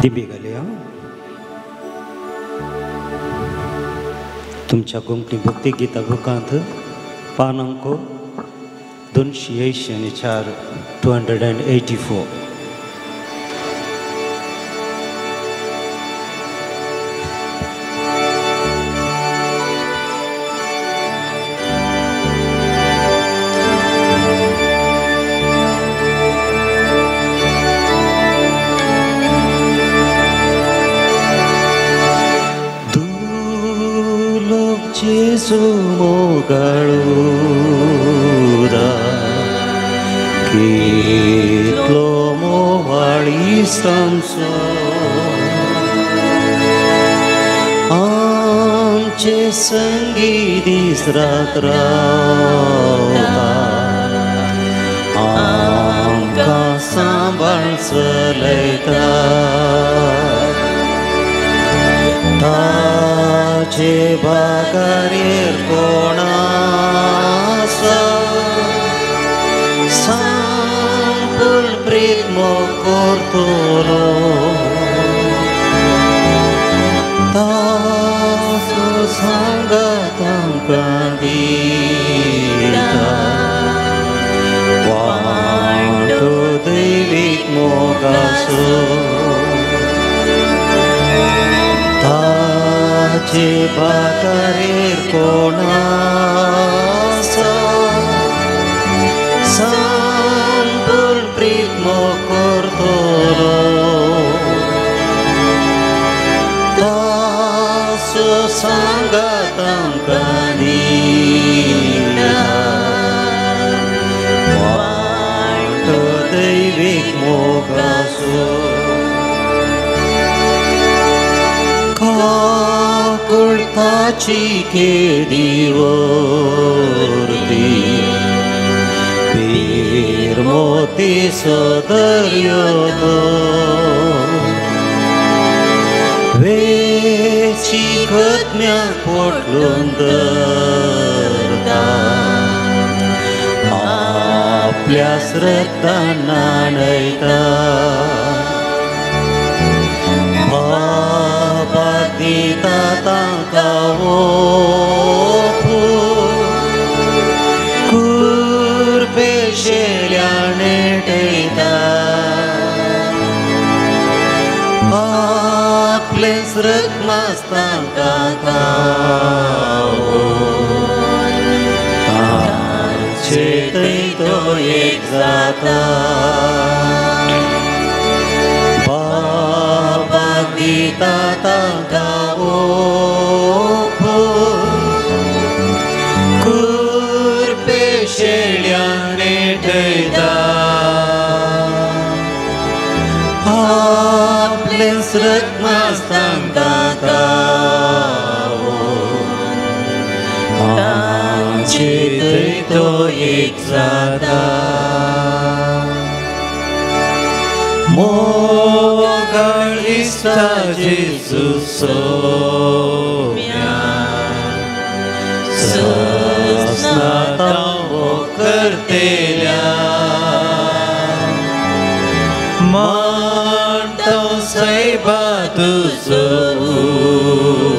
दिंबी घालया. तुमच्या कोंकणी भक्ती गीता बुकांत पान अंक 284, 284. जेजू मोगाळुरा कितलो मोवाळी आमचो, आमचे संगी दीस रात रावता, आमकां सांबाळ चलयता. ताचे बागारेर कोण आसा, सांपूर्ण प्रीत मोग करतलो, ताचो सांगात आमकां दिता, वांटो दैवीक मोगाचो. ताचे बागारेर कोण आसा, सांपूर्ण प्रीत मोग करतलो, ताचो सांगात आमकां दिता, वांटो दैवीक मोगाचो. काकुळताची केदी वर्दी, पीर मोतीचो दर्यो तो, वेची खतम्याक पोटलून धरता, आपल्या श्रद्धान न्हाणयता. बाबा दिता तांकां ओपू, कुरपे शेल्या नेटयता, आपलें रक्मास तांकां खावोवन, तांचे थंय तो एक जाता. बाबा दिता तांकां ओपू, कुरपे शेल्या नेटयता, आपलें रक्मास तांकां खावोवन, तांचे थंय तो एक जाता. मोगाळ इश्टा जेजू सोम्या, सस्नाता करतेल्या, मानता सायबा तुजो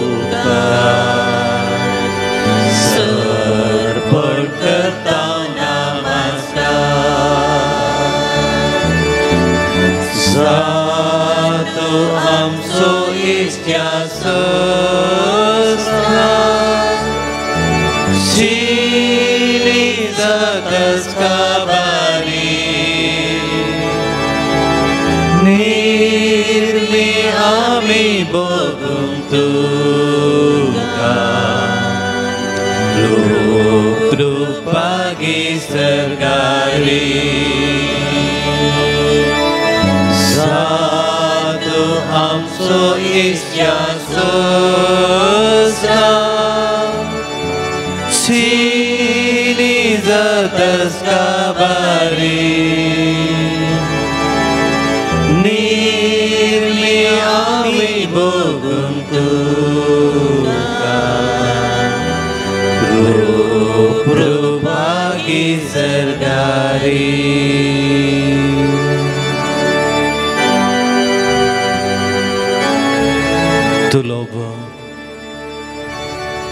उपकार, सर्पण करता नमस्कार. जातो आमचो इश्ट्या सस्ना, शिली जातस काबारी, निर्मी आमी बघूं तुका, रूप रुपागी सरगारी. जातो आमचो इश्ट्या सस्ना, शिली जातस काबारी, निर्मी आमी बघूं तुका, रूप रुपागी सरगारी.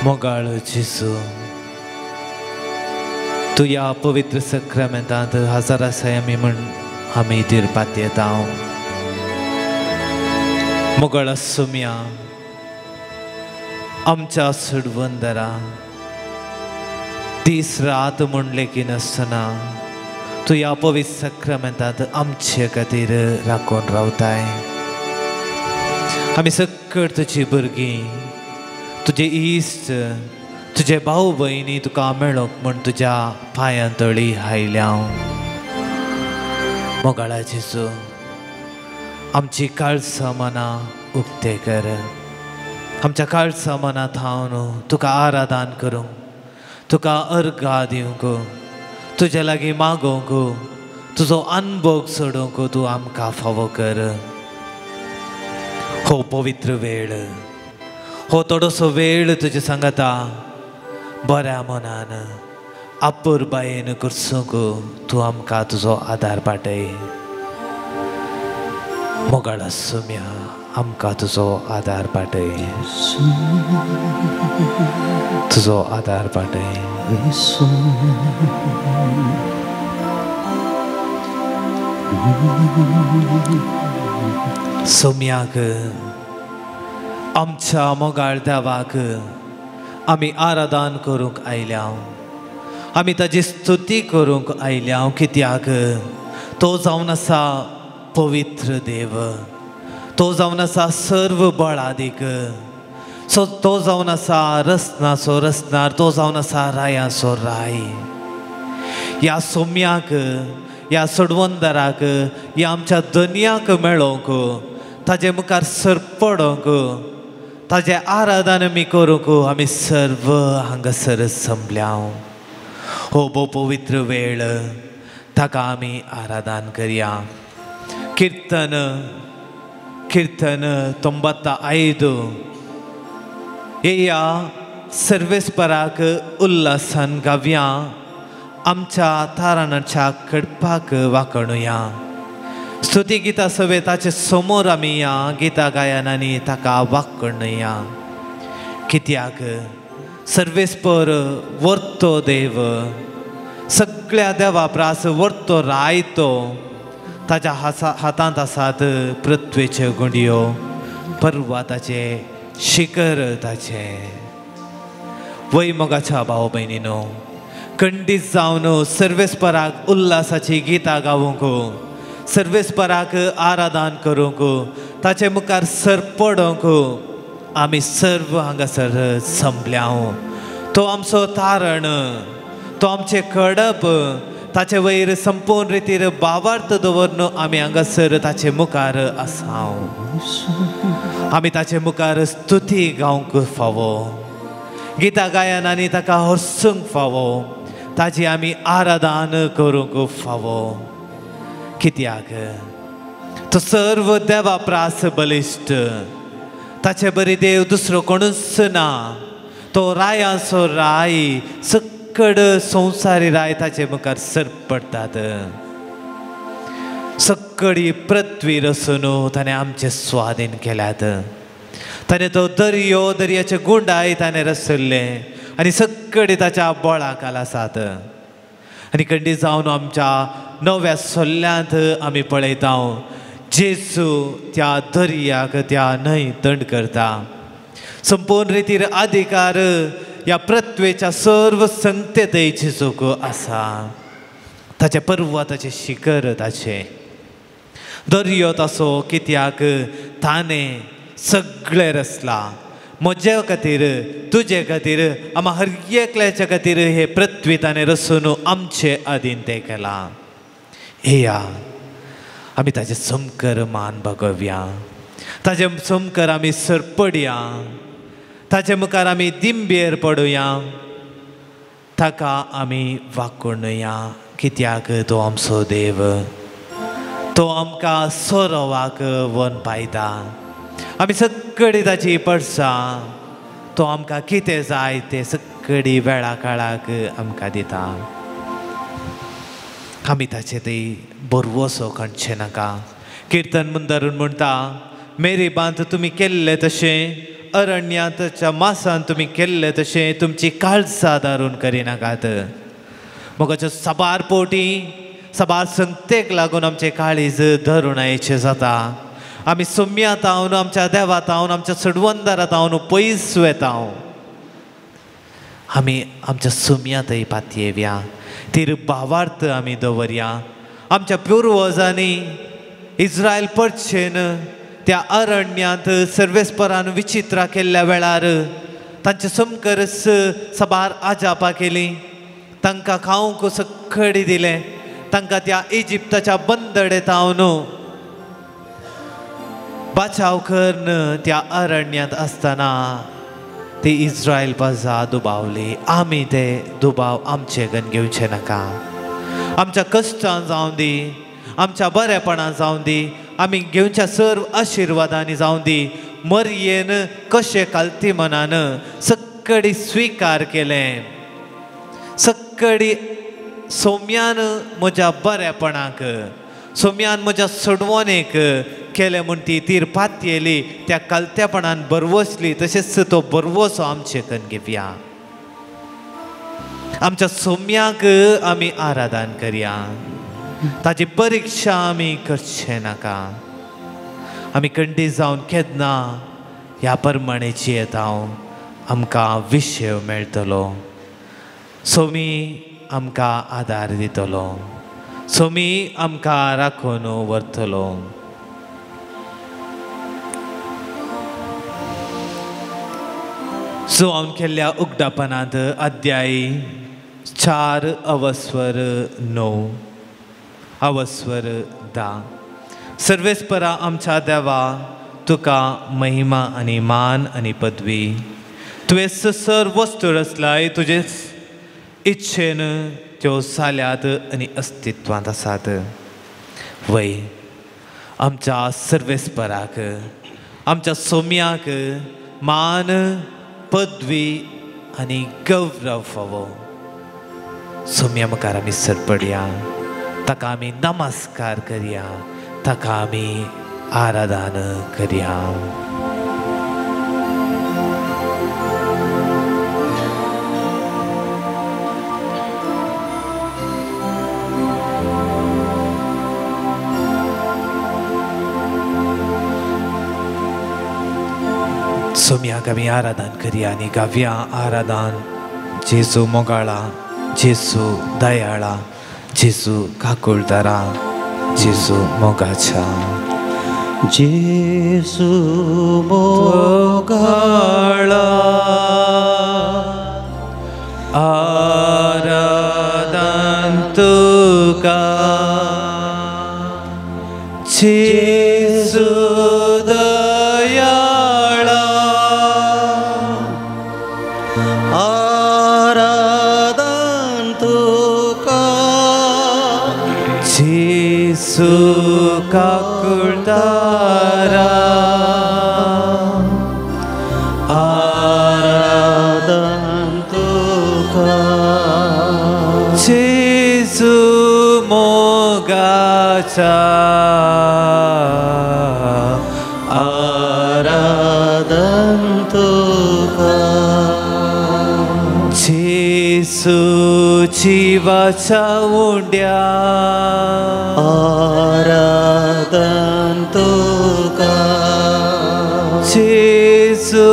मोगाळ जेजू, तूं ह्या पवित्र सक्रामेंतांत हजर आसाय आमी म्हूण आमी दिरपात येता. मोगाळ सोम्या, आमच्या सुडवंदरा दीस रात म्हूण लेगीनासतना तूं ह्या पवित्र सक्रामेंतांत आमचे खातीर राखून रावताय. आमी सकट तुजी भुरगीं, तुजे इश्ट, तुजे भाव भयणी तुका मेळोंक म्हूण तुज्या पांयां तळी आयल्या. मोगाळा जेजू, आमची काळसां मनां उक्ते कर. आमच्या काळसां मनां थावन तुका आराधन करूंक, तुका अर्घा दिवंक, तुज्या लागीं मागोवंक, तुजो अनभोग सोडोवंक तूं आमकां फावो कर. हो पवित्र वेळ, हो थोडोसो वेळ तुजे सांगाता बऱ्या मनान आपुरबायेन करसूंक तूं आमकां तुजो आदार पाटय. मोगाळ सोम्या, आमकां तुजो आदार पाटय, तुजो आदार पाटय. सोम्याक, आमच्या मोगाळ देवाक आमी आराधन करूंक आयल्या, आमी ताजी स्तुती करूंक आयल्या. कित्याक तो जावन आसा पवित्र देव, तो जावन आसा सर्व बळादीक, सो तो जावन आसा रसनाचो रसनार, तो जावन आसा रायाचो राय. ह्या सोम्याक, ह्या सोडवंदराक, ह्या आमच्या दनयाक मेळोवंक, ताजे मुखार सरपडोवंक, ताजें आराधन आमी करूंक आमी सर्व हांगासर जमल्या. हो भोव पवित्र वेळ, ताका आमी आराधन करया. कीर्तन, कीर्तन 95 येया सर्वेस्पराक उल्हासान गावया, आमच्या तारणाच्या कडपाक वाकणुया. स्तुती गितां सवे ताचे समोर आमी या गितां गायनांनी ताका वाकणुया. कित्याक सर्वेस्पर वर्तो देव, सगळ्या देवा प्रास वर्तो रायतो. ताच्या हातांत आसात पृथ्वेच्यो गुंडयो, पर्वताचे शिखर ताचे. वय मोगाच्या भाव भयणीनो, खंडीत जावन सर्वेस्पराक उल्हासाची गितां गावूंक, सर्वेस्पराक आराधन करूंक, ताचे मुखार सरपडोवंक आमी सर्व हांगासर जमल्या. तो आमचो तारण, तो आमचें कडप, ताचे वयर संपूर्ण रितीर भावार्थ दवरून आमी हांगासर ताचे मुखार आसा. आमी ताचे मुखार स्तुती गावंक फावो, गितां गायनांनी ताका हरसूंक फावो, ताची आमी आराधन करूंक फावो. कित्याक तो सर्व देवा प्रास बलिश्ट, ताचे बरी देव दुसरो कोणूच ना. तो रायांचो राय, सकड संवसारी राय ताचे मुखार सरपडटात. सकडी पृथ्वी रसून ताणें आमचे स्वाधीन केल्यात. ताणें तो दर्यो, दर्याचे गुंडाय ताणें रसयल्ले आनी सकडी ताच्या बळाखाल आसात. आनी खंडीत जावन आमच्या नव्या सोल्ल्यांत आमी पळयता जेजू त्या दर्याक, त्या न्हंय दंड करता. संपूर्ण रितीर अधिकार ह्या पृथ्वेच्या सर्व संगतेतय जेजूक आसा. ताचें पर्वताचें शिखर ताचें, दर्यो ताचो. कित्याक ताणें सगळें रचलां म्हज्या खातीर, तुजे खातीर, आमा हर एकल्याच्या खातीर हे पृथ्वी ताणें रसून आमचे अधीन तें केलां. येया आमी ताजें समकर मान बागोवया, ताजे समकर आमी सरपडया, ताजे मुखार आमी दिंबेर पडुया, ताका आमी वाकुणुया. कित्याक तो आमचो देव, तो आमकां सोरोवाक वन पायता. आमी सगळी ताची पडसा, तो आमकां कितें जाय तें सगळी वेळा काळाक आमकां दिता. आमी ताचे ते बरवसो काडचे नाका. किर्तन मुंदारून म्हणटा, मेरी बांद तुमी केल्ले तशें अरण्यांतच्या मासान तुमी केल्लें तशें तुमची काळजां दारून करिनाकात. मोगाच्यो साबार पोटी साबार संगतेक लागून आमचें काळीज धरुणायेचें जाता. आमी सोम्यांत हांव आमच्या देवात हांव आमच्या सडवंदारात हांव पयस वेता. आमी आमच्या सोम्यांतय पातयेवया, तिर भावार्थ आमी दवरया. आमच्या पुर्वजांनी इज्रायल परचेन त्या अरण्यांत सर्वेस्परान विचित्रां केल्ल्या वेळार तांचे समकरस साबार आजापां केली, तांकां खावंक सखडी दिलें, तांकां त्या इजिप्ताच्या बंदडेत हांव बाचाव करून त्या अरण्यांत आसतना ती इज्रायल प्रजा दुबावली. आमी ते दुबाव आमचे गन घेवचे नाका. आमच्या कश्टान जावं दी, आमच्या बरेपणान जावं दी, आमी घेवच्या सर्व आशिर्वादांनी जावं दी, मरयेन कशें कालती मनान सक्कडी स्विकार केलें, सक्कडी सोम्यान म्हज्या बरेपणाक, सोम्यान म्हज्या सोडवणेक केलें म्हूण ती तीर पातयेली, त्या कालत्यापणान बरवसली. तशेंच तो बरवसो आमचे कन घेवया. आमच्या सोम्याक आमी आराधन करया, ताची परिक्षा आमी करचे नाका. आमी कंडी जावन केन्ना ह्या प्रमाणे जियेता आमकां विशय मेळटलो, सोमी आमकां आदार दितलो, सोमी आमकां राखून व्हरतलो. जुवान केल्ल्या उगडापणांत अध्याय 4 अवस्वर 9 अवस्वर 10. सर्वेस्परा आमच्या देवा, तुका महिमा आनी मान आनी पदवी. तुवें सर्व वस्तू रचलाय, तुजे इच्छेन त्यो जाल्यात आनी अस्तित्वांत आसात. वय आमच्या सर्वेस्पराक, आमच्या सोम्याक मान, पदवी आनी गौरव फावो. सोम्या मुखार आमी सरपडया, ताका आमी नमस्कार करया, ताका आमी आराधन करया. सोम्याक आमी आराधन करया आनी गावया आराधन. जेजू मोगाळा, जेजू दयाळा, जेजू काकुळदारा, जेजू मोगाच्या. जेजू मोगाळा, आराधन तुका, जेजू दयाळा, आराधन तुका, जेजू काकुळदारा, आराधन तुका, जेजू मोगाचा, आराधन तुका, जेजू जिवाच्या उंड्या, आराधन तुका, जेजू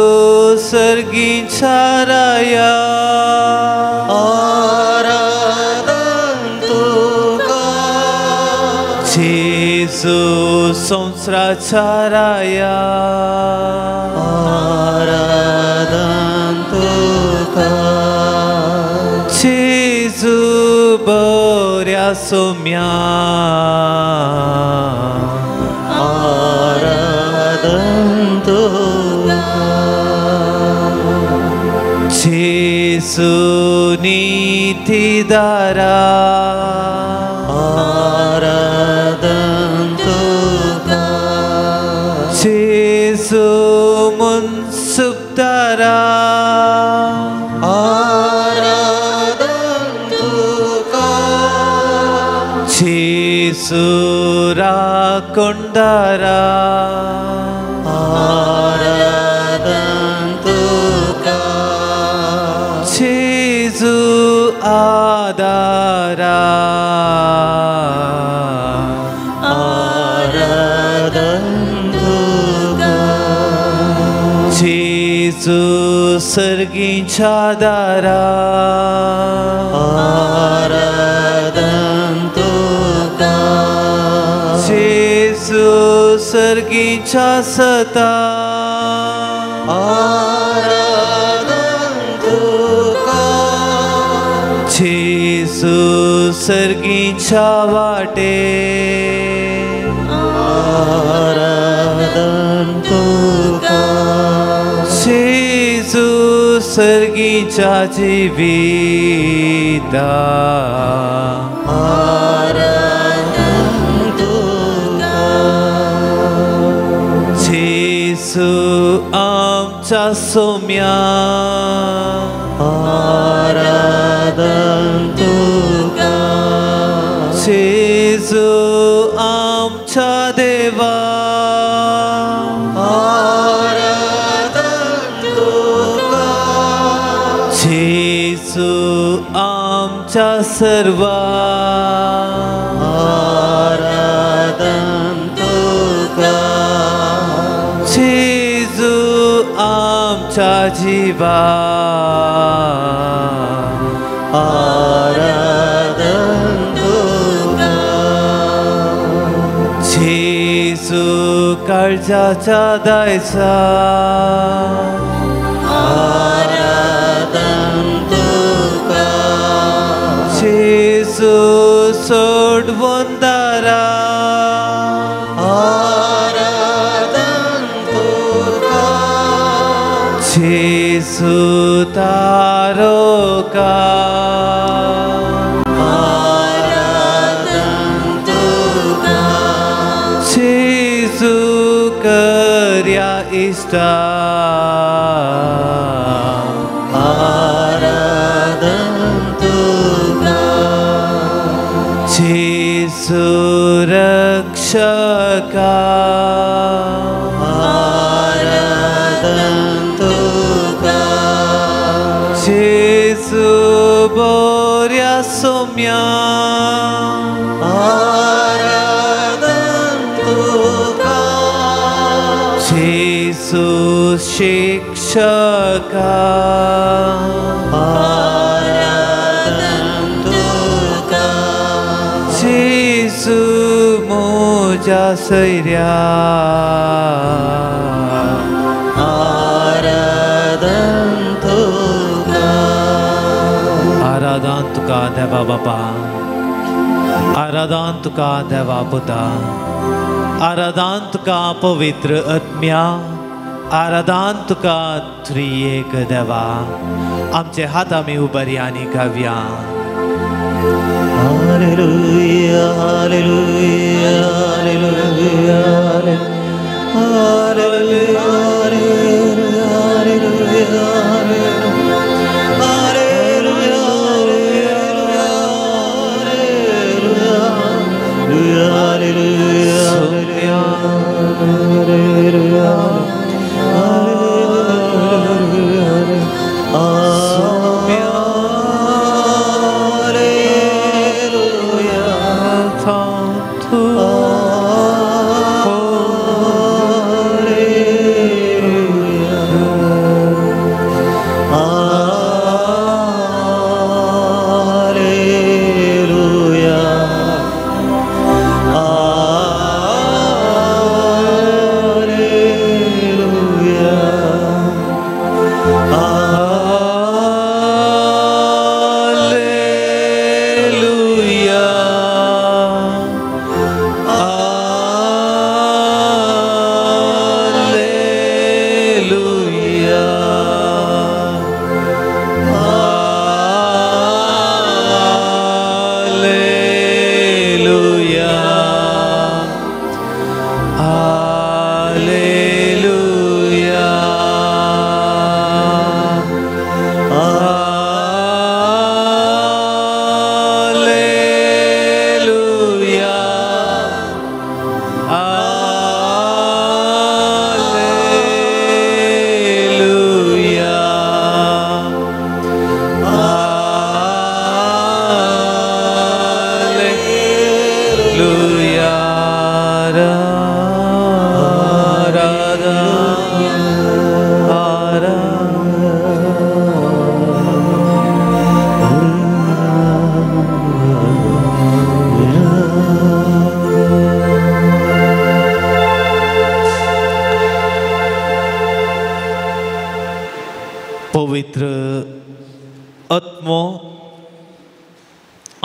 सर्गीच्या राया, आराधन तुका, जेजू संवसाराच्या राया, आराधन तुका, जेजू बऱ्या सोम्या, आराधन तुका, जेजू नीतिदारा, आराधन तुका, जेजू मुन्सुबदारा, आराधन तुका, जेजू राखणदारा, आराधन सर्गींच्या दारा आराधन तुका जेजू सर्गींच्या सता आराधन तुका जेजू सर्गींच्या वाटे आराधन तुका जेजू सर्गींच्या जिविता आराधन तुका जेजू आमच्या सोम्या आराधन तुका जेजू आमच्या देवा आराधन तुका जेजू आमच्या सर्वा आराधन तुका जेजू आमच्या जीवा आराधन तुका जेजू काळजाच्या दायजा आराधन तुका जेजू सोडवून दारा आराधन तुका जेजू तारोका आराधन तुका जेजू कर्या इश्टा आराधन तुका जेजू रक्षका आराधन तुका जेजू बोर्या सोम्या आराधन तुका जेजू शिक्षका आराधन तुका जेजू म्हज्या सैऱ्या आराधन तुका आराधन तुका देवा बापा आराधन तुका देवा पुता आराधन तुका पवित्र आत्म्या आराधन तुका त्रिएक देवा आमचे हात आमी उबारया आनी गावया. Hallelujah, hallelujah, hallelujah, hallelujah, hallelujah, hallelujah, hallelujah, hallelujah, hallelujah.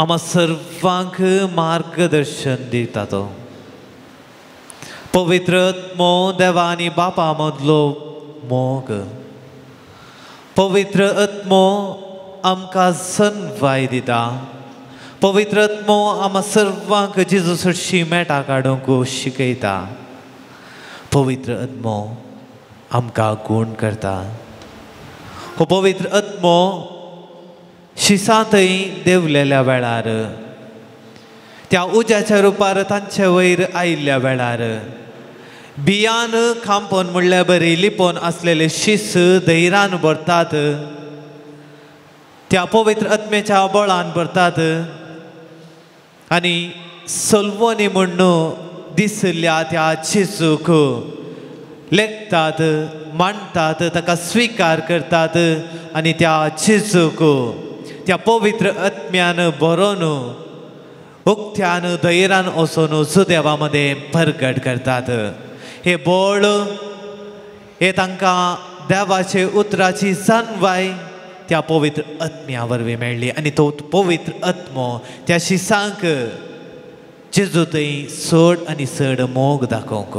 आमा सर्वांक मार्गदर्शन दिता. तो पवित्र आत्मो देवा आनी बापा मदलो मोग. पवित्र आत्मो आमकां सनवाय दिता. पवित्र आत्मो आमा सर्वांक जेजू सरशी मेटां काडूंक शिकयता. पवित्र आत्मो आमकां गूण करता. हो पवित्र आत्मो शिसांतय देंवलेल्या वेळार, त्या उज्याच्या रुपार तांचे वयर आयिल्ल्या वेळार, बियान खांपोन म्हणल्यार बरी लिपोन आसलेले शीस धैरान भरतात, त्या पवित्र आत्म्याच्या बळान भरतात आनी सलवणी म्हूण दिसल्या त्या जेजूक लेखतात, मांडटात, ताका स्विकार करतात आनी त्या जेजूक त्या पवित्र आत्म्यान बरोवन उक्त्यान धैर्यान वचून सुदेवा मदें परगट करतात. हे बळ हे तांकां देवाचे उतराची जाणवाय त्या पवित्र आत्म्या वरवीं मेळ्ळी आनी तो पवित्र आत्मो त्या शिसांक जेजू थंय चड आनी चड मोग दाखोवंक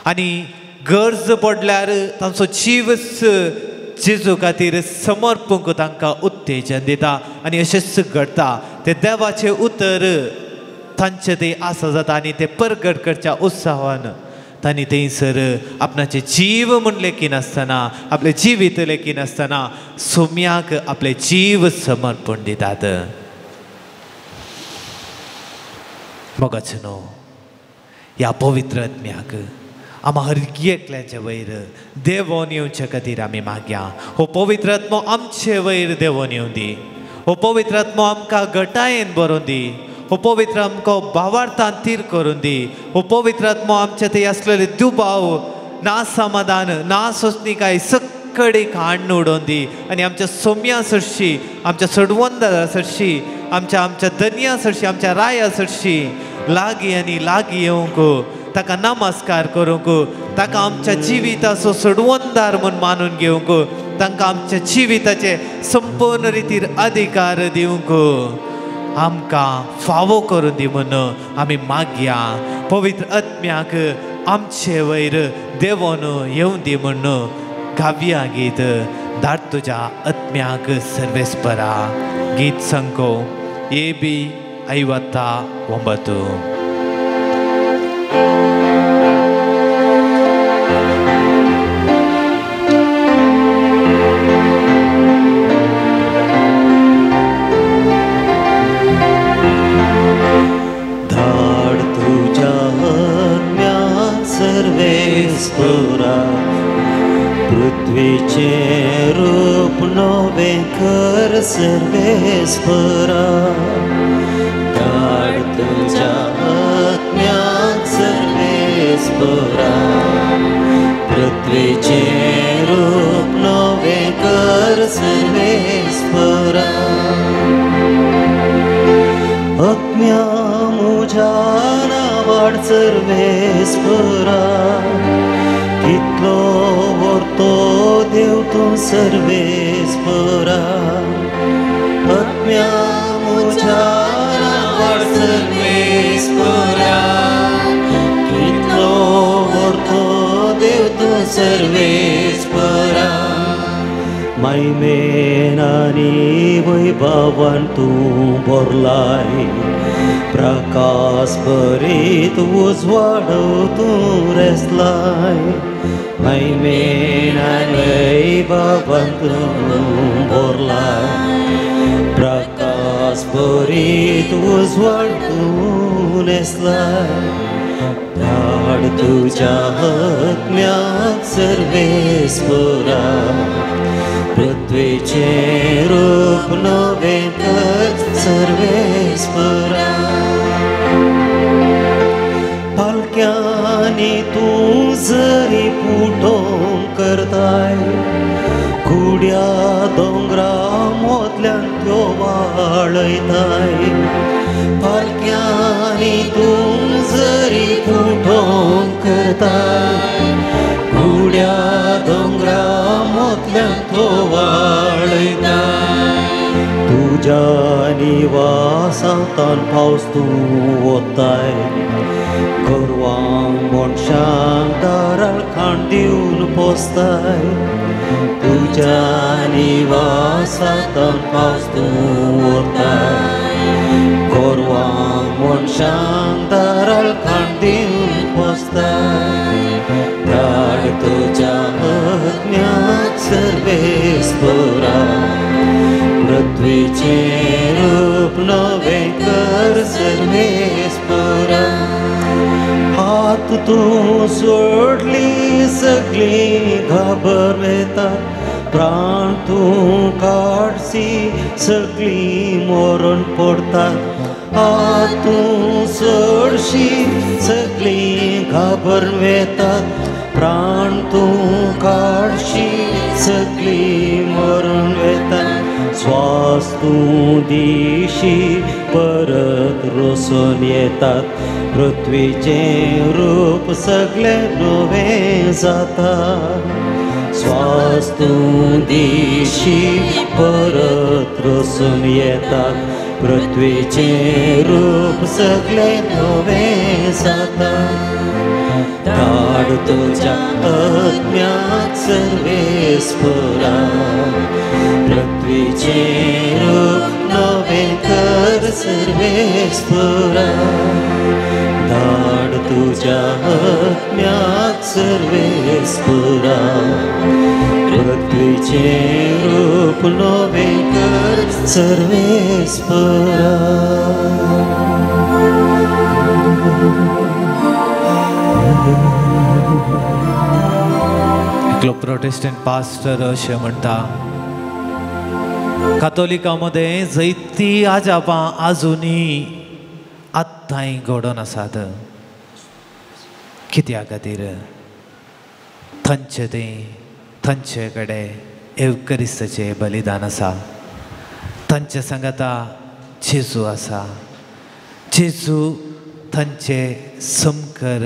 आनी गरज पडल्यार तांचो जीव जेजू खातीर समर्पूंक तांकां उत्तेजन दिता. आनी अशेंच घडटा, ते देवाचें उतर तांचे थंय आसा जाता आनी ते परगट करच्या उत्साहान तांणी थंयसर आपणाचे जीव म्हूण लेखिनासतना, आपलें जिवीत लेखिनासतना सोम्याक आपलें जीव समर्पण दितात. मोगाचें न्हू ह्या पवित्र आत्म्याक आमा हर एकल्याचे वयर देवोन येवचे खातीर आमी मागया. हो पवित्र आत्मो आमचे वयर देवोन येवं दी. हो पवित्र आत्मो आमकां घटायेन बरोवन दी. हो पवित्र आमकां भावार्थान थीर करून दी. हो पवित्र आत्मो आमचे थंय आसलेले दुबाव, ना समाधान, ना सोंसणीकाय सगळे काडून उडोवन दी आनी आमच्या सोम्या सरशी, आमच्या सडवंदारा सरशी, आमच्या आमच्या धनया सरशी, आमच्या राया सरशी लागीं आनी लागीं येवंक, ताका नमस्कार करूंक, ताका आमच्या जिविताचो सडवंदार म्हूण मानून घेवंक, तांकां आमच्या जिविताचे संपूर्ण रितीर अधिकार दिवंक आमकां फावो करून दी म्हूण आमी मागया. पवित्र आत्म्याक आमचे वयर देवोन येवं दी म्हूण गावया गीत धाड तुज्या आत्म्याक सर्वेस्परा. गीत संको AB 59. धाड तुज्या आत्म्याक सर्वेस्परा, पृथ्वीचें रूप नवें कर सर्वेस्परा. धाड तुज्या आत्म्याक सर्वेस्परा, पृथ्वीचें रूप नवें कर सर्वेस्परा. आत्म्या म्हज्या नांवाड सर्वेस्परा, कितलो व्हरतो देव तूं सर्वेस्परा. आत्म्या म्हज्या नांवाड सर्वेस्परा, कितलो व्हरतो देव तूं सर्वेस्परा. महिमेन आनी वैभवान तूं भरलाय, प्रकाश भरीत उजवाड तूं रेसलाय. महिमेन आनी वैभवान तूं भरलाय, प्रकाश भरीत उजवाड तूं नेसलाय. धाड तुज्या आत्म्याक सर्वेस्परा, पृथ्वीचें रूप नवें कर सर्वेस्परा. पालक्यांनी तूं जरी पुटोवन करताय, कुड्या दोंगरा मोतल्यान त्यो वाळयताय. पालक्यांनी तूं जरी पुटोवन करताय, कुड्या दोंगरा मोतल्यान त्यो वाळयताय. तुज्या निवासाचेर पावस तूं वताय, गोरवांक मनशांक दारार खाण दिवन पोसताय. तुज्या निवासांतल्यान पावस तूं वताय, गोरवांक मनशांक दारार खाण दिवन पोसताय. धाड तुज्या आत्म्याक सर्वेस्परा, पृथ्वीचें रूप नवें कर सर्वेस्परा. हात तूं सोडली सगळीं घाबर वेतात, प्राण तूं काडशी सगळीं मरण पडतात. हात तूं सोडशी सगळीं घाबर वेतात, प्राण तूं काडशी सगळीं मरण वेतात. श्वास तूं दिशी परत रोसून येतात, पृथ्वीचें रूप सगळें नवें जाता. श्वास तूं दिशी परत रोसून येतात, पृथ्वीचें रूप सगळें नवें जाता. धाड तुज्या आत्म्याक सर्वेस्परा, पृथ्वीचें रूप नवें कर सर्वेस्परा. धाड तुज्या आत्म्याक सर्वेस्परा, पृथ्वीचें रूप नवें कर सर्वेस्परा. एकलो प्रोटेस्टंट पास्टर अशें म्हणटा, कातोलिकां मदें जैती आजापां आजुनी आत्तांय घडोवन आसात. कित्या खातीर? थंयचे तें थंयचे कडेन एवकरिस्ताचें बलिदान आसा, तांचे सांगाता जेजू आसा, जेजू तांचे समकर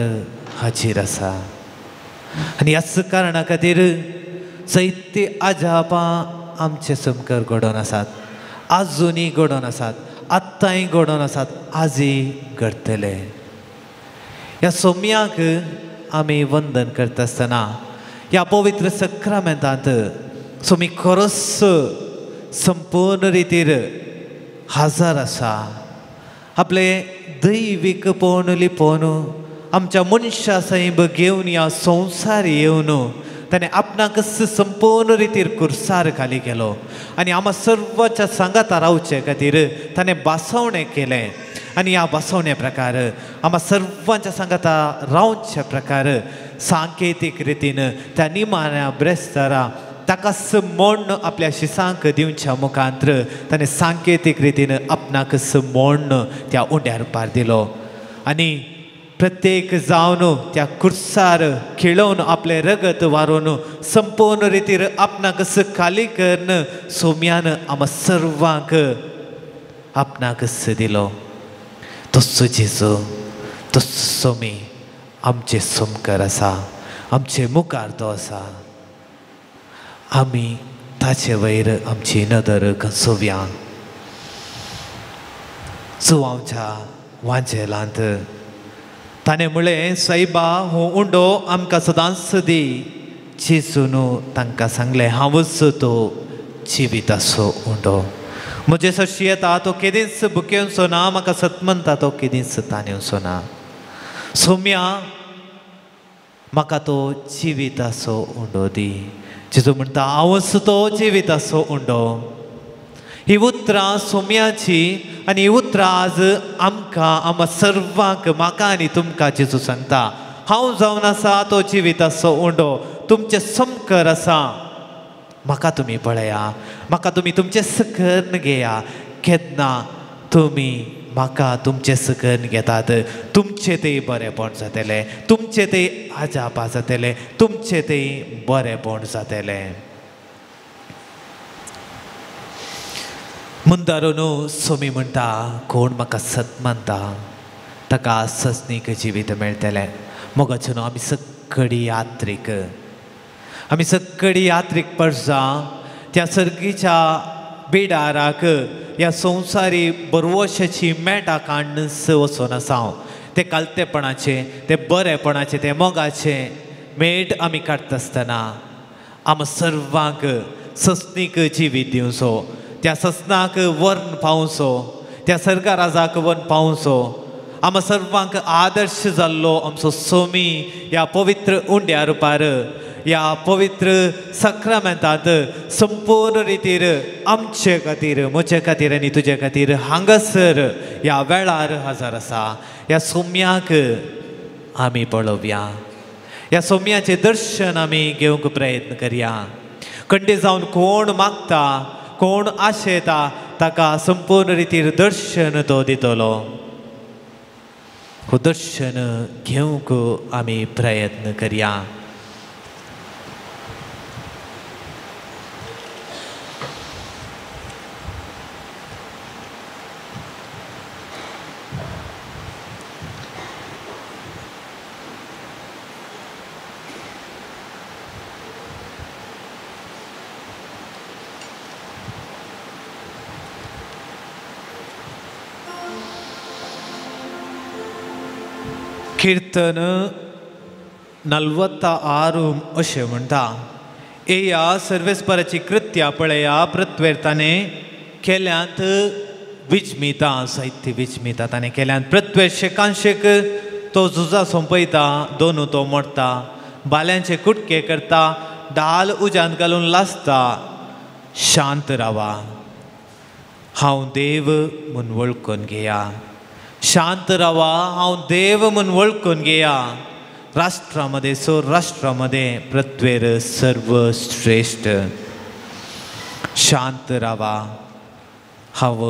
हाजीर आसा. आनी ह्याच कारणा खातीर जायती आजापां आमचे समकर घडोवन आसात, आजुनूय घडोवन आसात, आत्तांय घडोवन आसात, आजूय घडटले. ह्या सोम्याक आमी वंदन करता आसतना ह्या पवित्र सक्रामेंतांत सोमी खरोच संपूर्ण रितीर हाजर आसा. आपले दैवीक पोवन लिपोवन आमच्या मनशा सैब घेवन ह्या संवसार येवन ताणें आपणाक संपूर्ण रितीर कुर्सार खाली केलो आनी आमा सर्वाच्या सांगाता रावचे खातीर ताणें बासवणें केलें. आनी ह्या बासवणे प्रकार आमा सर्वांच्या सांगाता रावचे प्रकार सांकेतीक रितीन त्या निमाण्या ब्रेस्तारा ताका मोण्ण आपल्या शिसांक दिवच्या मुखांत्र ताणें सांकेतीक रितीन आपणाक मोण्ण त्या उंड्यार पार दिलो आनी प्रत्येक जावन त्या कुर्सार खेळोवन आपलें रगत वारोवन संपूर्ण रितीर आपणाक खाली करून सोम्यान आमा सर्वांक आपणाक दिलो. तसो जेजू तसो सोमी आमचे सोमकर आसा, आमचे मुखार तो आसा. आमी ताचे वयर आमची नदर कसोवया. जुवांच्या वांजेलांत ताणें म्हळें, सायबा हो उंडो आमकां सदांच दी. जेजून तांकां सांगलें, हांवच तो जिविताचो उंडो. म्हजे सरशी येता तो केदींच भुकेवचो ना, म्हाका सत म्हणटा तो केदींच ताणेवचो ना. सोम्या म्हाका तो जिविताचो उंडो दी. जेजू म्हणटा, हांवच तो जिविताचो उंडो. ही उतरां सोम्याची आनी ही उतरां आज आमकां आमकां सर्वांक म्हाका आनी तुमकां जेजू सांगता, हांव जावन आसा तो जिविताचो उंडो, तुमचें समकर आसा, म्हाका तुमी पळया, म्हाका तुमी तुमचें सकर्न घेया. केन्ना तुमी म्हाका तुमचें सकर्न घेतात तुमचें तें बरेंपण जातलें, तुमचें तें आजापा जातलें, तुमचें तें बरेंपण जातलें. मुंदारो न्हू सोमी म्हणटा, कोण म्हाका सत मानता ताका सजनीक जिवीत मेळटलें. मोगाचो न्हू आमी सगळी यात्रीक, आमी सगळी यात्रीक परसां त्या सर्गीच्या बिडाराक ह्या संवसारी बरवशाची मेटां काडून वचून आसा. ते कालतेपणाचे, ते बरेपणाचे, ते मोगाचे मेट आमी काडटा आसतना आम सर्वांक सस्नीक जिवीत दिवचो, त्या सस्नाक वर्ण पावचो, त्या सर्गा राजाक वर्ण पावचो. आम सर्वांक आदर्श जाल्लो आमचो सोमी ह्या पवित्र उंड्या रुपार, ह्या पवित्र सक्रामेंतांत संपूर्ण रितीर आमचे खातीर, म्हजे खातीर आनी तुजे खातीर हांगासर ह्या वेळार हजर आसा. ह्या सोम्याक आमी पळोवया, ह्या सोम्याचें दर्शन आमी घेवंक प्रयत्न करया. कंडे जावन कोण मागता, कोण आशेता ताका संपूर्ण रितीर दर्शन तो दितलो. हो दर्शन घेवंक आमी प्रयत्न करया. कीर्तन 46 अशें म्हणटा, येया सर्वेस्पराची कृत्या पळया, पृथ्वेर ताणें केल्यांत विजमिता, साहित्य विजमिता ताणें केल्यांत. पृथ्वेर शेकानशेक तो झुजां सोंपयता, दोनू तो मोडटा, बाल्यांचे कुटके करता, डाल उज्यांत घालून लासता. शांत रावा, हांव देव म्हूण वळखून घेया. शांत रावा, हांव देव म्हूण वळखून घेया. राष्ट्रामध्ये सो राष्ट्रामध्ये पृथ्वेर सर्वश्रेष्ठ. शांत रावा, हांव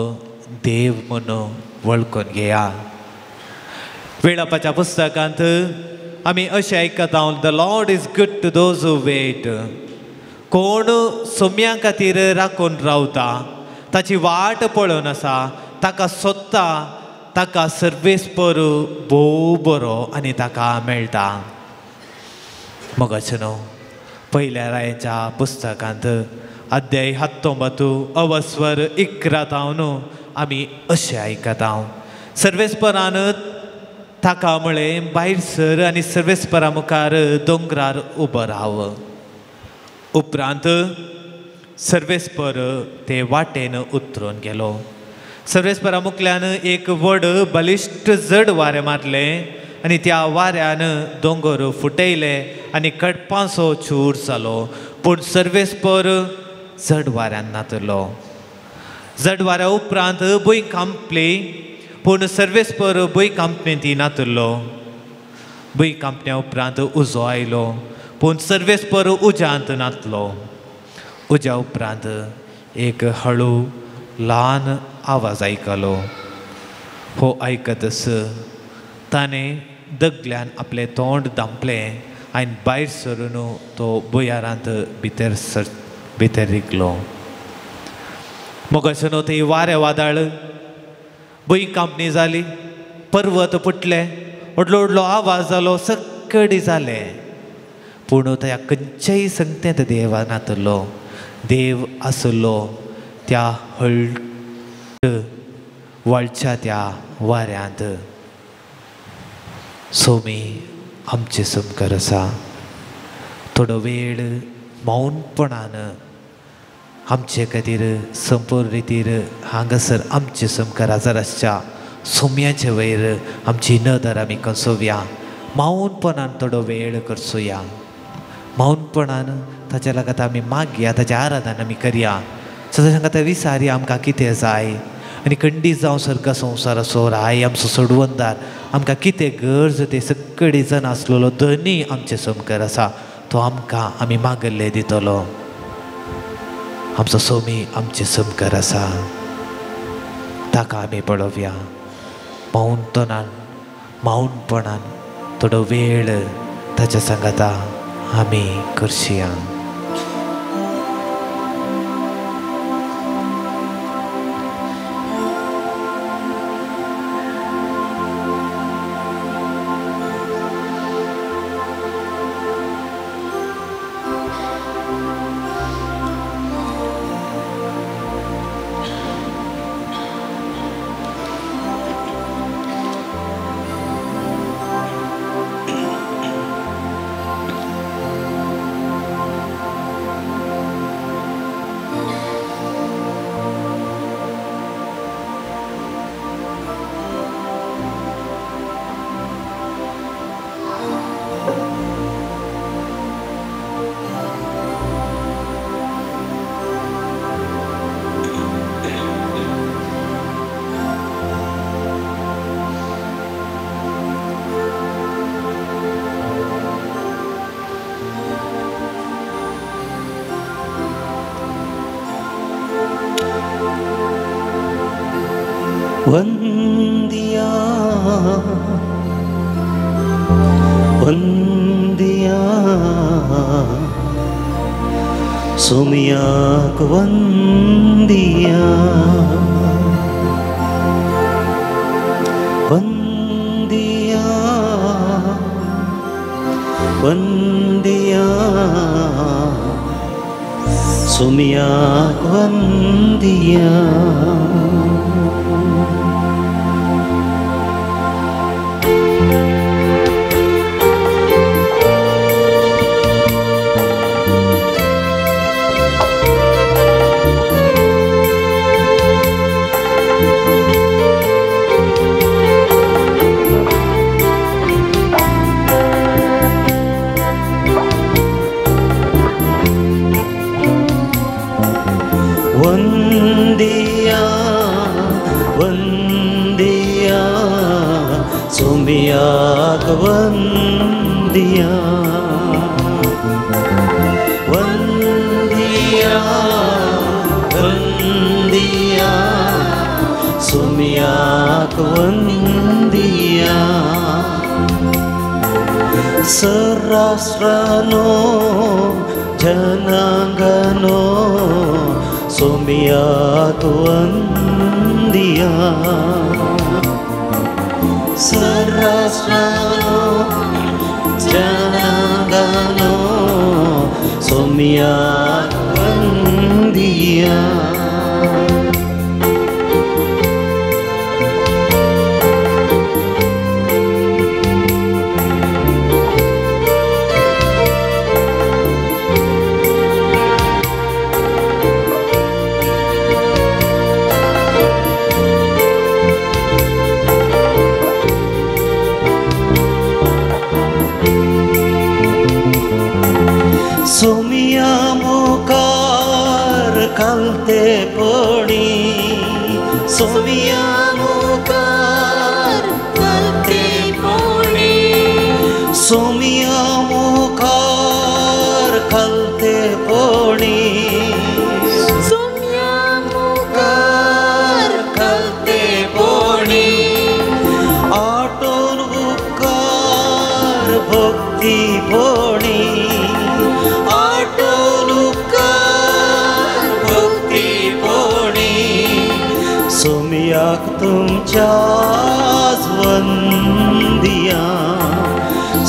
देव म्हूण वळखून घेया. वेळापाच्या पुस्तकांत आमी अशें आयकता, the Lord is good to those who wait. कोण सोम्या खातीर राखून रावता, ताची वाट पळोवन आसा, ताका सोदता, ताका सर्वेस्पर भोव बरो आनी ताका मेळटा. मगाचें न्हू पयल्या रायाच्या पुस्तकांत अध्याय 19 अवस्वर 11 तावन आमी अशें आयकता, सर्वेस्परान ताका म्हळें, भायर सर आनी सर्वेस्परा मुखार दोंगरार उबो राव. उपरांत सर्वेस्पर ते वाटेन उतरून गेलो. सर्वेस्परा मुखल्यान एक व्हड बलिश्ट जड वारें मारलें आनी त्या वाऱ्यान दोंगर फुटयले आनी कडपांचो चूर जालो. पूण सर्वेस्पर जड वाऱ्यान नातलो. जड वाऱ्या उपरांत भूंय कांपली, पूण सर्वेस्पर भूंय कांपणेंत नातलो. भूंय कांपण्या उपरांत उजो आयलो, पूण सर्वेस्पर उज्यांत नातलो. उज्या उपरांत एक हळू ल्हान आवाज आयकलो. हो आयकतच ताणें दगल्यान आपलें तोंड धांपलें आनी भायर सरून तो भुंयारांत भितर रिगलो. मगाचें न्हू थंय वारें वादळ, भूंय कांपणी जाली, पर्वत फुटले, व्हडलो व्हडलो आवाज जालो, सक्कडी जालें. पूण त्या खंयच्याय संगतेंत देव नातलो. देव आसलो त्या हळट वळच्या त्या वाऱ्यांत. सोमी आमचे समकार आसा. थोडो वेळ मौनपणान आमचे खातीर संपूर्ण रितीर हांगासर आमचे समकार हजर आसच्या सोम्याचे वयर आमची नदर आमी कसोवया. मौनपणान थोडो वेळ करसोया. मौनपणान ताच्या लागत आमी मागया, ताच्या आराधन आमी करया. सदां सांगता विसारी आमकां कितें जाय आनी खंडीत जावं सर्ग संवसाराचो राय आमचो सोडवंदार आमकां कितें गरज ते सगळी जण आसलेलो धनी आमचे समकार आसा, तो आमकां आमी मागल्ले दितलो. आमचो सोमी आमचे समकार आसा, ताका आमी पळोवया. मौनपणान मौनपणान थोडो वेळ ताच्या सांगाता आमी करशिया. वंदिया वंदिया सोमियाक वंदिया वंदिया वंदिया सोमियाक वंदिया। वंदिया वंदिया सोमियाक वंदिया वंदिया वंदिया सोमियाक वंदिया। सराष्ट्रानो जनांगनो सोमियाक वंदिया सराष्ट्रानो जनांगनो सोमियाक वंदिया। सोमिया मुखार खालते पडी सोमिया मुखार खालते पडी सोमिया मुखार खालते पडी सोमिया मुखार खालते पडी आटोन उपकार भक्ती पडी सोमियाक तुमच्याच वंदिया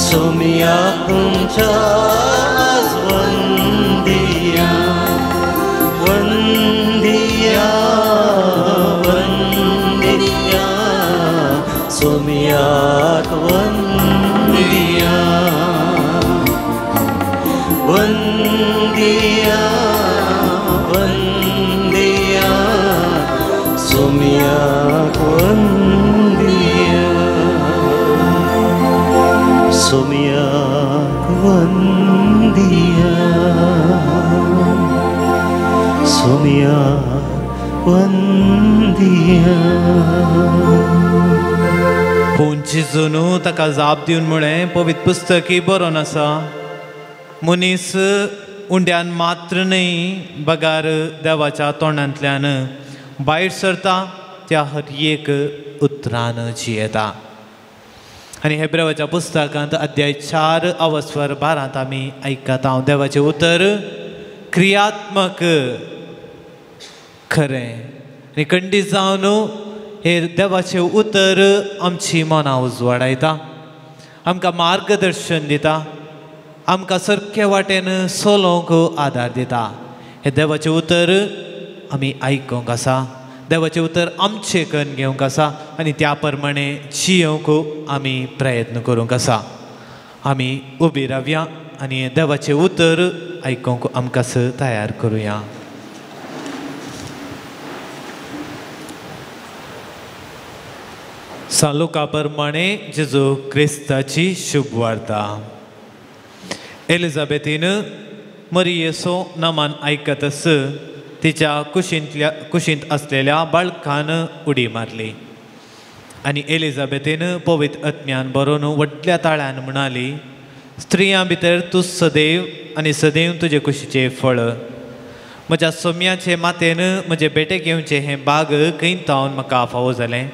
सोमियाक तुमच्याच वंदिया वंदिया वंदिया सोमियाक वंदिया वंदिया वंदिया सोमियाक वंदिया सोमियाक वंदिया सोमियाक वंदिया। पूण जेजून ताका जाप दिवन म्हळें, पवित्र पुस्तकी बरोवन आसा, मनीस उंड्यान मात्र न्हय बगार देवाच्या तोंडांतल्यान भायर सरता त्या हर एक उतरान जियेता। आनी हेब्रेवाच्या पुस्तकांत अध्याय 4 अवस्वर 12 आमी आयकता देवाचें उतर क्रियात्मक खरें आनी खंडीत जावन हे देवाचें उतर आमची मनां उजवाडायता, आमकां मार्गदर्शन दिता, आमकां सारके वाटेन चलोवंक आदार दिता। हे देवाचें उतर आमी आयकूंक आसा, देवाचें उतर आमचें कन्न घेवंक आसा आनी त्या प्रमाणे जियोवंक आमी प्रयत्न करूंक आसा। आमी उबी रावया आनी देवाचें उतर आयकूंक आमकां तयार करुया। सालुका प्रमाणे जेजू क्रिस्ताची शुभ वार्ता। एलिझाबेथीन मरियेचो नामान आयकतच तिच्या कुशींत आसलेल्या बाळकान उडी मारली आनी एलिझाबेथीन पवित्र आत्म्यान बरोवन व्हडल्या ताळ्यान म्हणाली, स्त्रियां भितर तूं सदैव आनी सदैव तुजे कुशीचें फळ म्हज्या सोम्याचे मातेन म्हजे बेटे घेवचें हें बाग खंय तावन म्हाका फावो जालें.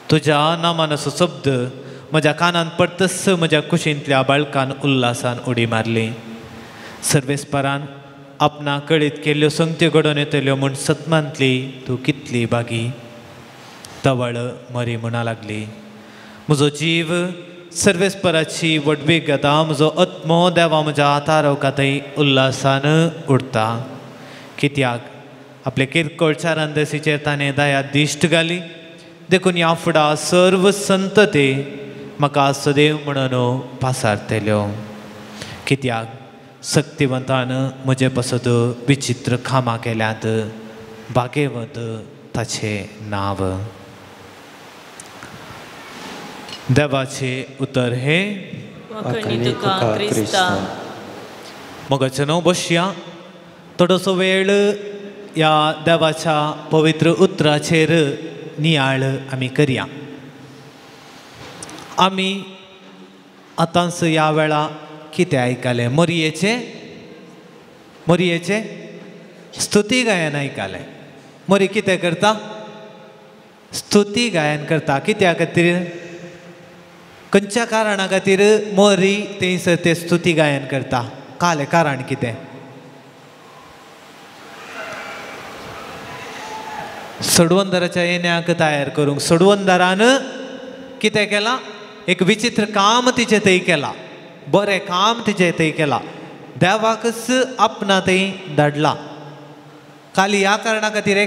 तुज्या नामान असो शब्द म्हज्या कानान पडतस म्हज्या कुशींतल्या बाळकान उल्हासान उडी मारली. सर्वेस्परान आपणा कळीत केल्ल्यो संगत्यो घडोवन येतल्यो म्हूण सतमांतली तूं कितली बागी. तवळ मरी म्हणा लागली. म्हजो जीव सर्वेस्पराची वडवीक घेता, म्हजो आत्मो देवा म्हज्या आतारोका थंय उल्हासान उडता. कित्याक आपले किरकोळ चारांदसीचेर ताणें दया दिश्ट घाली, देखून ह्या फुडा सर्व संतते म्हाका सदैव म्हणून पासारतल्यो. कित्याक सक्तिवंतान म्हजे पासत विचित्र कामां केल्यांत, भागेवंत ताचें नांव. देवाचें उतर हें. मगाचें न्हू बसया थोडोसो वेळ ह्या देवाच्या पवित्र उतराचेर नियाळ आमी करया. आमी आतांच ह्या वेळा कितें आयकलें? मोरयेचें मोरयेचें स्तुती गायन आयकलें. मोरी कितें करता? स्तुती गायन करता. कित्या खातीर? खंयच्या कारणा खातीर मोरी थंयसर ते स्तुती गायन करता? कालें कारण कितें? सडवंदराच्या येण्याक तयार करूंक. सडवंदरान कितें केलां? एक विचित्र काम तिचें थंय केलां, बरें काम तिचें थंय केलां, देवाकच आपणा थंय धाडलां. खाली ह्या कारणा खातीर,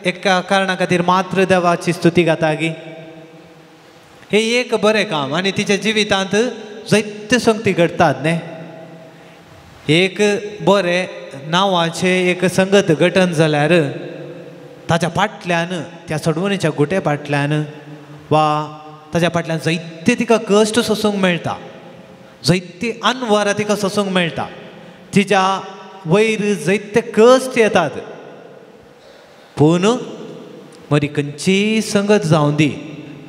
एका कारणा खातीर मात्र देवाची स्तुती गाता गी. हें एक बरें काम आनी तिच्या जिवितांत जायते संगती घडटात न्ही. एक बरें नांवाचें एक संगत घटन जाल्यार ताच्या फाटल्यान, त्या सडवणीच्या गुटे फाटल्यान वा ताच्या फाटल्यान जायते तिका कश्ट सोसूंक मेळटा, जायती अनवरां तिका सोसूंक मेळटा, तिच्या वयर जायते कश्ट येतात. पूण मरी खंयचीय संगत जावं दी,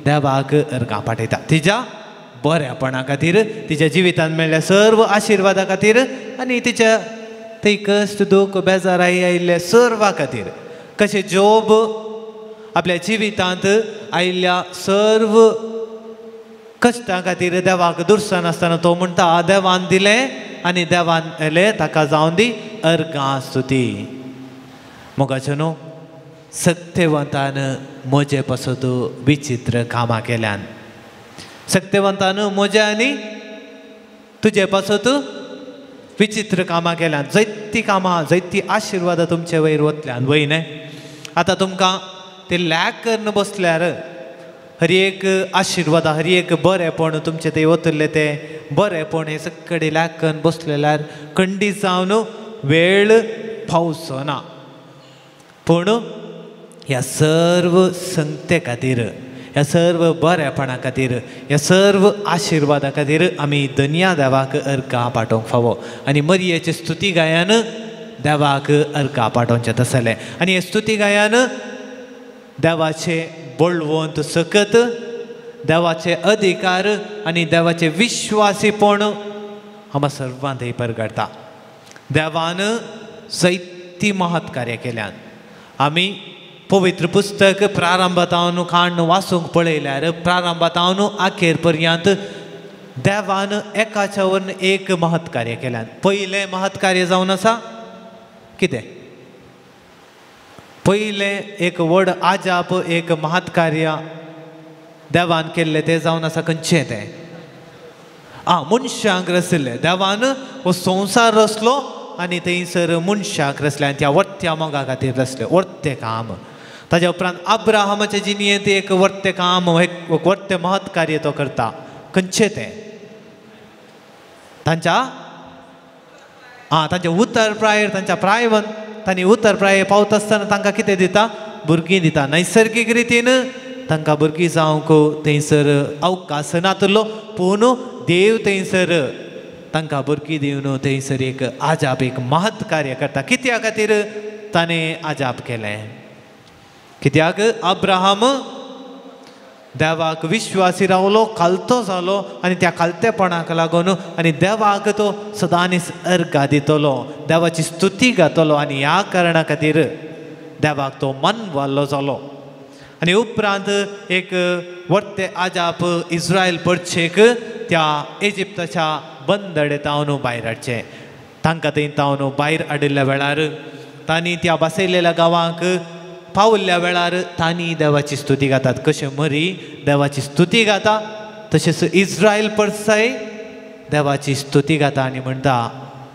देवाक अर्गां पाठयता तिच्या बऱ्यापणा खातीर, तिच्या जिवितांत मेळ्ळ्या सर्व आशिर्वादा खातीर आनी तिच्या थंय कश्ट दूख बेजाराय आयिल्ल्या सर्वा खातीर. कशें जोब आपल्या जिवितांत आयिल्ल्या सर्व कश्टां खातीर देवाक दुर्सनासतना तो म्हणटा, देवान दिलें आनी देवान येलें, ताका जावन दी अर्गां स्तुती. मोगाचें न्हू, सक्तेवंतान म्हजे पासत विचित्र कामां केल्यान. सक्तेवंतान म्हजे आनी तुजे पासत विचित्र कामां केल्यान. जायतीं कामां, जायतीं आशिर्वादां तुमचे वयर वतल्यान वय न्हय. आतां तुमकां ते लॅक करून बसल्यार हर एक आशिर्वाद, हर एक बरेंपण तुमचें ते वतलें तें बरेंपण हें सगळें लॅक करून बसलेल्यार खंडीत जावन वेळ पावचो ना. पूण ह्या सर्व संगते खातीर, ह्या सर्व बरेपणा खातीर, ह्या सर्व आशिर्वादा खातीर आमी दनया देवाक अर्गां पाठोवंक फावो आनी मरयेचे स्तुती गायन देवाक अर्गां पाठोवचें तसलें. आनी हे स्तुती गायन देवाचे बळवंत सकत, देवाचे अधिकार आनी देवाचे विश्वासीपण आमकां सर्वांत थंय परगडटा. देवान जायतीं महत् कार्य केल्यान. आमी पवित्र पुस्तक प्रारंभातावन काण्ण वाचूंक पळयल्यार प्रारंभातावन आखेर पर्यंत देवान एकाच्या वरून एक महत् कार्य केल्यान. पयलें महत् कार्य जावन आसा कितें? पयलें एक व्हड आजाप, एक महत् कार्य देवान केल्लें तें जावन आसा खंयचें तें? आं, मनशांक रचलें देवान, हो संवसार रचलो आनी थंयसर मनशाक रचलें आनी त्या वर्त्या मोगा खातीर रचलें वर्तें काम. ताज्या उपरांत अब्राहमाच्या जिणेंत एक वर्तें काम, एक वर्तें महत् कार्य तो करता. खंयचें तें? तांच्या तांच्या उतर प्रायेर, तांच्या प्रायवन तांणी उतर प्राय पावता आसतना तांकां कितें दिता? भुरगीं दिता. नैसर्गीक रितीन तांकां भुरगीं जावंक थंयसर अवकाश नातलो, पूण देव थंयसर तांकां भुरगीं दिवन थंयसर एक आजाप, एक महत् कार्य करता. कित्या खातीर ताणें आजाप केलें? कित्याक? अब्राहम देवाक विश्वासी रावलो, खालतो जालो आनी त्या खालतेपणाक लागून आनी देवाक तो सदांच अर्घा दितलो, देवाची स्तुती गातलो आनी ह्या कारणा खातीर देवाक तो मनवाल्लो जालो. आनी उपरांत एक वर्ते आजाप इस्रायल परचेक त्या इजिप्ताच्या बंदडे तावन भायर हाडचें. तांकां थंय तावन भायर हाडिल्ल्या वेळार तांणी त्या बसयलेल्या गांवांक पावल्ल्या वेळार तांणी देवाची स्तुती गातात. कशें मरी देवाची स्तुती गाता तशेंच इस्रायल परसाय देवाची स्तुती गाता आनी म्हणटा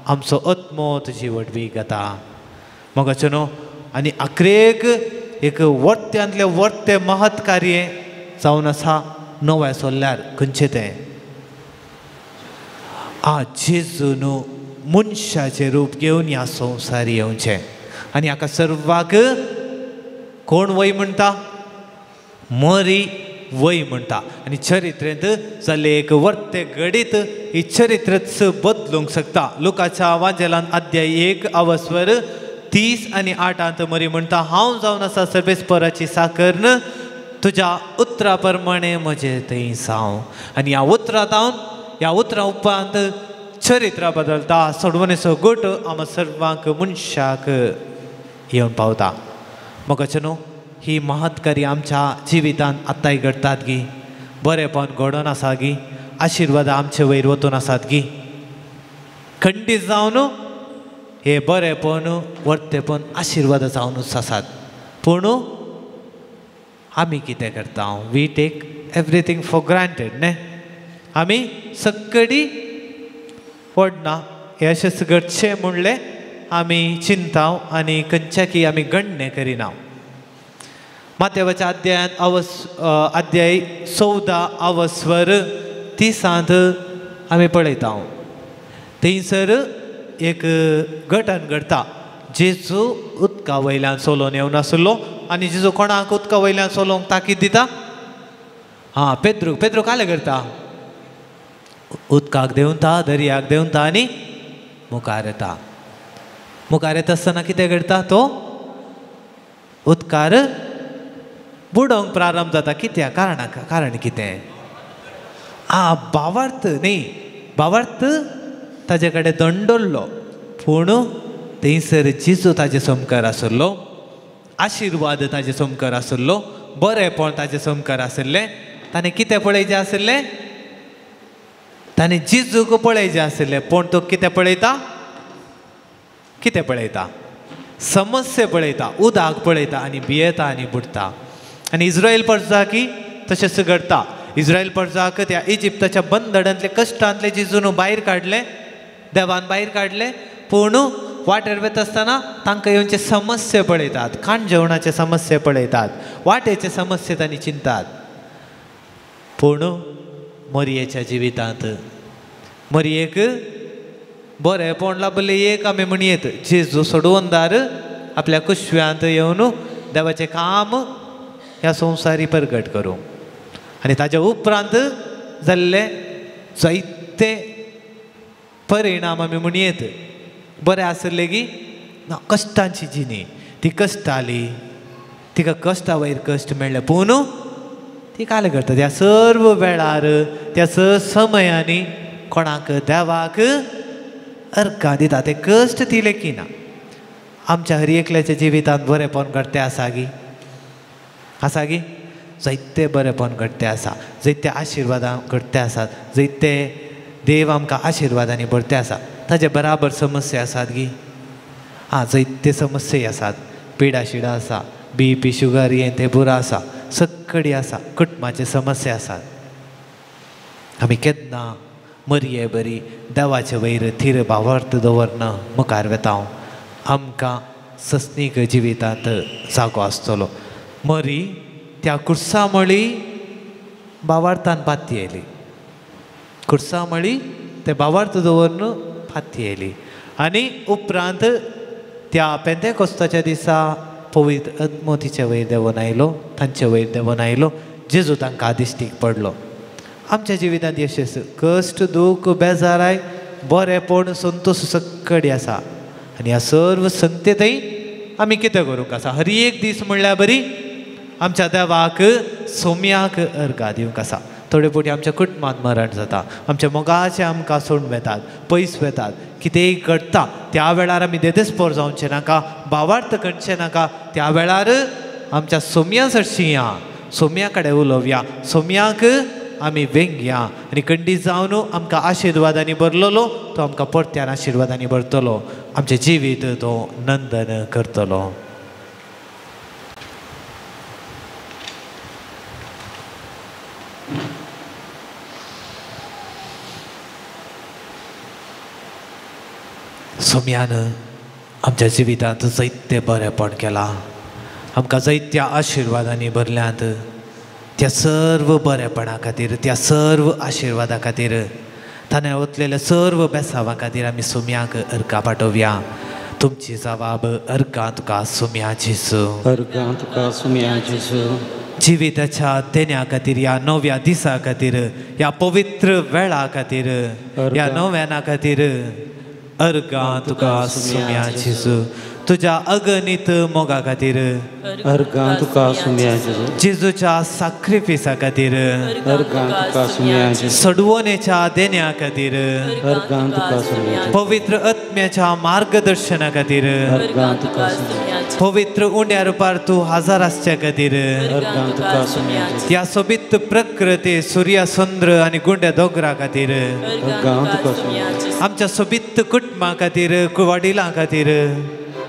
आमचो आत्मो तुजी वडवी गाता. मगाचो न्हू आनी आखरेक एक वर्त्यांतलें वर्तें महत् कार्य जावन आसा नव्या सोल्ल्यार खंयचें तें आ जेजू न्हू मनशाचें रूप घेवन ह्या संवसार येवचें आनी हाका सर्वाक कोण वय म्हणटा मरी वय म्हणटा. आनी चरित्रेंत जाल्लें एक वर्तें घडीत ही चरित्रच बदलूंक शकता. लुकाच्या वाजेलान अध्याय 1 अवस्वर 30 आनी 8 मरी म्हणटा हांव जावन आसा सर्वेस्पराची साकर तुज्या उतरा प्रमाणे म्हजें थंय जावं. आनी ह्या उतरां जावन ह्या उतरां उपरांत चरित्र बदलता, सोडवणेचो गट आमकां सर्वांक मनशाक येवन पावता. मगाचें न्हू ही महत्कारी आमच्या जिवितांत आतांय घडटात गी, बरेंपण घडोवन आसा गी, आशिर्वाद आमचे वयर वतून आसात गी. खंडीत जावन हे बरेंपण वर्तेपण आशिर्वाद जावनूच आसात. पूण आमी कितें करता, we take everything for granted न्ही. आमी सक्कडी पडना हें अशेंच घडचें म्हणलें आमी चिंता आनी खंयच्या की आमी गणणे करिना. मातेवाच्या अध्यायांत अध्याय 14 अवस्वर 30 आमी पळयता. थंयसर एक घटन घडटा. जेजू उदका वयल्यान चलोवन येवन आसलो आनी जेजू कोणाक उदका वयल्यान चलोवंक ताकीद दिता? हां, पेद्रू. पेद्रू कालें करता, उदकाक देंवता, दर्याक देंवता आनी मुखार येता. मुखार येता आसतना कितें घडटा, तो उदकार बुडोवंक प्रारंभ जाता. कित्याक? कारणाक कारण कितें? आ भावार्थ न्ही, भावार्थ ताजे कडेन दंडल्लो, पूण थंयसर जेजू ताजे समकार आसलो, आशिर्वाद ताजे समकार आसलो, बरेंपण ताजे समकार आसलें. ताणें कितें पळयचें आसलें? ताणें जेजूक पळयचें आसलें. पूण तो कितें पळयता? कितें पळयता? समस्या पळयता, उदक पळयता आनी भियेता आनी बुडटा. आनी इस्रायल परजाकी तशेंच घडटा. इस्रायल परजाक त्या इजिप्ताच्या बंदडांतले कश्टांतले जेजून भायर काडलें, देवान भायर काडलें. पूण वाटेर वता आसतना तांकां येवचे समस्या पळयतात, खाण जेवणाचे समस्या पळयतात, वाटेचे समस्या तांणी चिंतात. पूण मरयेच्या जिवितांत मरयेक बरेंपण लाभलें एक आमी म्हणयेत, जेजू सोडवणदार आपल्या कुशव्यांत येवन देवाचें काम ह्या संवसारी परगट करूं. आनी ताज्या उपरांत जाल्ले जायते परिणाम आमी म्हणयेत बरें आसले की ना, कश्टांची जिणी, ती कश्टाली, तिका कश्टा वयर कश्ट मेळ्ळे, पूण ती कालें करता त्या सर्व वेळार त्या समयांनी कोणाक देवाक अर्घां दिता, ते कश्ट ती लेखिना. आमच्या हर एकल्याच्या जिवितांत बरेंपण घडटे आसा गी? आसा गी? जायते बरेंपण घडटे आसा, जायते आशिर्वादां घडटे आसात, जायते देव आमकां आशिर्वादांनी भरते आसा. ताजे बराबर समस्या आसात गी? आं, जायते समस्या आसात, पिडा शिडा आसा, बी पी शुगर हें तें पुरो आसा, सक्कडी आसा, कुटुंबाचे समस्या आसात. आमी केन्ना मरये बरी देवाचे वयर थीर भावार्थ दवरना मुखार वेता, आमकां सस्नीक जिवितांत जागो आसतलो. मरी त्या कुर्सामळी भावार्थान पाती येयली, कुर्सामळी ते भावार्थ दवरून पाती येयली. आनी उपरांत त्या पेंतेकोस्ताच्या दिसा पवित्र आत्मो तिचे वयर देंवोन आयलो, तांचे वयर देंवोन आयलो, जेजू तांकां दिश्टीक पडलो. आमच्या जिवितांत यशस कश्ट दूख बेजाराय बरेंपण संतोश सक्कडी आसा. आनी ह्या सर्व संगतेतय आमी कितें करूंक आसा? हर एक दीस म्हणल्यार बरी आमच्या देवाक सोम्याक अर्गां दिवंक आसा. थोडे फावटी आमच्या कुटुंबांत मरण जाता, आमच्या मोगाचे आमकां सोडून वेतात, पयस वेतात, कितेंय घडटा, त्या वेळार आमी देदेस्पोर जावचें नाका, भावार्थ करचें नाका. त्या वेळार आमच्या सोम्या सरशी या, सोम्या कडेन उलोवया, सोम्याक आमी वेंगया आनी खंडीत जावन आमकां आशिर्वादांनी भरलेलो तो आमकां परत्यान आशिर्वादांनी भरतलो, आमचें जिवीत तो नंदन करतलो. सोम्यान आमच्या जिवितांत जायतें बरेंपण केलां, आमकां जायत्या आशिर्वादांनी भरल्यांत. त्या सर्व बरेपणा खातीर, त्या सर्व आशिर्वादा खातीर, ताणें ओतलेल्या सर्व बेसांवा खातीर आमी सोम्याक अर्गां पाठोवया. तुमची जवाब अर्गां तुका सोम्या जेजू, अर्गां तुका सोम्या जेजू. जिविताच्या देण्या खातीर, ह्या नव्या दिसा खातीर, ह्या पवित्र वेळा खातीर, ह्या नव्याना खातीर अर्गां तुका सोम्या जेजू. तुज्या अगणीत मोगा खातीर अर्गां तुका सोम्या जेजू. जेजूच्या साक्रिफिसा खातीर अर्गां तुका सोम्या जेजू. सडवणेच्या देण्या खातीर अर्गां तुका सोम्या जेजू. पवित्र आत्म्याच्या मार्गदर्शना खातीर अर्गां तुका सोम्या जेजू. पवित्र उंड्या रुपार तूं हजर आसच्या खातीर अर्गां तुका सोम्या जेजू. ह्या सोबीत प्रकृती सुर्या चंद्र आनी गुंड्या दोंगरा खातीर अर्गां तुका सोम्या जेजू. आमच्या सोबीत कुटुंबा खातीर, वडिलां खातीर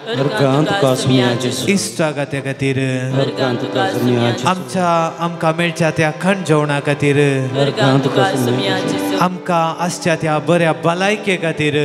अर्गां तुका सोम्या जेजू. इश्टागात्या खातीर अर्गां तुका सोम्या जेजू. आमच्या आमकां मेळच्या त्या खण जेवणा खातीर अर्गां तुका सोम्या जेजू. आमकां आसच्या त्या बऱ्या भलायके खातीर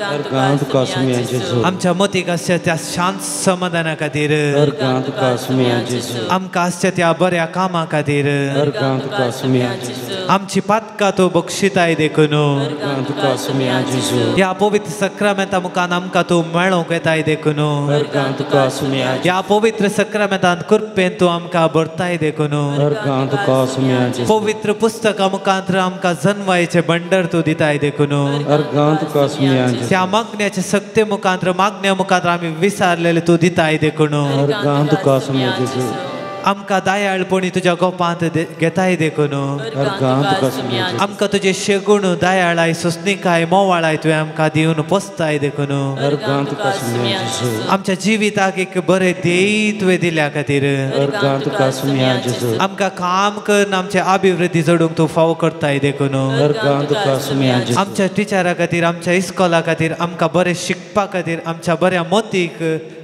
अर्गां तुका सोम्या जेजू. आमच्या मतीक आसच्या त्या शांत समाधाना खातीर अर्गां तुका सोम्या जेजू. आमकां आसच्या त्या बऱ्या कामा खातीर अर्गां तुका सोम्या जेजू. आमची पातकां तूं बक्षिताय देखून अर्गां तुका सोम्या जेजू. ह्या पवित्र सक्रामेंता मुखान आमकां तूं मेळोवंक येताय देखून अर्गां तुका सोम्या जेजू. ह्या पवित्र सक्रामेंतांत कृपेन तूं आमकां भरताय देखून अर्गां तुका सोम्या जेजू. पवित्र पुस्तकां मुखांत आमकां जनवायचें भंडर तूं दिताय देखून अर्गां तुका सोम्या जेजू. त्या मागण्याचे सक्ते मुखांत, मागण्या मुखांत आमी विसारलेले तूं दिताय देखून अर्गां तुका सोम्या जेजू. आमकां दयाळपणी तुज्या गोपांत घेताय देखून अर्गां तुका सोम्या जेजू. आमकां तुजे शेगूण दयाळाय, सोसणिकाय, मोवाळाय तुवें आमकां दिवन पोसताय देखून अर्गां तुका सोम्या जेजू. आमच्या जिविताक एक बरें ध्येय तुवें दिल्या खातीर अर्गां तुका सोम्या जेजू. आमकां काम करून आमचे अभिवृद्धी जोडूंक तूं फावो करताय देखून अर्गां तुका सोम्या जेजू. आमच्या टिचरा खातीर, आमच्या इस्कोला खातीर, आमकां बरें शिकपा खातीर, आमच्या बऱ्या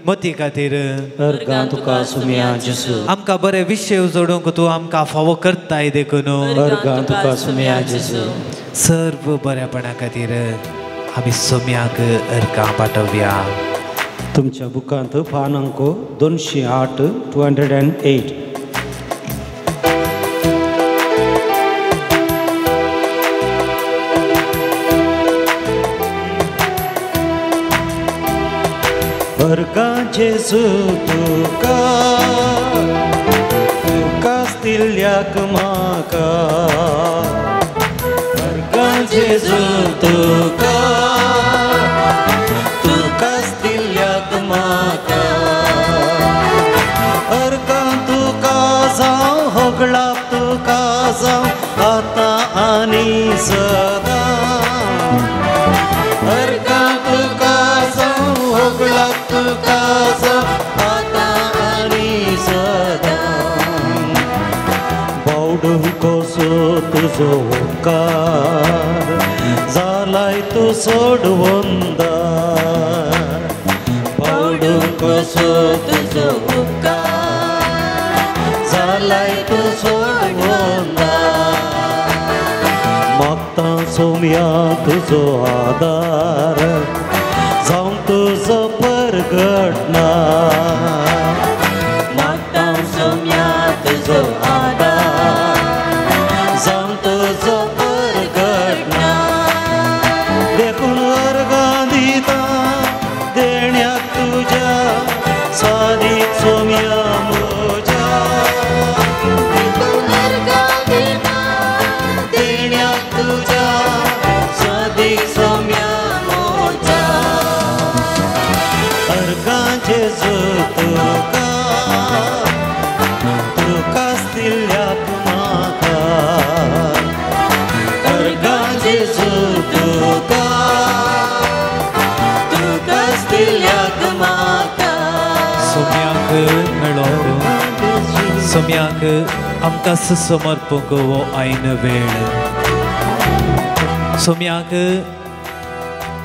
मती खातीर अर्गां तुका सोम्या जेजू. आमकां बरे विशय जोडूंक तूं आमकां फावो करताय देखून अर्गां तुका सोम्या जेजू. सर्व बऱ्यापणा खातीर आमी सोम्याक अर्गां पाठोवया. तुमच्या बुकांत पान अंक 208 208. अर्गां जेजू तुका, तुकाच दिल्याक म्हाका. अर्गां जेजू तुका, तुकाच दिल्याक म्हाका. अर्गां तुका जावं, होगळाप तुका जावं, आतां आनी सदां. अर्गां तुका जावं, होगळाप तुका जावं, आतां आनी सदां. बावडूं कसो तुजो उपकार जालाय तूं सोडवंदार. बावडूं कसो तुजो उपकार जालाय तूं सोडवंदार. मागता सोम्या तुजो आदार जावं तुजो परगटना. मागता सोम्या तुजो आदार जावं तुजो परगटना. देखून अर्गां दिता देण्याक तुज्या सादीक सोम्या म्हज्या. देखून अर्गां दिता देण्याक तुज्या सादीक सोम्या म्हज्या. अर्गां जेजू सोम्याक आमकां समर्पूंक हो ऐन वेळ. सोम्याक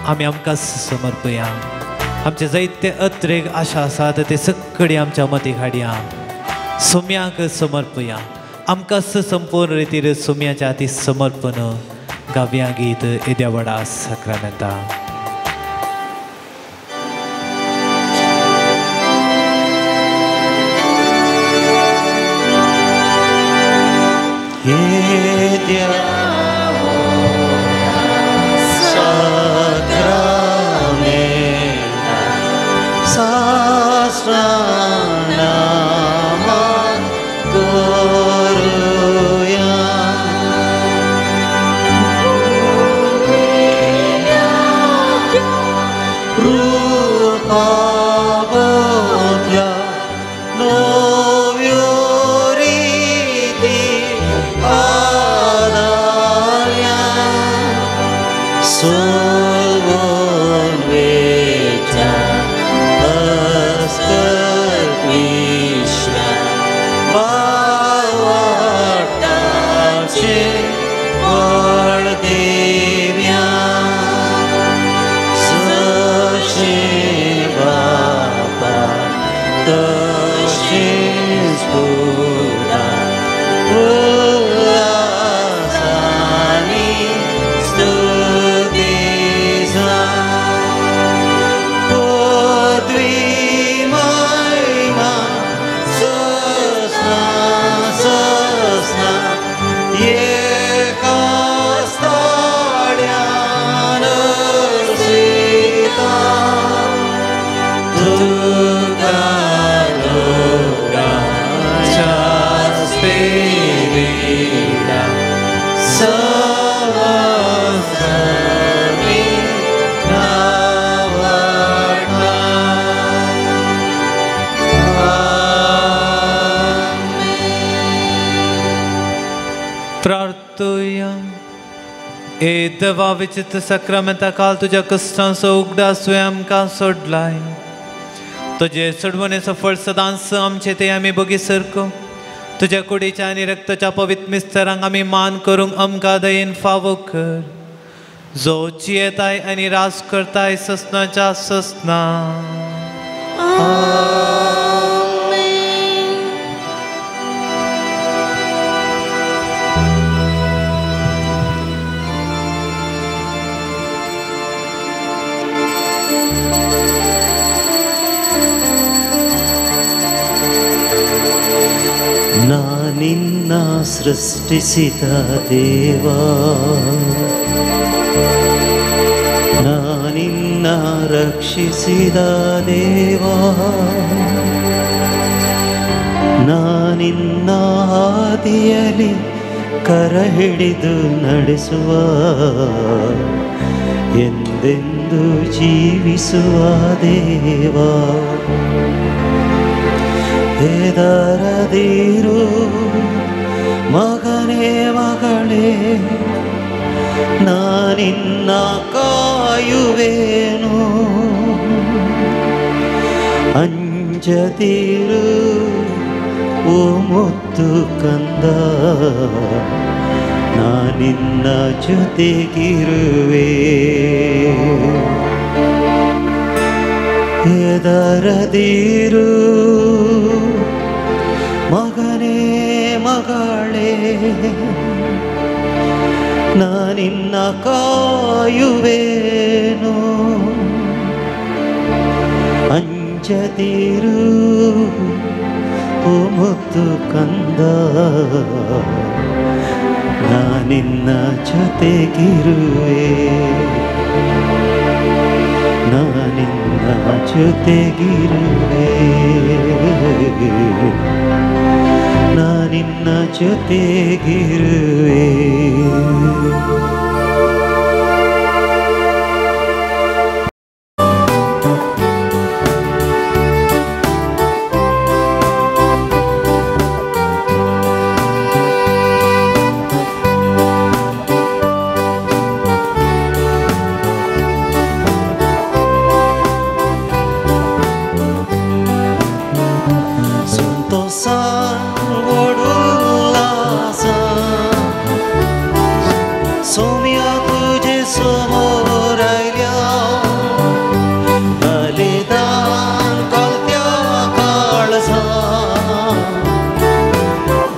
आमी आमकां समर्पया. आमचे जायते अत्रेक आशा आसात ते सगळी आमच्या मतीक हाडया. सोम्याक समर्पया. आमकां संपूर्ण रितीर सोम्याच्या हाती समर्पण गावया गीत येद्या व्हडा साक्रामेंता. देवा विचित्र साक्रामेंता काल तुज्या कश्टांचो उगडास तुवें आमकां सोडलाय. तुजे सोडवणेचो फळ सदांच आमचे ते आमी बगी सरको. तुज्या कुडीच्या आनी रक्ताच्या पवित्र मिस्तरांक आमी मान करूंक आमकां दयेन फावो कर. जो जियेताय आनी राज करताय ससनाच्या ससना. ನಿನ್ನ ಸೃಷ್ಟಿಸಿದ ದೇವಾ, ನಾನಿನ್ನ ರಕ್ಷಿಸಿದ ದೇವಾ, ನಾನಿನ್ನ ಹಾದಿಯಲ್ಲಿ ಕರ ಹಿಡಿದು ನಡೆಸುವ, ಎಂದೆಂದು ಜೀವಿಸುವ ದೇವಾ. ಹೆದರದಿರು ಮಗನೇ ಮಗಳೇ, ನಾನಿನ್ನ ಕಾಯುವೇನು. ಅಂಜದಿರು ಓ ಮುತ್ತು ಕಂದ, ನಾನಿನ್ನ ಜೊತೆಗಿರುವೆ. ಹೆದರದಿರು ಮಗನೇ ಮಗಳೇ, ನಾನಿನ್ನ ಕಾಯುವೇನು. ಅಂಜದಿರು ಓ ಮುತ್ತು ಕಂದ, ನಾನಿನ್ನ ಜೊತೆಗಿರುವೆ, ನಾನಿನ್ನ ಜೊತೆಗಿರುವೆ, ನಾನಿನ್ನ ಜೊತೆಗಿರುವೆ. ಸಂತೋಷ. सोम्या तुजे समोर आयल्या बलिदान घालत्या काळजा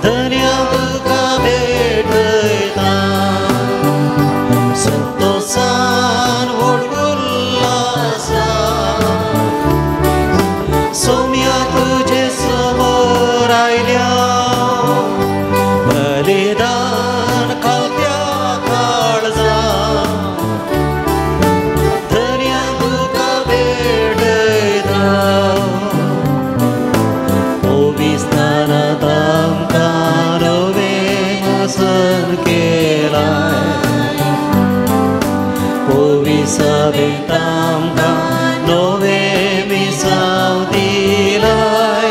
धन्या तुका भेटयता संतोषान व्हड उल्हासान सोम्या तुजे समोर आयल्या बलिदान घालत्या काळजा धन्या तुका भेटयता पविस्तानांत आमकां नवें आसन केलां पविसभेंत आमकां नवें मिसांव दिलाय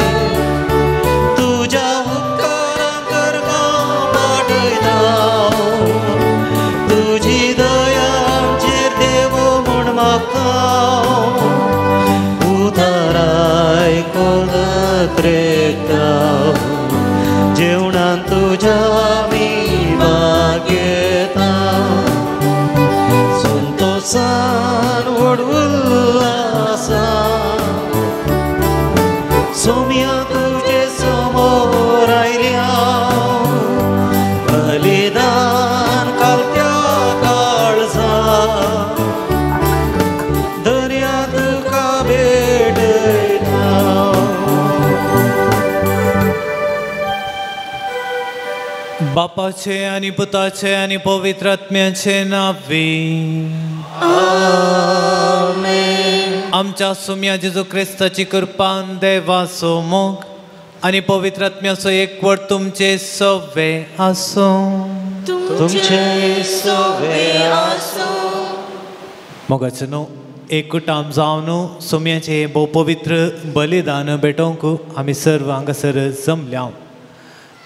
तुज्या उपकारांक अर्गां पाठयता तुजी दया आमचेर देव म्हूण मागता उताराय कोलत रेखता जेवणान तुज्या आमी भाग घेता संतोषान व्हड उल्हासान सोम्या तुजे समोर आयल्या बलिदान घालत्या काळजा दर्या तुका भेटयता. बापाचे आनी पुताचे आनी पवित्र आत्म्याचे नांवे आमच्या सुम्या जेजू क्रिस्ताची कृपान देवाचो मोग आनी पवित्र आत्म्याचो एकवट तुमचे सवे आसूं. तुमचे सवे आसूं. मोगाचो न्हू एकूटाम जावन सुम्याचें भोव पवित्र बलिदान भेटोवंक आमी सर्व हांगासर जमल्या.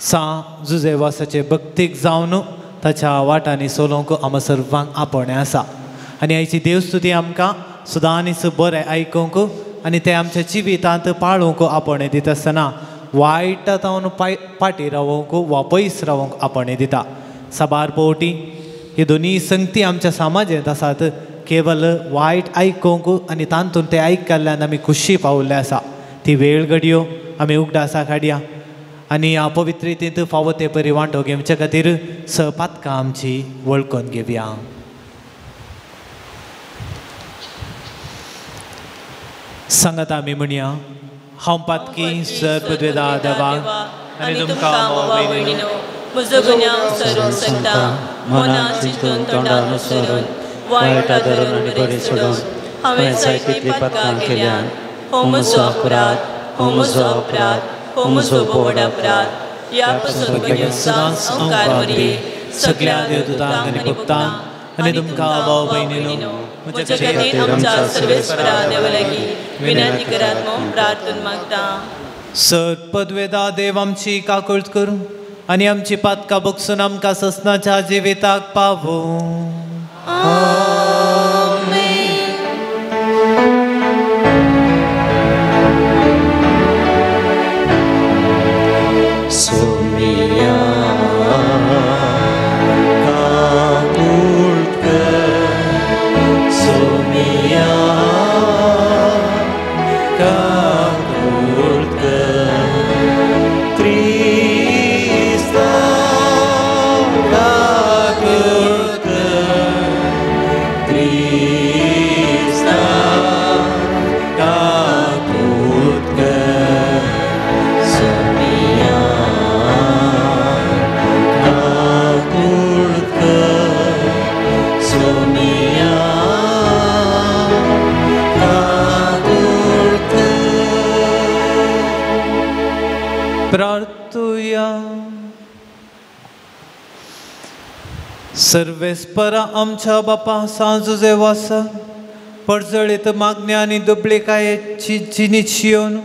सा जुजेवासाचे भक्तीक जावन ताच्या वाटांनी चलोवंक आमकां सर्वांक आपोवणें आसा आनी आयची देवस्तुती आमकां सदांच बरें आयकूंक आनी तें आमच्या जिवितांत पाळूंक आपोवणें दिता आसतना वायटा तावन फाटीं रावोवंक वा पयस रावोवंक आपोवणें दिता. साबार पवटी ही दोनी संगती आमच्या समाजांत आसात. केवल वायट आयकूंक आनी तातूंत तें आयकल्ल्यान आमी खुशी पावल्ले आसा. ती वेळ घडयो आमी उगडासा काडया आनी ह्या पवित्रतेंत फावो ते परी वांटो घेवचे खातीर सपातकां आमची वळखून घेवया. सांगात आमी म्हणया, हांव पातकी सर्वद्वेदा देवाक आनी तुमकां भाव भयणीनो म्हजो गुन्यांव सरूंक शकता मनान चिंतून तोंडान सरून वायट आदरून आनी बरें सोडून हांवें जायतीं पातकां केल्यान. हो म्हजो अपराध, हो म्हजो अपराध, हो म्हजो व्हड अपराध. ह्या पासून म्हज्यो सदांच अंकार वरवीं सगळ्या देवदूतांक आनी भक्तांक आनी तुमकां भाव भयणीनो म्हज्या खातीर आमच्या सर्वेस्परा देवा लागीं विनंती करात म्हूण प्रार्थना मागता. सर पदवेदा देव आमची काकूळट करूं आनी आमची पातकां बगसून आमकां ससनाच्या जिविताक पावूं. सोमिया काकूळट कर, सोमिया काकूळट कर, क्रिस्ता काकूळट कर, क्रिस्ता काकूळट कर, सोमिया काकूळट कर, सोमिया काकूळट कर. प्रार्थुया. सर्वेस्परा आमच्या बापा सांजुजेवासा परजळीत मागण्या आनी दुबळीकायेची जिनीच येवन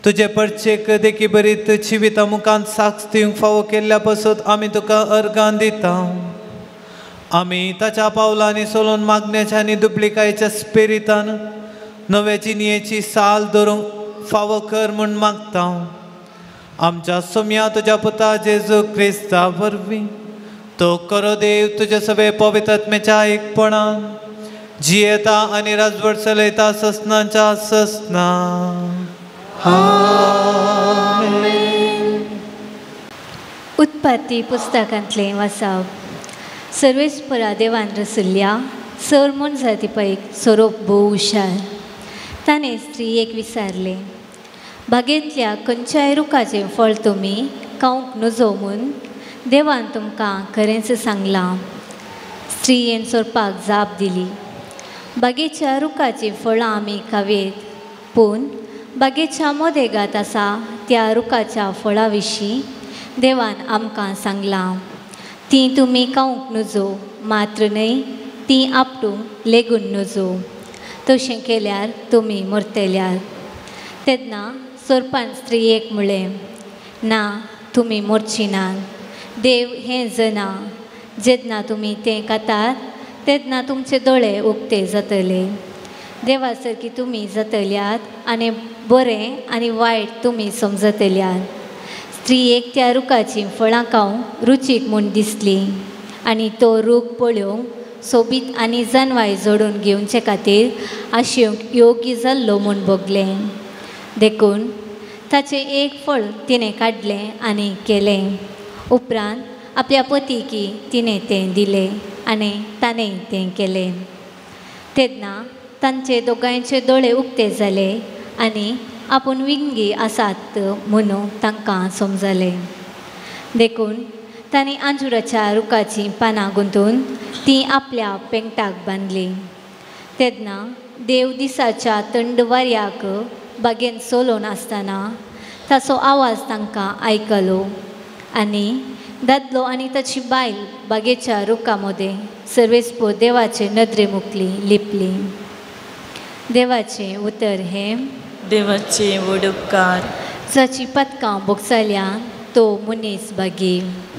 तुजे परचेक देखी बरीत जिविता मुखांत साक्ष दिवंक फावो केल्ल्या पासत आमी तुका अर्गां दिता. आमी ताच्या पावलांनी चलोवन मागण्याच्या आनी दुबळीकायेच्या स्पिरितान नवे जिणयेची साल धरूंक फावो कर म्हूण मागता. आमच्या सोम्या तुज्या पुता जेजू क्रिस्ता वरवीं तो करो देव तुझ्या सगळे पवित्रात्म्याच्या एकपणान जियेता आनी राजवट चलयता ससनाच्या ससना. आमेन. उत्पत्ती पुस्तकांतलें वाचप. सर्वेस्परा देवान रसल्ल्या सर मनजाती पैक सोरोप भोव हुशार. ताणें स्त्रियेक विचारलें, बागेंतल्या खंयच्याय रुखाचें फळ तुमी खावंक नजो म्हूण देवान तुमकां खरेंच सांगलां. स्त्रियेन सोरपाक जाप दिली, बागेच्या रुखाचीं फळां आमी खावयेत, पूण बागेच्या मदेगात आसा त्या रुखाच्या फळां विशीं देवान आमकां सांगलां, तीं तुमी खावंक नजो, मात्र न्हय तीं आपटूंक लेगून नजो, तशें केल्यार तुमी मरतल्यार. तेन्ना सोरपान स्त्रियेक म्हळें, ना, तुमी मरची नात. देव हें जना, जेन्ना तुमी तें खातात तेन्ना तुमचे दोळे उक्ते जातले, देवा सारकी तुमी जातल्यात आनी बरें आनी वायट तुमी समजतल्यात. स्त्रियेक त्या रुखाचीं फळां खावंक रुचीक म्हूण दिसली आनी तो रूख पळोवंक सोबीत आनी जानवाय जोडून घेवचे खातीर आशेवंक योग्य जाल्लो म्हूण भोगलें. देखून ताचें एक फळ तिणें काडलें आनी केलें. उपरांत आपल्या पतीकी तिणें तें दिलें आनी ताणें तें केलें. तेन्ना तांचे दोगांयचे दोळे उक्ते जाले आनी आपूण विंगी आसात म्हणून तांकां समजलें. देखून तांणी अंजुराच्या रुखाचीं पानां गुंतून तीं आपल्या पेंगटाक बांदलीं. तेन्ना देव दिसाच्या थंड वाऱ्याक बागेंत चलोवन आसतना ताचो आवाज तांकां आयकलो आनी दादलो आनी ताची बायल बागेच्या रुखा मदें सर्वेस्पर देवाचे नदरे मुखली लिपली. देवाचें उतर हें. देवाचे व्हड उपकार. जाची पदकां भोगसल्यान तो मनीस भागी.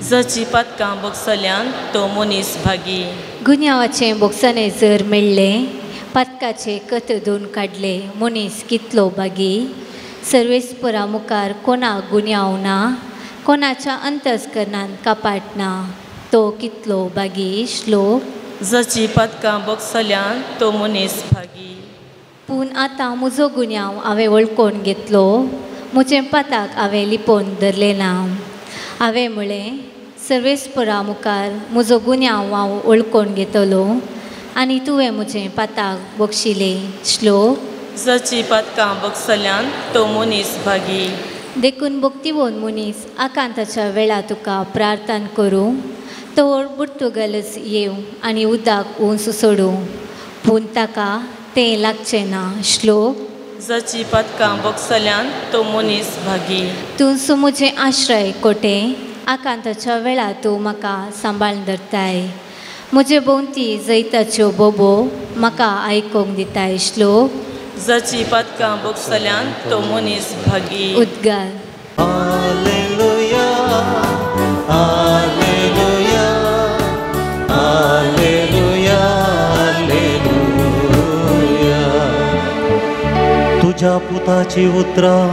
जाची पदकां भोगसल्यान तो मनीस भागी. गुन्यांवाचें भोगसणें जर मेळ्ळें, पदकाचें कथ धुवन काडलें, मनीस कितलो भागी. सर्वेस्परा मुखार कोणाक गुन्यांव ना, कोणाच्या अंतस्करणान कपाट ना, तो कितलो भागी. श्लोक. जाची पदकां भोगसल्यान तो मनीस भागी. पूण आतां म्हजो गुन्यांव हांवें वळखून घेतलो, म्हजें पाताक हांवें लिपोवन धरलें ना. हांवें म्हळें, सर्वेस्परा मुखार म्हजो गुन्यांव हांव वळखून घेतलो आनी तुवें म्हजें पाताक बक्षिलें. श्लोक. जाची पातकां बक्षल्यान तो मनीस भागी. देखून भक्तिवोन मनीस आकांताच्या वेळा तुका प्रार्थना करूं, तो बुडतुगलच येवं आनी उदक उंच सोडूं, पूण ताका तें लागचें ना. श्लोक. जाची पातकां बक्षल्यान तो मनीस भागी. तूं म्हजें आश्रय कोटें, आकांताच्या वेळा तूं म्हाका सांबाळून धरताय, म्हजे भोंवती जैताच्यो बोबो म्हाका आयकूंक दिताय. श्लोक. जाची पातकां बक्षल्यान तो मनीस भागी. उद्गार. Hallelujah, hallelujah, hallelujah, hallelujah. तुज्या पुताची उतरां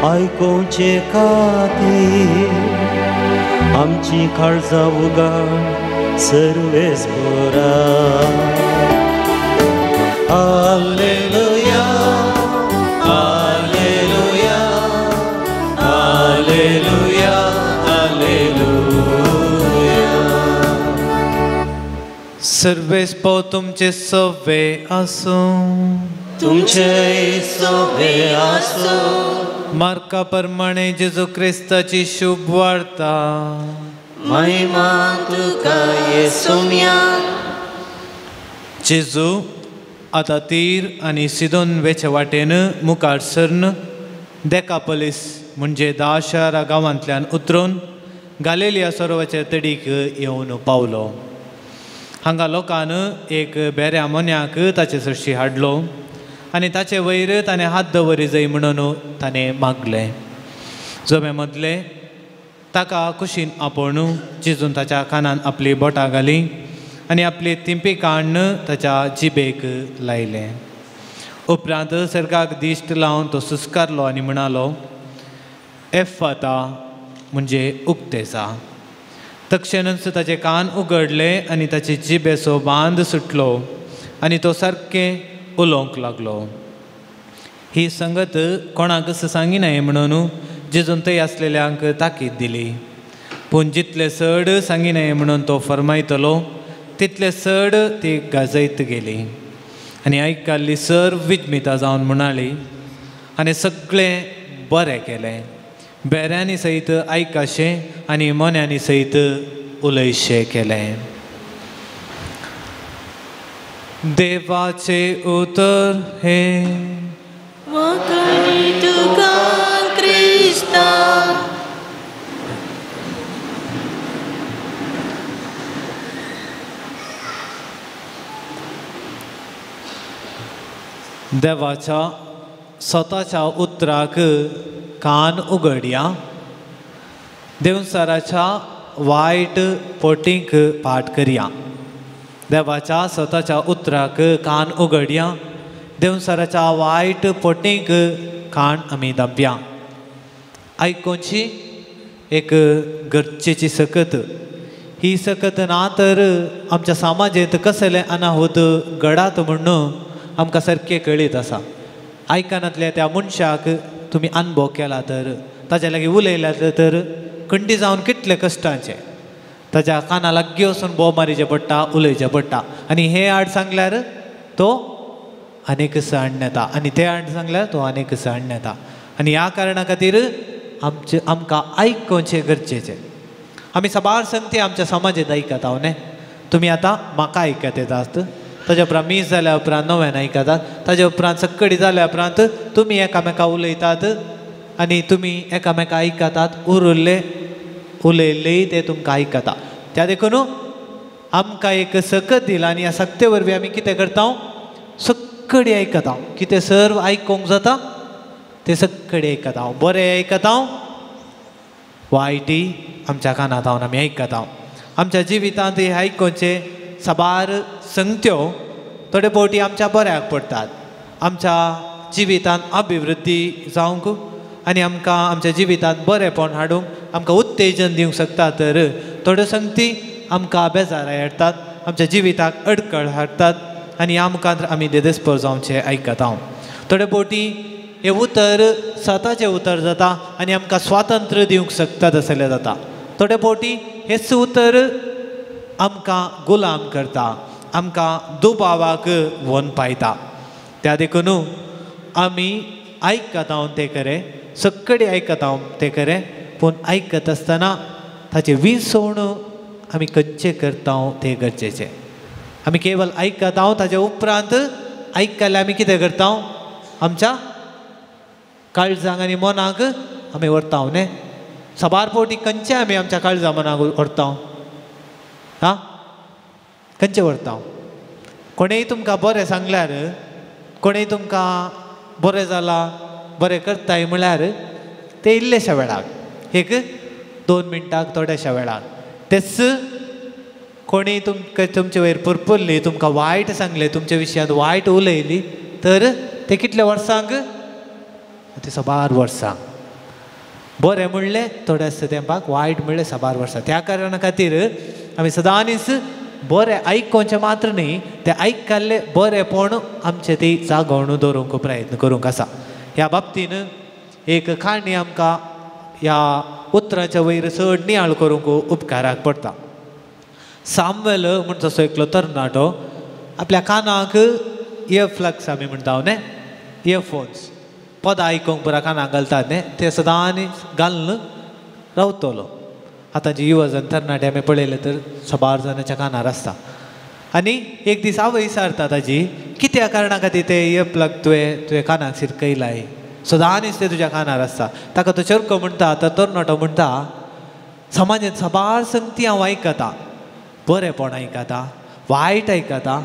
आयकुचे खातीर आमची काळजां उगाड सर्वेस्परा. Hallelujah, hallelujah, hallelujah, hallelujah. सर्वेस्पर तुमचे सवे आसूं. तुमचे सवे आसूं. मार्का प्रमाणे जेजू क्रिस्ताची शुभ वार्ता. महिमा तुका येसुम्या. जेजू आतां तीर आनी सिदोन वेचे वाटेन मुखार सरन देकापोलीस म्हणजे 10 शारा गांवांतल्यान उतरून गालेलिया सरोवराचे तडीक येवन पावलो. हांगा लोकान एक बेऱ्या मोन्याक ताचे सरशी हाडलो आनी ताचे वयर ताणें हात दवरी जाय म्हणून ताणें मागलें. जमे मदले ताका कुशीन आपोवन जेजून ताच्या कानान आपली बोटां घाली आनी आपली तिंपी काण्ण ताच्या जिबेक लायलें. उपरांत सर्गाक दिश्ट लावन तो सुस्कारलो आनी म्हणालो, एफाता म्हणजे उक्तेसा. तक्षणच ताचे कान उगडले आनी ताचे जिबेचो बांद सुटलो आनी तो सारकें उलोवंक लागलो. ही संगत कोणाकच सांगिनाय म्हणून जेजून थंय आसलेल्यांक ताकीद दिली. पूण जितले चड सांगिनाय म्हणून तो फरमायतलो तितले चड ती गाजयत गेली. आनी आयकाल्ली सर्व विज्मिता जावन म्हणाली आनी सगळें बरें केलें. बेऱ्यांनी सयत आयकाशें आनी मोन्यांनी सयत उलयशें केलें. देवाचें उतर हें. वाखाणी तुका क्रिस्ता. देवाच्या स्वताच्या उतराक कान उगडया. देवसाराच्या वायट पोटींक पाठ करया. देवाच्या स्वताच्या उतराक कान उगडया. देवसाराच्या वायट पोटींक कान आमी दाबया. आयकोची एक गरजेची सकत. ही सकत ना तर आमच्या समाजेंत कसलें अनाहूत घडात म्हणून आमकां सारकें कळीत आसा. आयकनातल्या त्या मनशाक तुमी अनुभव केला तर ताज्या लागीं उलयल्यात तर खंडी जावन कितले कश्टांचे ताज्या काना लागीं वचून बोव मारीचें पडटा, उलयचें पडटा. आनी हे आड सांगल्यार तो आनीक सण येता आनी ते आड सांगल्यार तो आनीक सण येता. आनी ह्या कारणा खातीर आमचें आमकां आयकोचें गरजेचें. आमी साबार संगती आमच्या समाजेंत आयकता न्ही. तुमी आतां म्हाका आयकत येता आसत, ताज्या उपरांत मीस जाल्या उपरांत नव्यान आयकतात, ताज्या उपरांत सक्कडी जाल्या उपरांत तुमी एकामेका उलयतात आनी तुमी एकामेका आयकतात. उरल्ले उलयल्लेय ते तुमकां आयकता. त्या देखून आमकां एक सकत दिला आनी ह्या सक्ते वरवीं आमी कितें करता, सक्कडी आयकता. कितें सर्व आयकूंक जाता तें सक्कडी आयकता. बरें आयकता, वायटी आमच्या कानांत आमी आयकता. आमच्या जिवितांत हे आयकोचे साबार संगत्यो थोडे फावटी आमच्या बऱ्याक पडटात. आमच्या जिवितांत अभिवृद्धी जावंक आनी आमकां आमच्या जिवितांत बरेंपण हाडूंक आमकां उत्तेजन दिवंक शकता. तर थोड्यो संगती आमकां बेजाराय हाडटात, आमच्या जिविताक अडकळ हाडटात आनी आमकां आमी देदेस्पर जावचें आयकता. थोडे फावटी हें उतर सताचें उतर जाता आनी आमकां स्वातंत्र्य दिवंक शकता तसलें जाता. थोडे फावटी हेंच उतर आमकां गुलाम करता, आमकां दुबावाक वन पायता. त्या देखून आमी आयकता तें खरें, सक्कडी आयकता तें खरें, पूण आयकत आसतना ताचें विसवण आमी खंयचें करता तें गरजेचें. आमी केवल आयकता ताज्या उपरांत आयकल्यार आमी कितें करता, आमच्या काळजांक आनी मनाक आमी व्हरता न्ही. साबार फावटी खंयचे आमी आमच्या काळजा मनाक व्हरता, आं खंयचे व्हरता. कोणेय तुमकां बरें सांगल्यार, कोणेय तुमकां बरें जालां बरें करताय म्हळ्यार ते इल्लेशा वेळाक, एक 2 मिनटाक, थोड्याशा वेळाक. तेच कोणी तुमकां तुमचे वयर पुरपुरली, तुमकां वायट सांगलें, तुमच्या विशयांत वायट उलयली तर ते कितल्या वर्सांक, ते साबार वर्सांक. बरें म्हणलें थोड्याशा तेंपाक, वायट म्हणलें साबार वर्सां. त्या कारणा खातीर आमी सदांच बरें आयकोचें मात्र न्ही, तें आयकल्लें बरेंपण आमचें ती जागोवन दवरूंक प्रयत्न करूंक आसा. ह्या बाबतीन एक काणी आमकां ह्या उतराच्या वयर चड नियाळ करूंक उपकाराक पडटा. सामवेल म्हूण जसो एकलो तरणाटो आपल्या कानाक इयरफ्लक्स आमी म्हणटा न्ही, इयरफोन्स, पदां आयकूंक पुरा कानाक घालतात न्ही, ते सदांच घालून रावतलो. आतांचे युवा जण तरणाटे आमी पळयले तर साबार जाणाच्या कानार आसता. आनी एक दीस आवय विचारता ताजी, कित्या कारणा खातीर ते इयरप्लग तुवें कानाक शिरकयलाय, सदांच ते तुज्या कानार आसता. ताका तो चरको म्हणटा, तो तरणाटो म्हणटा, समाजांत साबार संगती हांव आयकता, बरेंपण आयकता, वायट आयकता,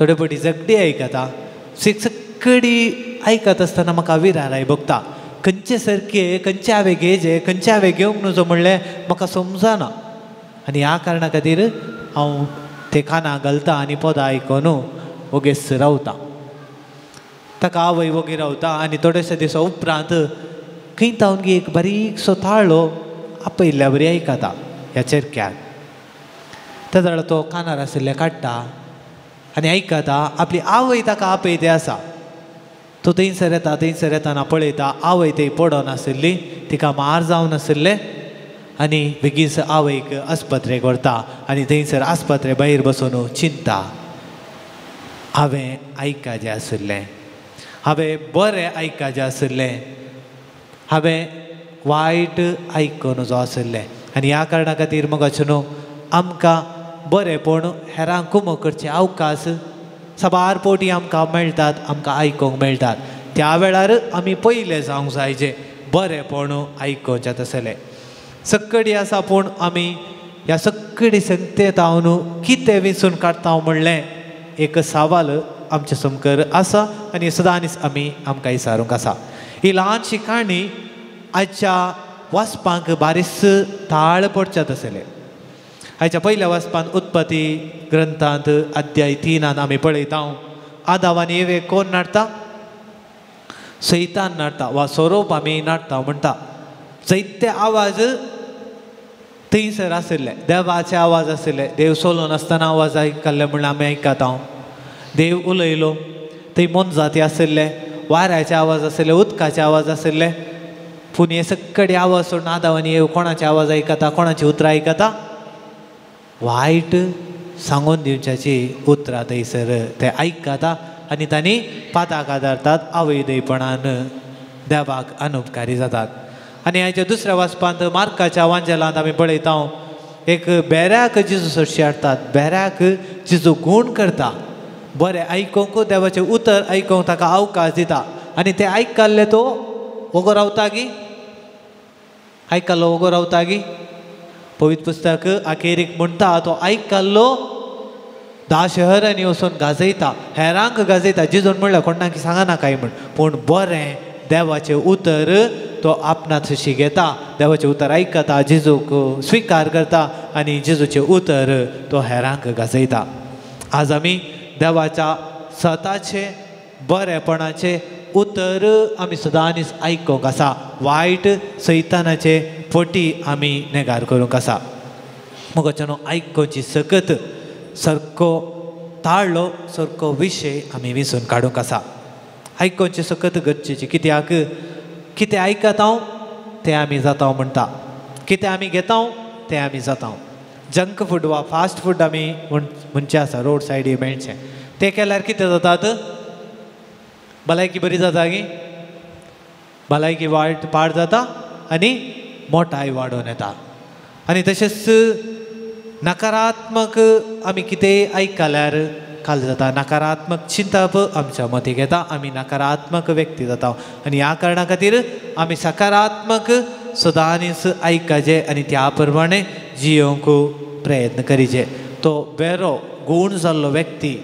थोडे फावटी झगडी आयकता. सगळी आयकत आसतना म्हाका विराराय भोगता. खंयचे सारकें, खंयचे हांवें घेवचें, खंयचे हांवें घेवंक न्हू म्हणलें म्हाका समजना. आनी ह्या कारणा खातीर हांव ते कानाक घालता आनी पदां आयकून वोगेच रावता. ताका आवय वोगी रावता आनी थोडेशे दिसा उपरांत खंय तावन एक बारीकसो ताळो आपयल्ल्या बरी आयकता ह्या चरक्याक. त्या जाल्यार तो कानार आशिल्ले काडटा आनी आयकता आपली आवय ताका आपयते आसा. तो थंयसर येता, थंयसर येताना पळयता आवय थंय पडोन आशिल्ली, तिका मार जावन आशिल्ले आनी बेगीन आवयक आस्पत्रेक व्हरता आनी थंयसर आस्पत्रे भायर बसून चिंता, हांवें आयकाचें आशिल्लें, हांवें बरें आयकाचें आशिल्लें, हांवें वायट आयकून जो आशिल्लें. आनी ह्या कारणा खातीर मोगाचो न्हू आमकां बरेंपण हेरांक कुमक करचे अवकाश साबार पवटी आमकां मेळटात, आमकां आयकूंक मेळटात. त्या वेळार आमी पयलें जावंक जाय जें बरेंपण आयकुचें तसलें सक्कडी आसा. पूण आमी ह्या सक्कडी संगतेंत हांव कितें विंचून काडटा म्हणलें एक सवाल आमचे सामकार आसा आनी सदांच आमी आमकां विचारूंक आसा. ही ल्हानशी काणी आयच्या वाचपांक बारीस ताळ पडच्या तसलें. आयच्या पयल्या वाचपांत उत्पत्ती ग्रंथांत अध्याय 3 आमी पळयता आदाव आनी एवेक कोण नाडटा? सैतान नाडटा वा सोरोप आमी नाडटा म्हणटा. जैते आवाज थंयसर आशिल्ले, देवाचे आवाज आशिल्ले. देव सोलो नासतना आवाज आयकल्ले म्हणल्यार आमी आयकता. देव उलयलो, थंय मोनजाती आशिल्ले, वाऱ्याचे आवाज आशिल्ले, उदकाचे आवाज आशिल्ले. पूण हे सक्कडे आवाज सोडून आदाव आनी एव कोणाचे आवाज आयकता, कोणाची उतरां आयकता? वायट सांगून दिवच्याची उतरां थंयसर ते आयकता आनी तांणी पाताक आदारतात, आवयदयपणान देवाक अनुपकारी जातात. आनी हाच्या दुसऱ्या वाचपांत मार्काच्या वांजेलांत आमी पळयता एक बेऱ्याक जेजू सरशी हाडटात, बेऱ्याक जेजू गूण करता, बरें आयकूंक देवाचें उतर आयकूंक ताका अवकाश दिता. आनी ते आयकल्ले तो वोगो रावता गी? आयकल्लो वोगो रावता गी? पवित्र पुस्तक अखेरीक म्हणटा तो आयकल्लो 10 शहरांनी वचून गाजयता, हेरांक गाजयता. जेजून म्हणल्यार कोणाक सांगना काय म्हण, पूण बरें देवाचें उतर तो आपणाक सुशी घेता, देवाचें उतर आयकता, जेजूक स्विकार करता आनी जेजूचें उतर तो हेरांक गाजयता. आज आमी देवाच्या सताचें बरेपणाचें उतर आमी सदांच आयकूंक आसा, वायट सैतानाचे फटी आमी नेगार करूंक आसा. मोगाच्यानो आयकुची सकत सारको ताळो सारको विशय आमी विंचून काडूंक आसा. आयकुची सकत गरजेची, कित्याक कितें आयकता हांव तें आमी जाता म्हणटा, कितें आमी घेता तें आमी जाता. जंक फूड वा फास्ट फूड आमी म्हणचें आसा रोड सायडी मेळचें, तें केल्यार कितें जातात? भलायकी बरी जाता गी? भलायकी वायट पाड जाता आनी मोटाय वाडोवन येता. आनी तशेंच नकारात्मक आमी कितेंय आयकल्यार काल जाता, नकारात्मक चिंतप आमच्या मतीक येता, आमी नकारात्मक व्यक्ती जाता. आनी ह्या कारणा खातीर आमी सकारात्मक सदांच आयकाचे आनी त्या प्रमाणे जियोवंक प्रयत्न करीचे. तो बरो गूण जाल्लो व्यक्ती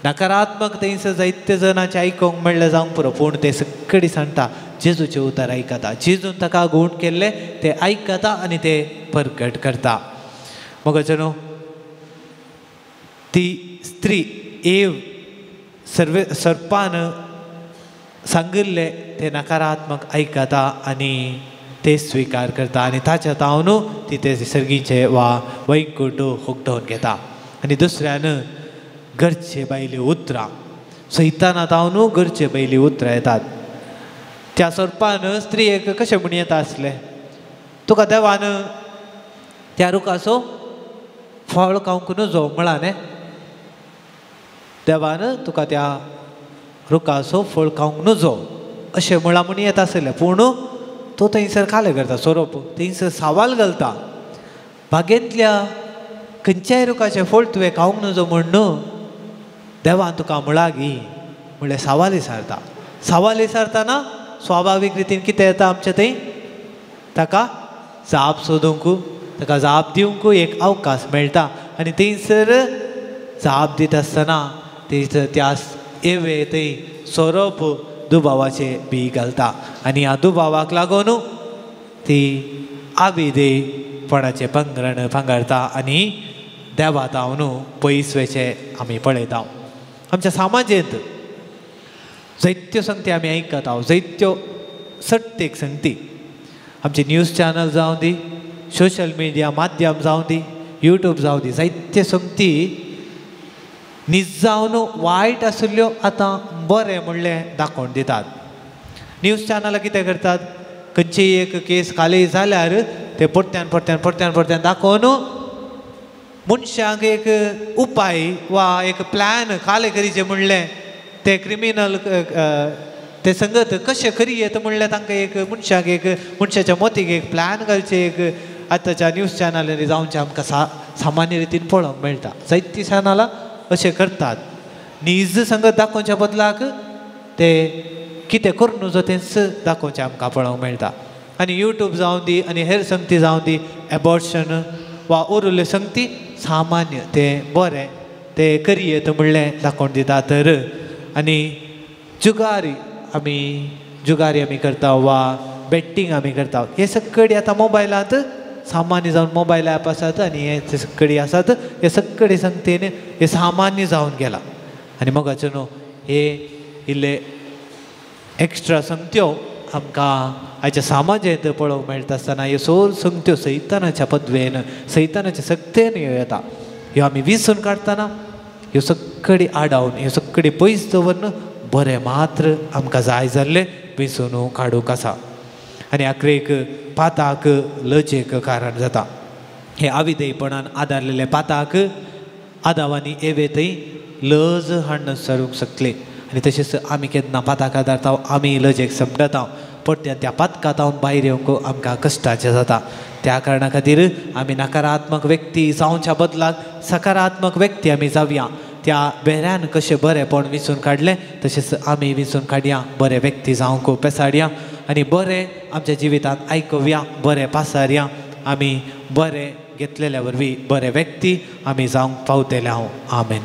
नकारात्मक थंयसर जायते जणांचे आयकूंक मेळ्ळें जावंक पुरो, पूण ते सगळी सांगता जेजूचें उतर आयकता, जेजून ताका गूण केल्लें ते आयकता आनी ते परगट करता. मोगाचो न्हू ती स्त्री एव सर्वे सर्पान सांगिल्लें ते नकारात्मक आयकता आनी ते स्विकार करता आनी ताच्या तावन ती ते सर्गीचे वा वैकुंठ हुगडोवन घेता. आनी दुसऱ्यान घरचे बायली उतरां सैताना तावन घरचे बायली उतरां येतात. त्या सर्पान स्त्रियेक कशें म्हण येता आसलें, तुका देवान त्या रुखाचो फळ खावंक नजो म्हळां न्ही, देवान तुका त्या रुखाचो फळ खावंक नजो अशें म्हळां म्हूण येता आसलें. पूण तो थंयसर खालें करता, सोरोप थंयसर सवाल घालता, बागेंतल्या खंयच्याय रुखाचें फळ तुवें खावंक नजो म्हूण देवान तुका म्हळां गी म्हणल्यार सवाल विचारता. सवाल विचारतना स्वाभावीक रितीन कितें येता आमचें थंय ताका जाप सोदूंक, ताका जाप दिवंक एक अवकाश मेळटा. आनी थंयसर जाप दिता आसतना थंयसर त्या एवे थंय सोरोप दुबावाचें बी घालता आनी ह्या दुबावाक लागून ती आविदेपणाचें पंगरण पंगारता आनी देवा तावन पयस वयचें आमी पळयता. आमच्या समाजेंत जायत्यो संगती आमी आयकता, जायत्यो सट्टेक संगती, आमचे न्यूज चॅनल जावं दी, सोशल मिडिया माध्यम जावं दी, यूट्यूब जावं दी जायते संगती निजावन वायट आशिल्ल्यो आतां बरें म्हणलें दाखोवन दितात. न्यूज चॅनलां कितें करतात, खंयचीय एक केस खाली जाल्यार ते परत्यान परत्यान परत्यान परत्यान दाखोवन मनशांक एक उपाय वा एक प्लॅन खाले करीचे म्हणलें ते क्रिमिनल ते संगत कशें करी येता म्हणल्यार तांकां एक मनशाक एक मनशाच्या मतीक एक प्लॅन घालचें एक आतांच्या न्यूज चॅनलांनी जावचें आमकां सामान्य रितीन पळोवंक मेळटा. जायतीं चॅनलां अशें करतात, नीज संगत दाखोवच्या बदलाक ते कितें करूं नजो तेंच दाखोवचें आमकां पळोवंक मेळटा. आनी यूट्यूब जावं दी आनी हेर संगती जावं दी एबॉर्शन वा उरिल्ल्यो संगती सामान्य तें बरें तें करयेत म्हणलें दाखोवन दिता. तर आनी जुगारी आमी करता वा बेट्टींग आमी करता, हे सगळी आतां मोबायलांत सामान्य जावन मोबायल एप आसात आनी हे सगळी आसात, हे सगळे संगतीन हे सामान्य जावन गेला. आनी मोगाचो न्हू हे इल्ले एक्स्ट्रा संगत्यो आमकां आयच्या समाजांत पळोवंक मेळटा आसतना ह्यो सोर संगत्यो सैतानाच्या पदवेन सैतानाच्या सक्तेन ह्यो येता. ह्यो आमी विसून काडटना ह्यो सगळी आडावन ह्यो सगळी पयस दवरून बरें मात्र आमकां जाय जाल्लें विसून काडूंक आसा. आनी आखरेक पाताक लजेक कारण जाता. हे आविदेयपणान आदारलेले पाताक आदाव आनी एवे थंय लज हाडून सरूंक शकले. आनी तशेंच आमी केन्ना पाताक आदारता आमी लजेक समजता, परत्यान त्या पातकांत भायर येवंक आमकां कश्टाचें जाता. त्या कारणा खातीर आमी नकारात्मक व्यक्ती जावच्या बदलाक सकारात्मक व्यक्ती आमी जावया. त्या बेऱ्यान कशें बरेंपण विंचून काडलें तशेंच आमी विंचून काडया, बरे व्यक्ती जावंक पेसाडया आनी बरें आमच्या जिवितांत आयकुया, बरें पासारया. आमी बरें घेतलेल्या वरवीं बरे व्यक्ती आमी जावंक पावतले हांव. आमेन.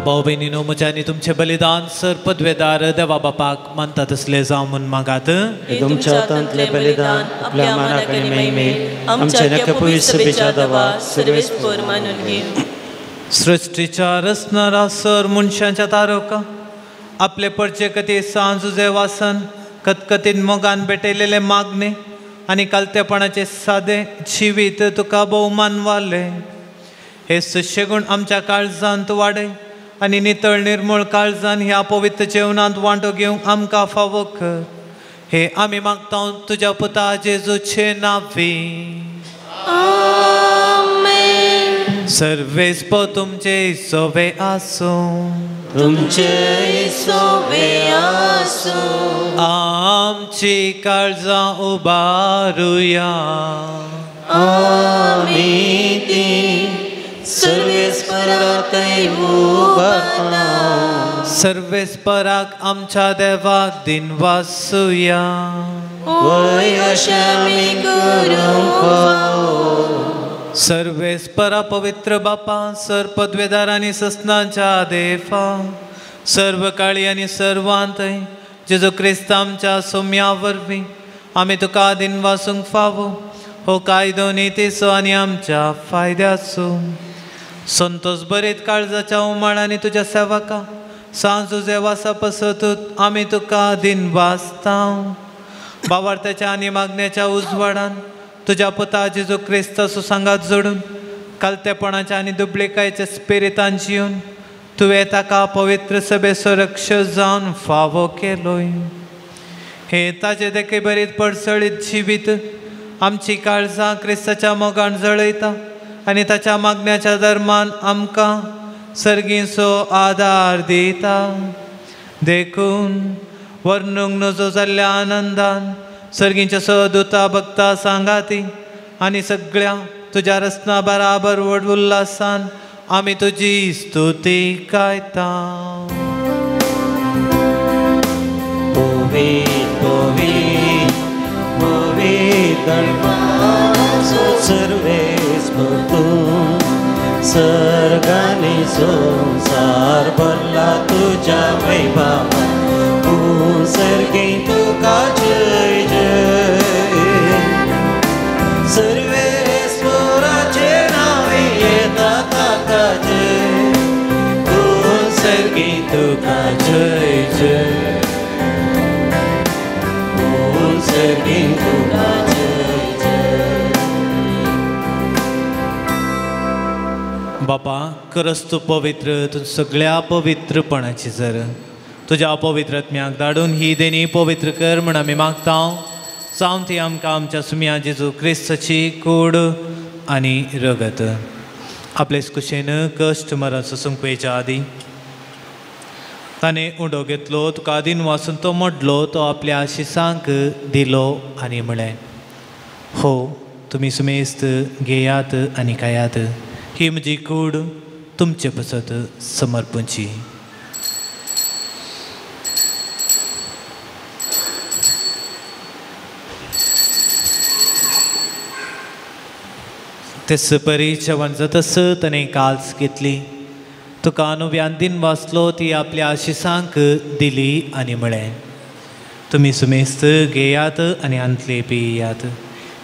भाव भयणीनो म्हज्या आनी तुमचें बलिदान सर पदवेदार देवा बापाक मानता तसलें जावं म्हूण मागात. तुमच्या हातांतलें बलिदान आपल्या मानाक आनी महिमेक आमच्या नक्या सभेच्या देवा सर्वेस्पर मानून घे. सृश्टीच्या रचणारा सर मनशांच्या तारका आपले परचे कथे सांजुजे वासन कतकतीन मोगान भेटयलेले मागणे आनी कालतेपणाचे सादे जिवीत तुका भोवमान वाले. हे सुशेगूण आमच्या काळजांत वाडय आनी नितळ निर्मूळ काळजान ह्या पवित्र जेवणांत वांटो घेवंक आमकां फावो कर. हे आमी मागता तुज्या पुता जेजूचे नांवी. आमेन. सर्वेस्पर तुमचे सोवे आसूं. तुमचे सोवे आसूं. आमची काळजां उबारुया. आमी ती सर्वेस्पराकय उबारता. सर्वेस्पराक आमच्या देवाक दिनवासुया. वय अशें आमी करूंक फावो. सर्वेस्परा पवित्र बापा सर पदवेदार आनी ससनाच्या देवा सर्व काळी आनी सर्वांतय जेजू क्रिस्त आमच्या सोम्या वरवीं आमी तुका दिनवासूंक फावो. हो कायदो नितीचो आनी आमच्या फायद्याचो. संतोष बरीत काळजाच्या उमाळांनी तुज्या सेवका सांजू जेवासा पसत आमी तुका दिनवासता. बावार्थाच्या आनी मागण्याच्या उजवाडान तुज्या पुता जेजू क्रिस्ताचो सांगात जोडून कालतेपणाच्या आनी दुबळेकायच्या स्पिरितान जिवन तुवें ताका पवित्र सभेचो रक्षक जावन फावो केलोय. हे ताजे देखे बरीत पडसळीत जिवीत आमची काळजां क्रिस्ताच्या मोगान जळयता आनी ताच्या मागण्याच्या धर्मान आमकां सर्गींचो आदार दिता. देखून वर्णूंक नजो जाल्ल्या आनंदान सर्गींच्या सदुता भक्ता सांगाती आनी सगळ्या तुज्या रचना बराबर व्हड उल्हासान आमी तुजी स्तुती गायता. सर्वेस्पर सर्गानी संसार भरला तुझ्या वैभवान, तूं सर्गी तुका जय जय. सर्वेस्पराचे नांवे येता ताका जय, तूं सर्गी तुका जय जय, तूं सर्गी तुका जय जय. बापा खरंच तूं पवित्र, तूं सगळ्या पवित्रपणाची जर तुज्या अपवित्र आत्म्याक धाडून ही देणी पवित्र कर म्हूण आमी मागता. जावन ती आमकां आमच्या सुम्या जेजू क्रिस्ताची कूड आनी रगत आपलेच कुशेन कश्ट मरण सोसूंक वयच्या आदीं ताणें उंडो घेतलो, तुका आदीन वाचून तो मोडलो, तो आपल्या आशिसांक दिलो आनी म्हळें, हो तुमी सुमेस्त घेयात आनी खायात, ही म्हजी कूड तुमचे पसत समर्पणची. तेच परी जेवण जातस ताणें काल्स घेतली, तुका नव्यान दिन वाचलो, ती आपल्या आशिसांक दिली आनी म्हळें, तुमी सुमेस्त घेयात आनी आंतले पियात,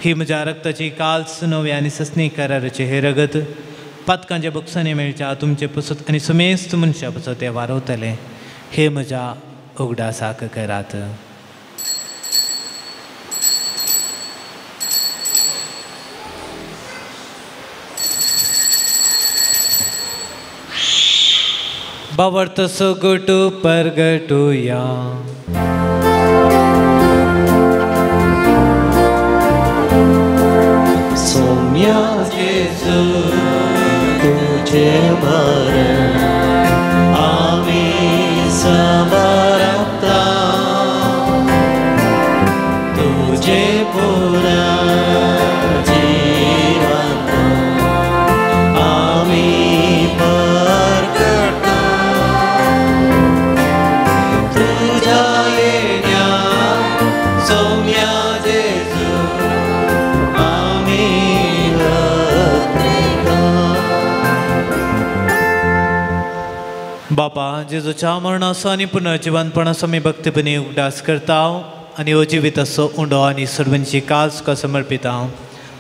ही म्हज्या रक्ताची काल्स नव्या आनी ससनी कराराचें हें रगत पातकांच्या बक्षांनी मेळच्या तुमचे पसत आनी सुमेस्त मनशा पसत तें वारवतलें. हे म्हज्या उगडासाक करात. बावर्त सगटू परगटूया. सौम्या जेजू तुझे मरण आमी समर्पता, तुझे पुनर्जीवन आमी परगटा, तुझ्या येण्या सौम्या जेजू आमी. बापा जेजूच्या मरणाचो आनी पुनर्जिवनपणाचो आमी भक्तीपणी उगडास करता आनी हो जिविताचो उंडो आनी सर्वांची काज तुका समर्पिता.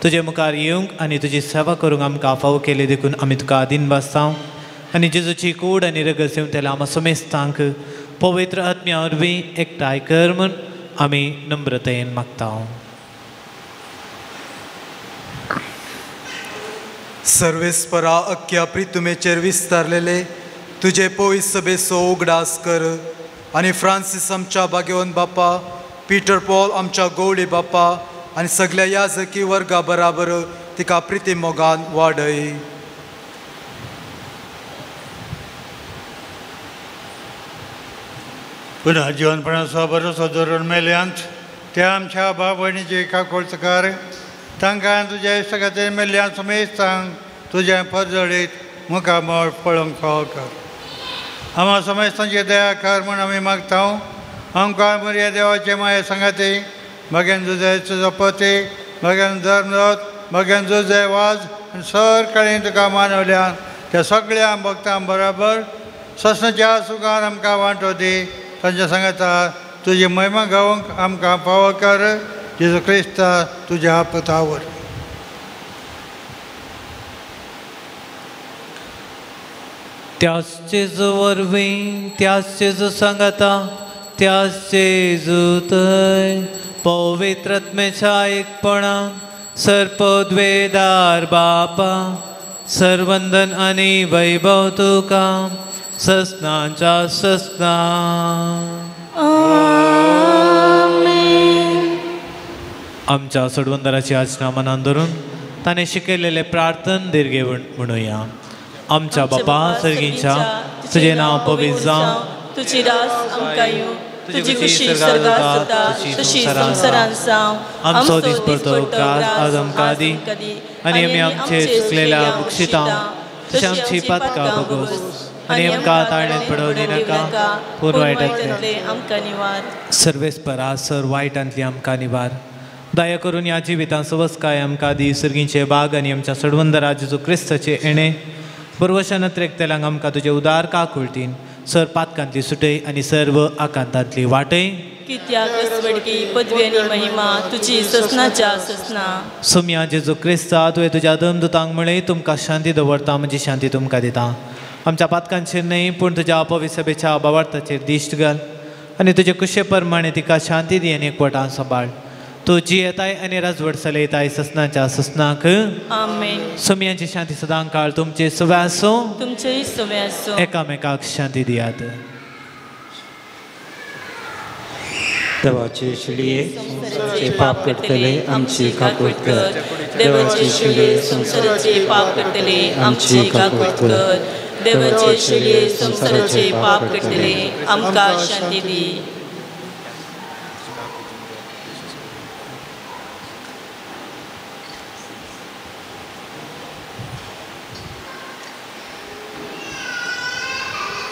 तुजे मुखार येवंक आनी तुजी सेवा करूंक आमकां फावो केली देखून आमी तुका आदीन वाचता आनी जेजूची कूड आनी रगत सेवतल्या आमा समेस्तांक पवित्र आत्म्या वरवीं एकठांय कर म्हूण आमी नम्रतायेन मागता. सर्वेस्परा अख्ख्या प्रितुमेचेर विस्तारलेले तुझे पवित्र सभेचो उगडास कर आनी फ्रांसीस आमच्या भाग्यवंत बापा, पीटर पॉल आमच्या गौडी बापा आनी सगळ्या याजकी वर्गा बराबर तिका प्रिती मोगान वाडय. पुन्हा जिवनपणाचो बरोसो धरून मेल्यांत त्या आमच्या भाव भयणीची काकोळचकार तांकां तुज्या इश्टा खातीर मेल्ल्यान समेस्तांक तुजें परजळीत मुखामळ पळोवंक फावो कर. आमा समेस्तांची दया कर म्हूण आमी मागता. आमकां मरिया देवाचे माये सांगाती भाग्यान जुजायचो पती, भाग्यान धर्मरथ, भाग्यान जुजय वाज आनी सर काळी तुका मानवल्यान त्या सगळ्या भक्तां बराबर ससनाच्या सुखान आमकां वांटो दी. तांच्या सांगाता तुजी महिमा गावंक आमकां फावो कर. जेजू क्रिस्ता तुज्या पथावर. त्याच जेजू वरवीं, त्याच जेजू सांगाता त्याच जेजूतय पवित्रत्मेच्या एकपणान सर्पद्वेदार बापा सर्वंदन आनी वैभव तुका ससनाच्या ससना. आमच्या सोडवंदराची आचना मनान धरून ताणें शिकयलेलें प्रार्थन दीर्घे म्हणुया. आमच्या बापा सर्गींच्या तुजें नांव पवित्र जावं, तुजी रास आमकां येवं, तुजी खुशी स्वर्गात जाता तशी संवसारांत जावं. आमचो दिसपडतो ग्रास आज आमकां दी आनी आमी आमचे चुकलेल्या बक्षितां तशें आमची पातकां बगोस आनी आमकां ताळ्यांत पडोवं दिनाका पूण वायटांतलें आमकां निवार. सर्वेस्परा सर वायटांतली आमकां निवार. दया करून ह्या जिवितांत सवस्काय आमकां दी. सर्गींचे बाग आनी आमच्या सडवंदरा जेजू क्रिस्ताचे येणें पुर्वशान त्रेकतेल्यांक आमकां तुजे उदार काकुळटीन सर पातकांतली सुटय आनी सर्व आकांतांतली वाटय. कित्याक रसवडकी पदवी आनी महिमा तुजी ससनाच्या ससना. सोम्या जेजू क्रिस्ता तुवें तुज्या दमदुतांक म्हळें तुमकां शांती दवरता म्हजी शांती तुमकां दिता. आमच्या पातकांचेर न्हय पूण तुज्या अपविसभेच्या बावार्थाचेर दिश्ट घाल आनी तुजे कुशे प्रमाणे तिका शांती दी आनी एकवटान सांबाळ. तूं जियेताय आनी राजवट चलयताय ससनाच्या ससनाक. आमेन. सोम्यांची शांती सदां काळ तुमचे सुवे आसूं, तुमचेय सुवे आसूं. एकामेकाक शांती दियात. देवाचे शिळये संवसाराचे पाप करतले आमची काकूट कर. देवाचे शिळये संवसाराचे पाप करतले आमची काकूट कर. देवाचे शिळये संवसाराचे पाप करतले आमकां शांती दी.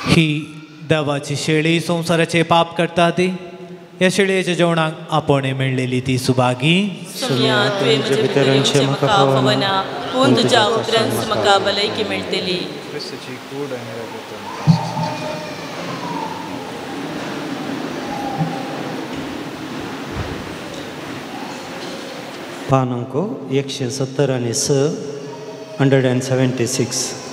ही देवाची शेळी संवसाराचे पाप करता ती ह्या शेळयेच्या जेवणाक आपोवणें मेळ्ळेली ती सुभागी. सोम्या तुवें म्हजे भितर येवचें म्हाका फावना पूण तुज्या उपरांत म्हाका भलायकी मेळटली. पान अंक 176, 176.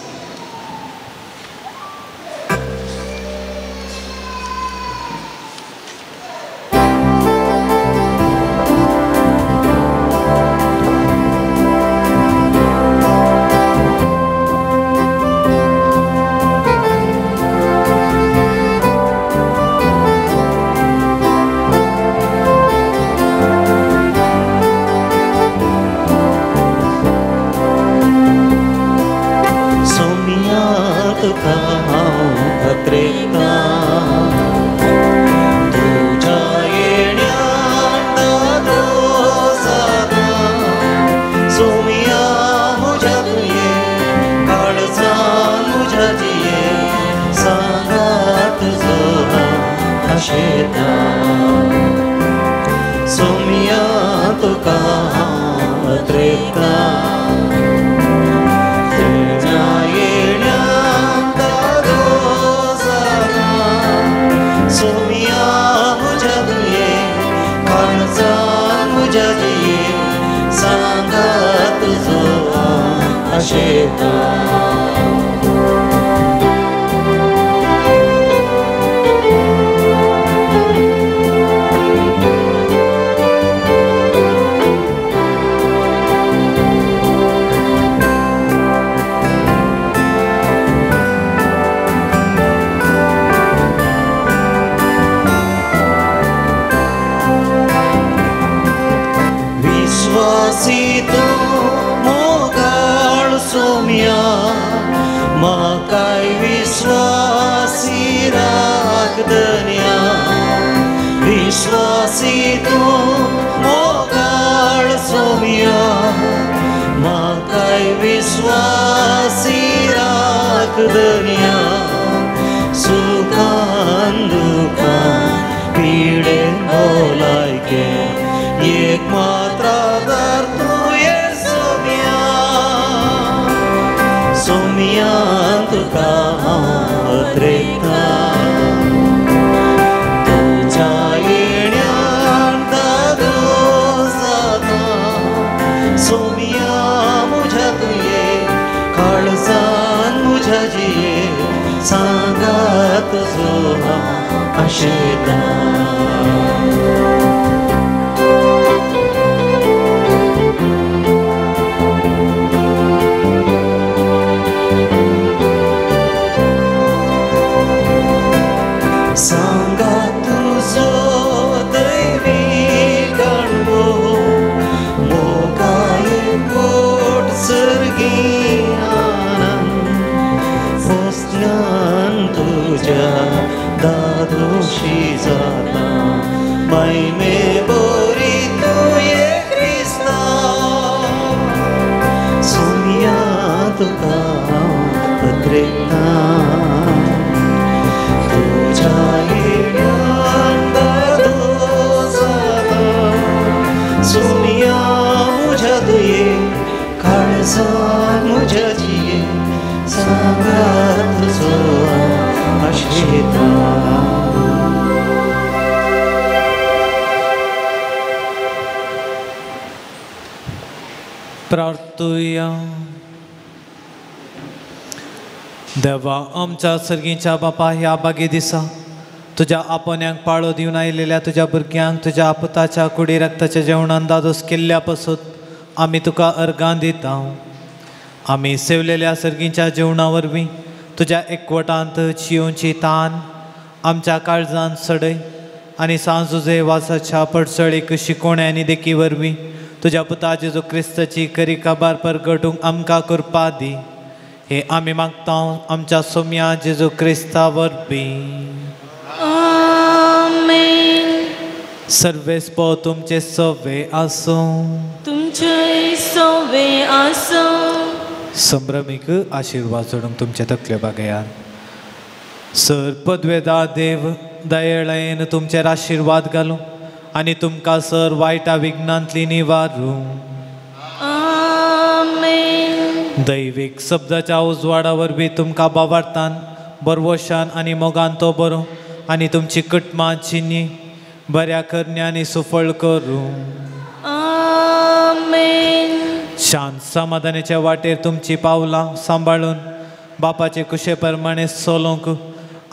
आशेता. सांगा तुजो दैवी गाणवो मोगाये कोट सर्गी आनंद पोसल्यान तुज्या दादोशी जाता महिमे बोरी तुये क्रिस्ता सोमया तुका पत्रेता तुझ्या येण्यान दादो जाता सोमया म्हज्या तुये काळजान म्हज्या जिये सांगा तुजो आशेता. प्रार्थुया. देवा आमच्या सर्गीच्या बापा, ह्या बागे दिसा तुज्या आपण्यांक पाळो दिवन आयिल्ल्या तुज्या भुरग्यांक तुज्या पुताच्या कुडी रक्ताच्या जेवणान दादोस केल्ल्या पासून आमी तुका अर्गां दिता. आमी सेवलेल्या सर्गीच्या जेवणा वरवीं तुज्या एकवटांत जियोवची तान आमच्या काळजान सडय आनी सांजुजे वासाच्या पडसळीक शिकोवण्या आनी देखी वरवीं तुज्या पुता जेजू क्रिस्ताची खरी काबार परगटूंक आमकां कृपा दी. हे आमी मागता आमच्या सोम्या जेजू क्रिस्ता वरवीं. आमेन. सर्वेस्पो तुमचे सवे आसूं. तुमचे सवे आसूं. संभ्रमीक आशिर्वाद जोडूंक तुमचे तकले बागयात. सर पदवेदा देव दयेळायेन तुमचेर आशिर्वाद घालूं आनी तुमकां सर वायटा विघ्नांतली निवारूं. आमेन. दैवीक शब्दाच्या उजवाडा वरवीं तुमकां बावार्थान बरवशान आनी मोगान तो बरो आनी तुमची कुटुंबां चिन्नी बऱ्या करण्यांनी सुफळ करूं. आमेन. शांत समाधानाच्या वाटेर तुमची पावलां सांबाळून बापाचे कुशे प्रमाणे चलोवंक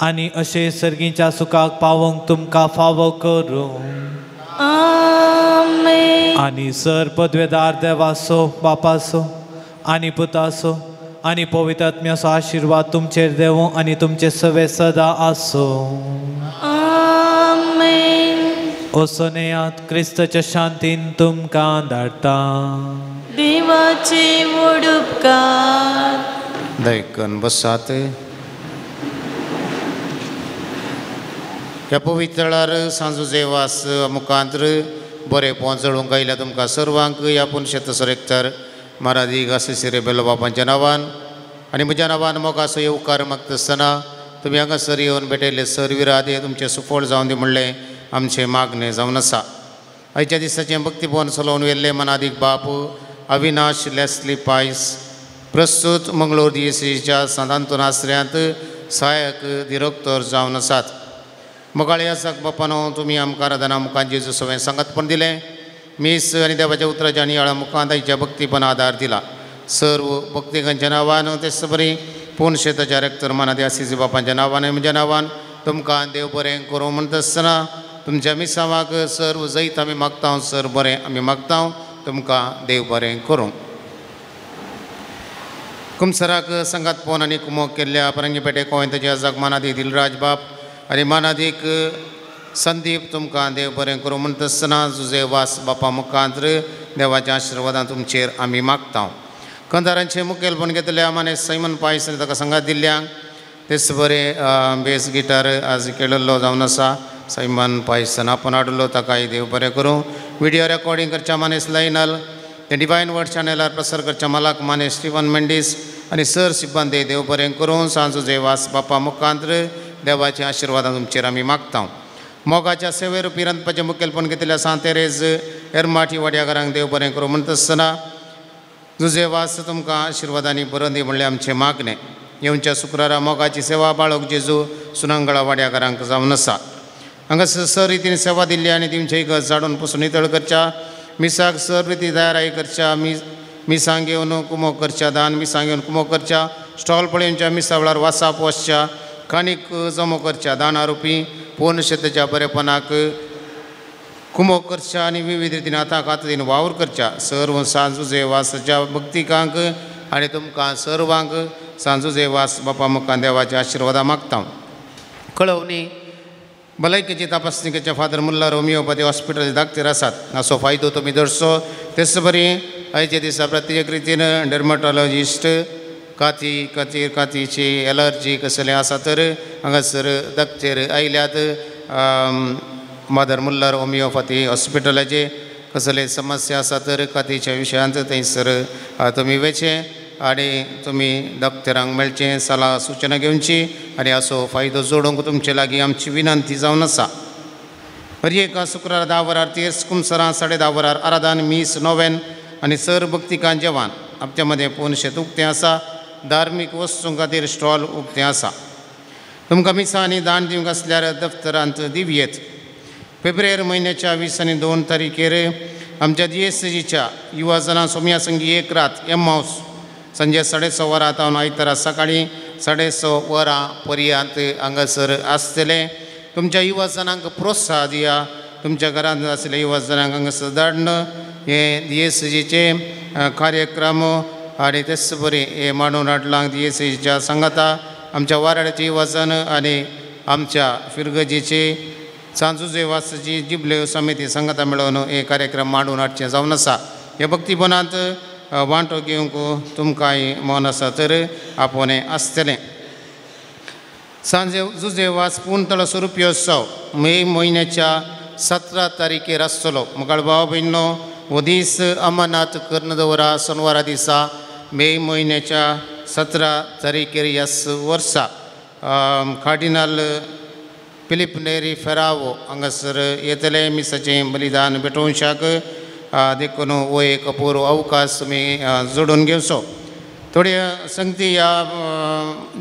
आनी अशें सर्गीच्या सुखाक पावोवंक तुमकां फावो करूं. आमेन. आनी सर पदवेदार देवाचो बापाचो आनी पुताचो आनी पवित्र आत्म्याचो आशिर्वाद तुमचेर देवो आनी तुमचे सवे सदा आसूं. आमेन. वचोन क्रिस्ताच्या शांतीन तुमकां धाडटा. देवाचे व्हड उपकार. दैकन बसात. ह्या पवित्रळार सांजुजे वास मुखांतर बरें पोंचळूंक आयल्या तुमकां सर्वांक ह्या पुनशेत सरेक्तर मारादीक आसिसी रेबेलो बापांच्या नांवान आनी म्हज्या नांवान मोगाचो येवकार मागता आसतना तुमी हांगासर येवन भेटयल्ले सर विरादे तुमचें सुफळ जावन दी म्हणलें आमचें मागणें जावन आसा. आयच्या दिसाचें भक्तीभवन चलोवन व्हेल्ले मनादीक बाप अविनाश लेस्ली पायस प्रस्तूत मंगळूर दियेसीच्या सांतांतून आसऱ्यांत सहायक दिरोक्तर जावन आसात. मोगाळे आसाक बापानो, तुमी आमकां आराधना मुखार जेजू सवें सांगातपण दिलें. मीस आनी देवाच्या उतराच्या नियाळा मुखांत आयच्या भक्तीपण आदार दिला. सर्व भक्तिकांच्या नांवान तेच बरी पूण शेताच्या रेक्तर मानादी आसिसी बापांच्या नांवान म्हज्या नांवान तुमकां देव बरें करूं म्हणटा आसतना तुमच्या मिसावाक सर्व जैत आमी मागता, सर बरें आमी मागता, तुमकां देव बरें करूं. कुमसराक संगात पोन आनी कुमोक केल्ल्या परंगीपेटे गोंयताचे आजाक मानादी दिलराज बाप आनी मानादीक संदीप तुमकां देव बरें करूं म्हणटा आसतना जुजे वास बापा मुखांतर देवाच्या आशिर्वादान तुमचेर आमी मागता. कंदारांचें मुखेलपण घेतल्या माने सैमन पायस आनी ताका संगात दिल्ल्यांक तेच बरें बेस गिटार आज केळिल्लो जावन आसा सैमन पायसन आपूण हाडलो ताकाय देव बरें करूं. विडियो रेकॉर्डिंग करच्या मानेस लायनल ते डिवायन वर्ड चॅनलार प्रसार करच्या मालाक माने स्टिवन मेंडीस आनी सर सिब्बंदे देव बरें करूं. सांजुजे वास बापा मुखांतर देवाच्या आशिर्वादान तुमचेर आमी मागता. मोगाच्या सेवे रुपी रांदपाचें मुखेलपण घेतिल्ल्या सांतेरेज एरमाठी वाड्याघरांक देव बरें करूं म्हणटा आसतना जुजे वास तुमकां आशिर्वादांनी बरोवन दी म्हणलें आमचें मागणें. येवच्या शुक्रारा मोगाची सेवा बाळक जेजू सुनांगळा वाड्याघरांक जावन आसा. हांगासर सर रितीन सेवा दिल्ली आनी दिवचे इगर्ज झाडून पुसून नितळ करच्या, मिसाक सर रिती तयाराय करच्या, मिसांग घेवन कुमोक करच्या, दान मिसांग घेवन कुमोक करच्या, स्टॉल पळोवच्या, मिसा वेळार वासाप वचच्या, काणीक जमो करच्या, दान आरोपी पूर्ण शेताच्या बरेपणाक कुमो करच्या आनी विविध रितीन आतां खातीर वावर करच्या सर्व सांजुजे वासाच्या भक्तिकांक आनी तुमकां सर्वांक सांजुजे वास बापा मुखार देवाच्या आशिर्वादा मागता. कळवणी भलायकेची तपासणीचे फादर मुल्लार होमिओपॅथी हॉस्पिटल दाखतीर आसात हाचो फायदो तुमी धरचो. तेच बरी आयच्या दिसा प्रत्येक रितीन डर्मटॉलॉजिस्ट काती खातीर कातीची एलर्जी कसलें आसा तर हांगासर दाखतीर आयल्यात. फादर मुल्लार होमिओपॅथी हॉस्पिटलाचे कसले समस्या आसा तर कातीच्या विशयांत थंयसर तुमी वेचें आनी तुमी डॉक्टरांक मेळचें, सलाह सुचना घेवची आनी हाचो फायदो जोडूंक तुमचे लागीं आमची विनंती जावन आसा. हर एका शुक्रार 10 वरार तेर्स, कुमसरां 10:30 वरार आराधन, मीस, नोवेन आनी सर भक्तिकां जेवण. आमच्या मदें पूर्ण शेत उक्तें आसा. धार्मीक वस्तूं खातीर स्टॉल उक्तें आसा. तुमकां मिसां आनी दान दिवंक आसल्यार दफ्तरांत दिवयेत. फेब्रुवारी म्हयन्याच्या 20 आनी 2 तारखेर आमच्या जीएससीच्या युवा जनां सोम्या संगी एक रात एम हावस संजे 6:30 वरां तावन आयतारा सकाळीं 6:30 वरां पर्यंत हांगासर आसतलें. तुमच्या युवा जनांक प्रोत्साह दिया. तुमच्या घरांत आसले युवा जनांक हांगासर धाडून हे जीएससीचे कार्यक्रम आनी तेच बरी हे मांडून हाडलां. जीएससीच्या सांगाता आमच्या वाराड्याचे युवा जन आनी आमच्या फिरगजीचे सांजुजे वासाची जिबले समिती सांगाता मेळोवन हे कार्यक्रम मांडून हाडचें जावन आसा. हे भक्तीपणांत वांटो घेवंक तुमकांय मन आसा तर आपोवणें आसतलें. सांजे जुजे वास पूर्ण स्वरुप्योत्सव मे म्हयन्याच्या 17 तारखेर आसतलो. मुखार भाव भयणो हो दीस अमनात करून दवरा. सोनवारा दिसा मे म्हयन्याच्या 17 तारखेर ह्याच वर्सा कार्डिनल फिलीप नेरी फेरावो हांगासर येतले मिसाचें बलिदान भेटोवशाक. देखून हो एक अपूर्व अवकाश तुमी जोडून घेवचो. थोड्यो संगती ह्या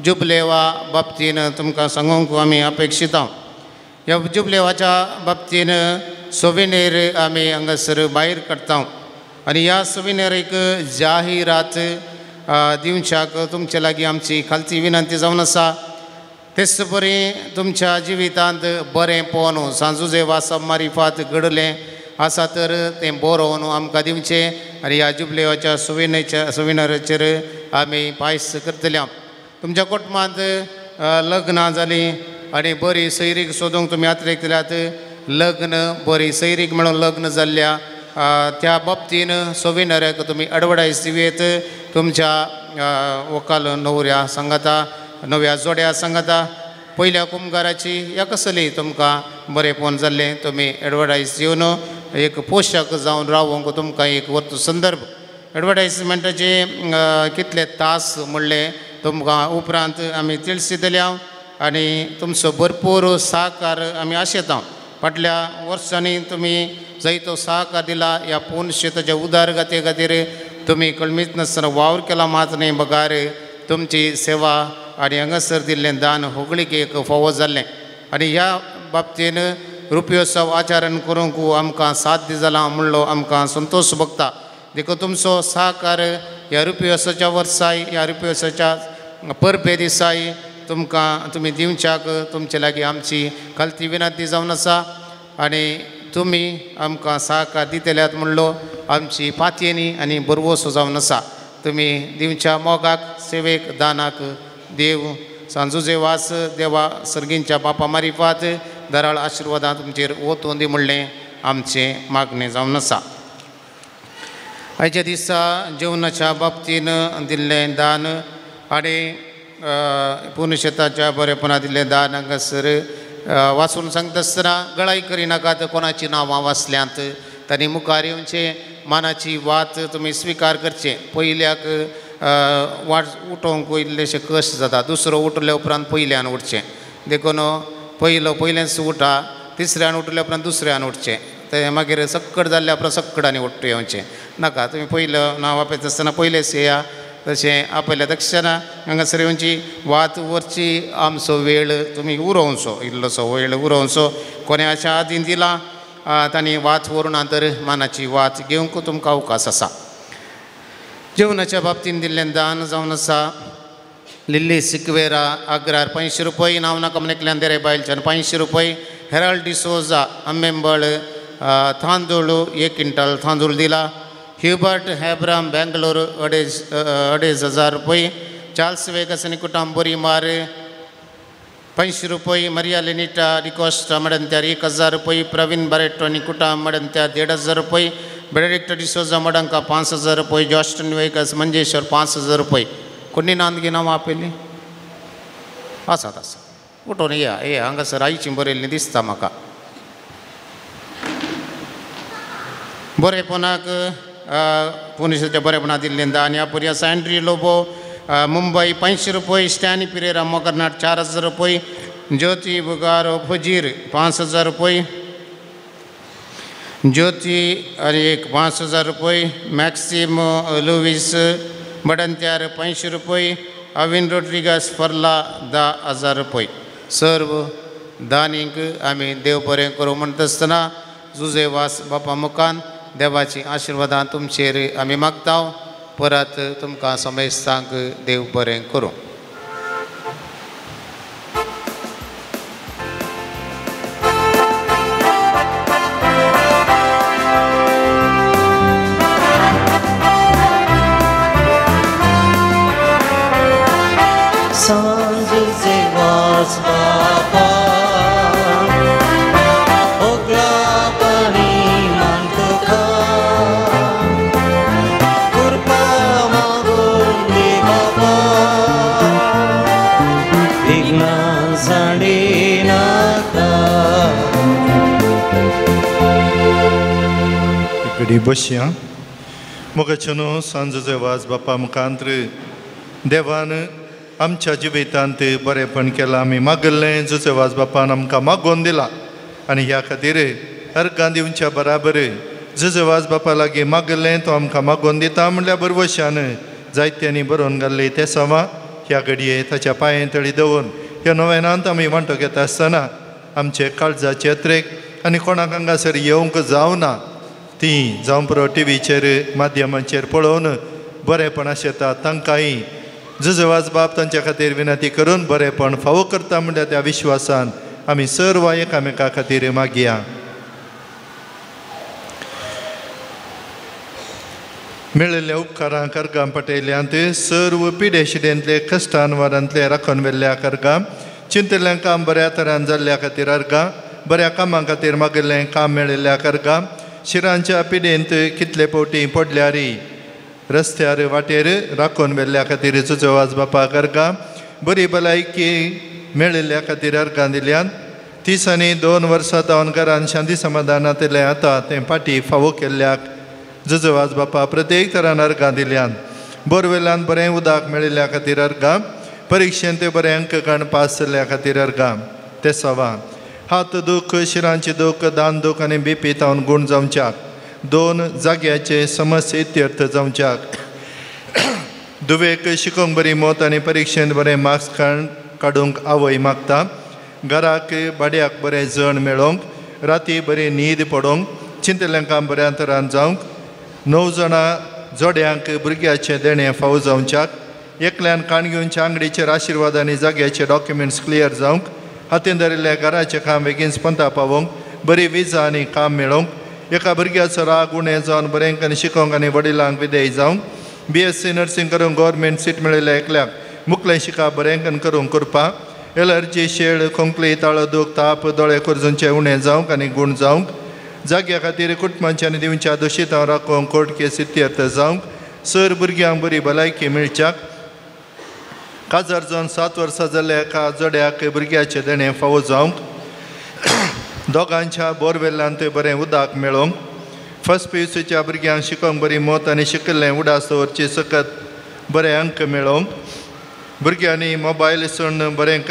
जुबलेवा बाबतीन तुमकां सांगूंक आमी अपेक्षिता. ह्या जुबलेवाच्या बाबतीन सोविनेर आमी हांगासर भायर काडटा आनी ह्या सोविनेरीक जाहिरात दिवच्याक तुमचे लागीं आमची खालची विनंती जावन आसा. तेच परी तुमच्या जिवितांत बरें पोवन सांजुजे वासा मारिफात घडलें आसा तर तें बरोवन आमकां दिवचें आनी ह्या जुबलेवाच्या सोविनराचेर आमी पायस करतले. तुमच्या कुटुंबांत लग्नां जालीं आनी बरी सैरीक सोदूंक तुमी आत्रेकल्यात. लग्न बरी सैरीक म्हणून लग्न जाल्ल्या त्या बाबतीन सोविनराक तुमी एडवर्टायज दिवयेत. तुमच्या वकाल न्हवऱ्या सांगाता नव्या जोड्या सांगाता पयल्या कुमगाराची ह्या कसली तुमकां बरेंपण जाल्लें तुमी एडवर्टायज दिवन एक पोशक जावन रावोंक तुमकां एक वस्तू संदर्भ एडवर्टायजमेंटाचे कितले तास म्हणलें तुमकां उपरांत आमी तिळसितले आनी तुमचो भरपूर सहकार आमी आशेता. फाटल्या वर्सांनी तुमी जायतो सहकार दिला. ह्या पूर्ण शेताच्या उदरगती खातीर तुमी कळमीत नासतना वावर केला मात न्ही बगार तुमची सेवा आनी हांगासर दिल्लें दान होगळीक फावो जाल्लें आनी ह्या बाबतीन रुपयोत्सव आचरण करूंक आमकां साध्य जालां म्हणलो आमकां संतोश भोगता. देखून तुमचो सहकार ह्या रुपयोत्सवाच्या वर्साय ह्या रुपयोत्सवाच्या परबे दिसाय तुमकां तुमी दिवच्याक तुमचे लागीं आमची खालती विनंती जावन आसा आनी तुमी आमकां सहकार दितल्यात म्हणलो आमची पातयेनी आनी बरवसो जावन आसा. तुमी दिवच्या मोगाक सेवेक दानाक देव सांजुजे वास देवा सर्गींच्या बापा मारिफात दराळ आशिर्वादां तुमचेर ओतून दी म्हणलें आमचें मागणें जावन आसा. आयच्या दिसा जेवणाच्या बाबतीन दिल्लें दान आनी पुनशेताच्या बरेपणा दिल्लें दान हांगासर वाचून सांगता आसतना गळाय करिनाकात कोणाची नांवां वाचल्यांत तांणी मुखार येवचें मानाची वात तुमी स्विकार करचें. पयल्याक वाट उठोवंक इल्लेशें कश्ट जाता, दुसरो उठल्या उपरांत पयल्यान उठचें. देखून पयलो पयल्यान उठा, तिसऱ्यान उठल्या उपरांत दुसऱ्यान उठचें, तें मागीर सक्कड जाल्ल्या उपरांत सक्कडांनी उठ्ठे येवचें नाका. तुमी पयलो नांव आपयता आसतना पयलेच येया. तशें आपयल्या तक्षणा हांगासर येवची वात व्हरची आमचो वेळ तुमी उरोवचो, इल्लोसो वेळ उरोवचो. कोणे अशें आदीं दिलां तांणी वात व्हरूना तर मानाची वात घेवंक तुमकां अवकाश आसा. जेवणाच्या बाबतीन दिल्लें दान जावन आसा लिल्ली सिक्वेरा आग्रार 500 रुपये नांव नाका म्हणकल्यान देरे बायलच्यान 500 रुपये हेराल्ड डिसोजा आंबेंबळ तांदूळ 1 क्विंटल तांदूळ दिला ह्युबर्ट हेब्राम बेंगलोर 2500 रुपये चार्ल्स वेगस आनी कुटुंब बोरीमार 500 रुपये मरिया लेनिटा डिकोस्टा मडंत्यार 1000 रुपये प्रवीण बरेटो आनी कुटुंब मडंत्यार 1500 रुपये बेनेडिक्ट डिसोजा मडंका 5000 रुपये जॉस्टन वेगस मंजेश्वर 5000 रुपये कोणी नांदगी नांव आपयली आसात आसा उठोन येया ये हांगासर आईची बरयल्ली दिसता म्हाका बरेपणाक पुलिसाच्या बरेपणा दिल्लें आनी आपुरी आसा एंड्री लोबो मुंबई 500 रुपये स्टॅनी पिरेरा मोकरनाट 4000 रुपये ज्योती बुगारो फुजीर 5000 रुपये ज्योती आनी एक 5000 रुपये मॅक्सिम लुवीस बडंत्यार 500 रुपये अविन रोड्रिगस फर्ला 10000 रुपये सर्व दानींक आमी देव बरें करूं म्हणटा आसतना जुजे वास बापा मुखान देवाची आशिर्वादां तुमचेर आमी मागता परत तुमकां समेस्तांक देव बरें करूं. बसया मोगाचेनो सांजचे वाज बापा मुखांत देवान आमच्या जिवितांत बरेंपण केलां आमी मागल्लें जुचे वाज बापान आमकां मागोवन दिला आनी ह्या खातीर अर्गां दिवच्या बराबर जुजे वाज बापा लागीं मागल्लें तो आमकां मागोवन दिता म्हणल्यार बरवशान जायत्यांनी बरोवन घाल्ली तें सवा ह्या घडये ताच्या पांये तळी दवरून ह्या नव्यानांत आमी वांटो घेता आसतना आमचे काळजाचे अत्रेक आनी कोणाक हांगासर येवंक जावना ती जावं पुरो टिवीचेर माध्यमांचेर पळोवन बरेंपण आशेता तांकांय जुजवाज बाप तांच्या खातीर विनंती करून बरेंपण फावो करता म्हणल्यार त्या विश्वासान आमी सर्व एकामेका खातीर मागया. मेळिल्ल्या उपकारांक अर्गां पटयल्यांत सर्व पिडेशिडेंतले कश्टान वारांतले राखून व्हेल्ल्या अर्गां चिंतिल्लें काम बऱ्या तरान जाल्ल्या खातीर अर्गां बऱ्या कामां खातीर मागिल्लें काम मेळिल्ल्या अर्गां शिरांच्या पिडेंत कितले फावटी पडल्यारी रस्त्यार वाटेर राखून व्हेल्ल्या खातीर जुजवाज बापाक अर्गां बरी भलायकी मेळिल्ल्या खातीर अर्गां दिल्यान 30 आनी 2 वर्सां तावन घरान शांती समाधानांतलें आतां तें फाटीं फावो केल्ल्याक जुजवाज बापा प्रत्येक तरान अर्गां दिल्यान बोरवेल्यान बरें उदक मेळिल्ल्या खातीर अर्गां परिक्षेंत बरें अंक काण पास जाल्ल्या खातीर अर्गां ते सवा हात दूख शिरांची दूख दान दूख आनी बीपी तावन गूण जावच्याक 2 जाग्याचे समस्ये इत्यर्थ जावच्याक दुवेक शिकोंक बरी मत आनी परिक्षेंत बरें मार्क्स काडूंक आवय मागता घराक भाड्याक बरें जण मेळोंक राती बरी न्हीद पडोंक चिंतलें काम बऱ्या तरान जावंक 9 जाणां जोड्यांक भुरग्याचें देणें फावो जावच्याक एकल्यान काण घेवच्या आंगडीचेर आशिर्वाद आनी जाग्याचे डॉक्युमेंट्स क्लियर जावंक हातीन धरिल्ल्या घराचें काम बेगीन स्पंदा पावोवंक बरी विजा आनी काम मेळोवंक एका भुरग्याचो राग उणें जावन बरें आनी शिकोवंक आनी वडिलांक विदेय जावंक BSc nursing करूंक गव्हर्मेंट सीट मेळिल्ल्या एकल्याक मुखलें शिकप बरें करूंक करपाक एलर्जी शेळ खोंकली ताळो दूख ताप दोळे खोर्जूंचे उणें जावंक आनी गूण जावंक जाग्या खातीर कुटुंबांच्या आनी दिवच्या दुशितां राखोवंक कोर्ट केस इत्यर्थ जावंक सर भुरग्यांक बरी भलायकी मेळच्याक काजार जावन 7 वर्सां जाल्ल्या एका जोड्याक भुरग्याचें देणें फावो जावंक दोगांच्या बोरवेलांत बरें उदक मेळोवंक फर्स्ट PUCच्या भुरग्यांक शिकोवंक बरी मत आनी शिकिल्लें उडास दवरची सकत बरे अंक मेळोवंक भुरग्यांनी मोबायल सोडून बरें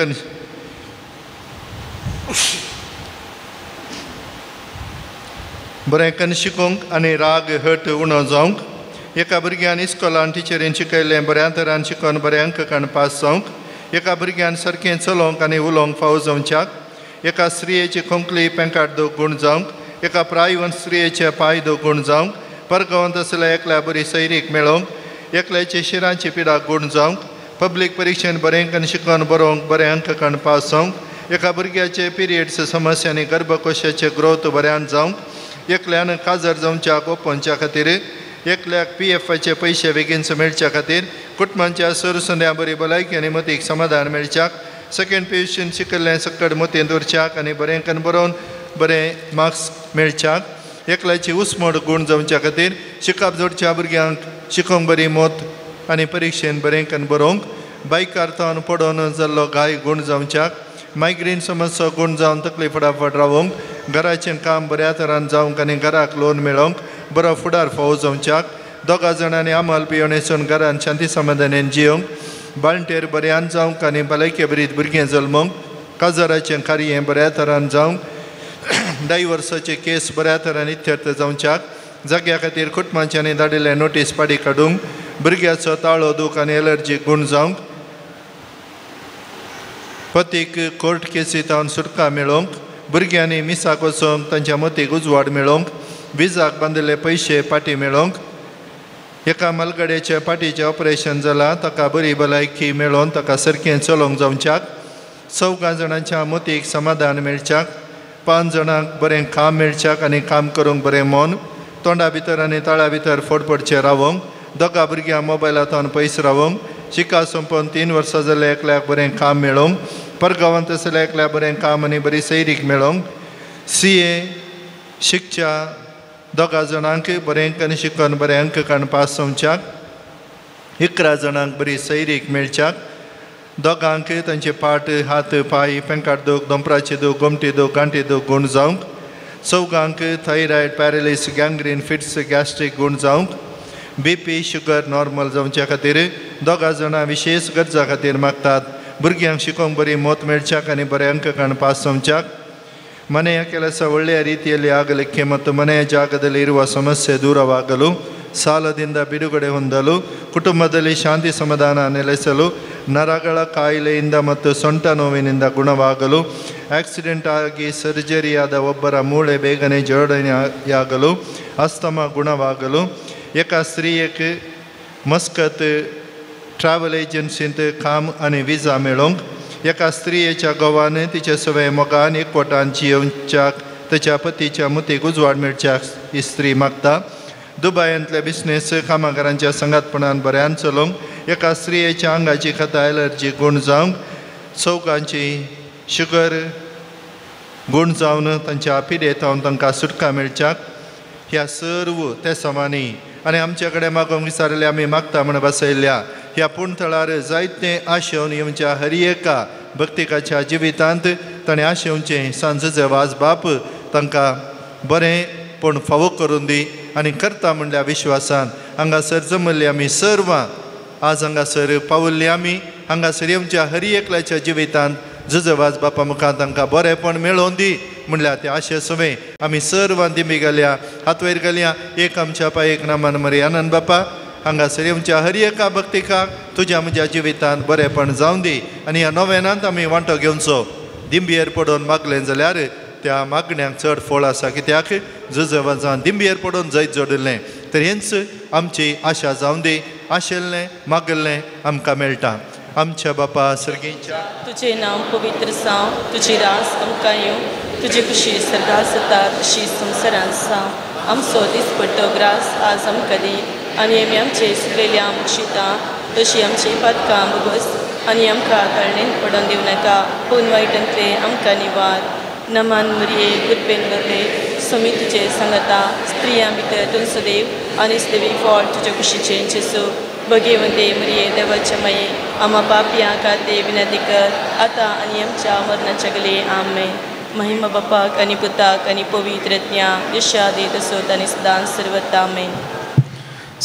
बरें कन्न शिकोवंक आनी राग हट उणो जावंक एका भुरग्यान इस्कॉलान टिचरीन शिकयलें बऱ्या तरान शिकोवन बरे अंक काण पास जावंक एका भुरग्यान सारकें चलोवंक आनी उलोवंक फावो जावच्याक एका स्त्रियेची खोंकली पेंकाट दोग गूण जावंक एका प्रायवन स्त्रियेचे पांय दोग गूण जावंक परगांवांत आसल्या एकल्या बरी सैरीक मेळोवंक एकल्याचे शिरांची पिडा गूण जावंक पब्लीक परिक्षेन बरें करून शिकून बरोवंक बरें अंक काडून पास जावंक एका भुरग्याचे पिरियड्स समस्या आनी गर्भकोशाचे ग्रोथ बऱ्यान जावंक एकल्यान काजर जावच्याक ओपोवच्या खातीर एकल्याक पी एफाचे पयशे बेगीन मेळच्या खातीर कुटुंबाच्या सरसंद्या बरी भलायकी आनी मतीक समाधान मेळच्याक सेकंड पियुशीन शिकल्लें सकट मतींत उरच्याक आनी बरें करून बरोवन बरें मार्क्स मेळच्याक एकल्याची उस्मोड गूण जावच्या खातीर शिकप जोडच्या भुरग्यांक शिकोवंक बरी मत आनी परिक्षेन बरें करून बरोवंक बायकार तावन पडोवन जाल्लो घाय गूण जावच्याक मायग्रेन समस्या गूण जावन तकली फटाफट रावोंक घराचें काम बऱ्या तरान जावंक आनी घराक लोन मेळोवंक बरो फुडार फावो जावच्याक दोगा जाणांनी आमल पियोणेसून घरान शांती समाधानान जियोंक बाळंटेर बऱ्यान जावंक आनी भलायके बरीत भुरगें जल्मोंक काजाराचें कार्य बऱ्या तरान जावंक डायवर्साचे केस बऱ्या तरान इत्यर्थ जावच्याक जाग्या खातीर कुटुंबांच्यांनी धाडिल्ले नोटीस पाडी काडूंक भुरग्याचो ताळो दूख आनी एलर्जी गूण जावंक पतीक कोर्ट केसी तावन सुटका मेळोवंक भुरग्यांनी मिसाक वचोंक तांच्या मतीक उजवाड मेळोवंक विजाक बांदिल्ले पयशे पाटी मेळोवंक एका मालगाड्याच्या पाटीचें ऑपरेशन जालां ताका बरी भलायकी मेळोवन ताका सारकें चलोवंक जावच्याक 4 जाणांच्या मतीक समाधान मेळच्याक 5 जाणांक बरें काम मेळच्याक आनी काम करूंक बरें मन तोंडा भितर आनी ताळा भितर फोड पडचें रावोंक दोगा भुरग्यां मोबायलांतल्यान पयस रावोंक शिका सोंपोवन 3 वर्सां जाल्यार एकल्याक बरें काम मेळोवंक परगांवांत आसल्यार एकल्याक बरें काम आनी बरी सैरीक मेळोवंक सी ए शिकच्या 2 जाणांक बरें करून शिकून बरें अंक काडून पास जावच्याक 11 जाणांक बरी सैरीक मेळच्याक दोगांक तांचे पाट हात पांय पेंकाट दूख दोंपराचे दूख गोमटी दूख गांठी दूख गूण जावंक 4 thyroid paralysis gangrene fits gastric गूण जावंक बी पी शुगर नॉर्मल जावच्या खातीर 2 जाणां विशेष गरजा खातीर मागतात भुरग्यांक शिकोवंक बरी मत मेळच्याक आनी बरे अंक काडून पास जावच्याक ಮನೆಯ ಕೆಲಸ ಒಳ್ಳೆಯ ರೀತಿಯಲ್ಲಿ ಆಗಲಿಕ್ಕೆ ಮತ್ತು ಮನೆಯ ಜಾಗದಲ್ಲಿ ಇರುವ ಸಮಸ್ಯೆ ದೂರವಾಗಲು ಸಾಲದಿಂದ ಬಿಡುಗಡೆ ಹೊಂದಲು ಕುಟುಂಬದಲ್ಲಿ ಶಾಂತಿ ಸಮಾಧಾನ ನೆಲೆಸಲು ನರಗಳ ಕಾಯಿಲೆಯಿಂದ ಮತ್ತು ಸೊಂಟ ನೋವಿನಿಂದ ಗುಣವಾಗಲು ಆಕ್ಸಿಡೆಂಟ್ ಆಗಿ ಸರ್ಜರಿಯಾದ ಒಬ್ಬರ ಮೂಳೆ ಬೇಗನೆ ಜೋಡಣೆಯಾಗಲು ಅಸ್ತಮ ಗುಣವಾಗಲು ಏಕ ಸ್ತ್ರೀಯಕ್ಕೆ मस्कत ट्रॅव्हल एजन्सींत काम आनी विजा मेळोवंक एका स्त्रियेच्या घोवान तिचे सवय मोगान एकवटान जियोवच्याक ताच्या पतीच्या मुतीक उजवाड मेळच्याक ही स्त्री मागता दुबायांतल्या बिजनेस कामगारांच्या संगातपणान बऱ्यान चलोवंक एका स्त्रियेच्या आंगाची खता एलर्जी गूण जावंक 4 शुगर गूण जावन तांच्या पिडेतावन तांकां सुटका मेळच्याक ह्या सर्व त्या समांनी आनी आमचे कडेन मागोवंक विचारिल्ले आमी मागता म्हण बसयल्ल्या ह्या पूण थळार जायते आशेवन येवच्या हर एका भक्तिकाच्या जिवितांत ताणें आशेवचें सांजचे वाज बाप तांकां बरें पूण फावो करून दी आनी करता म्हणल्या विश्वासान हांगासर जमल्ली आमी सर्वां आज हांगासर पावल्ली आमी हांगासर येवच्या हर एकल्याच्या जिवितांत जुजवाज बापा मुखार तांकां बरेंपण मेळोवन दी म्हणल्यार ते आशे सवे आमी सर्वां दिमी घालया हात वयर घालया एक आमच्या पाय एक नामान मरे आनंद बापा हांगासर येवच्या हर एका भक्तिकाक तुज्या म्हज्या जिवितांत बरेंपण जावन दी आनी ह्या नोवेनांत आमी वांटो घेवचो दिंबयेर पडोवन मागलें जाल्यार त्या मागण्यांक चड फळ आसा कित्याक जुजवाजान दिंबयेर पडोवन जैत जोडिल्लें तर हेंच आमची आशा जावन दी आशिल्लें मागिल्लें आमकां मेळटा. आमच्या बापा सर्गीच्या तुझे नांव पवित्र जावं, तुजी रास आमकां येवं, तुजी खुशी सर्गार जाता तशी संवसारांत जावं. आमचो दिसपट्टो ग्रास आज आमकां दी आनी आमी आमचे सुकलेल्या मुक्षिता तशी आमची पातकां भोगस आनी आमकां ताळणेन पडोवन दिवं नाका पूण वायटांतलें आमकां निवार. नमान मुरये कृपेन भरले स्वामी तुजे सांगता स्त्रियां भितर तूं सदैव आनी सदैवी फळ तुज्या कुशीचें जेजू. भगेवंते मुरये देवाच्या माये आमा पापयां खातीर विनंती कर आतां आनी आमच्या मरणाच्या गले. आमेन. महिमा बापाक आनी पुताक आनी पवित्र आत्म्याक जशा दी तसोत आनी सदां सर्वता. आमेन.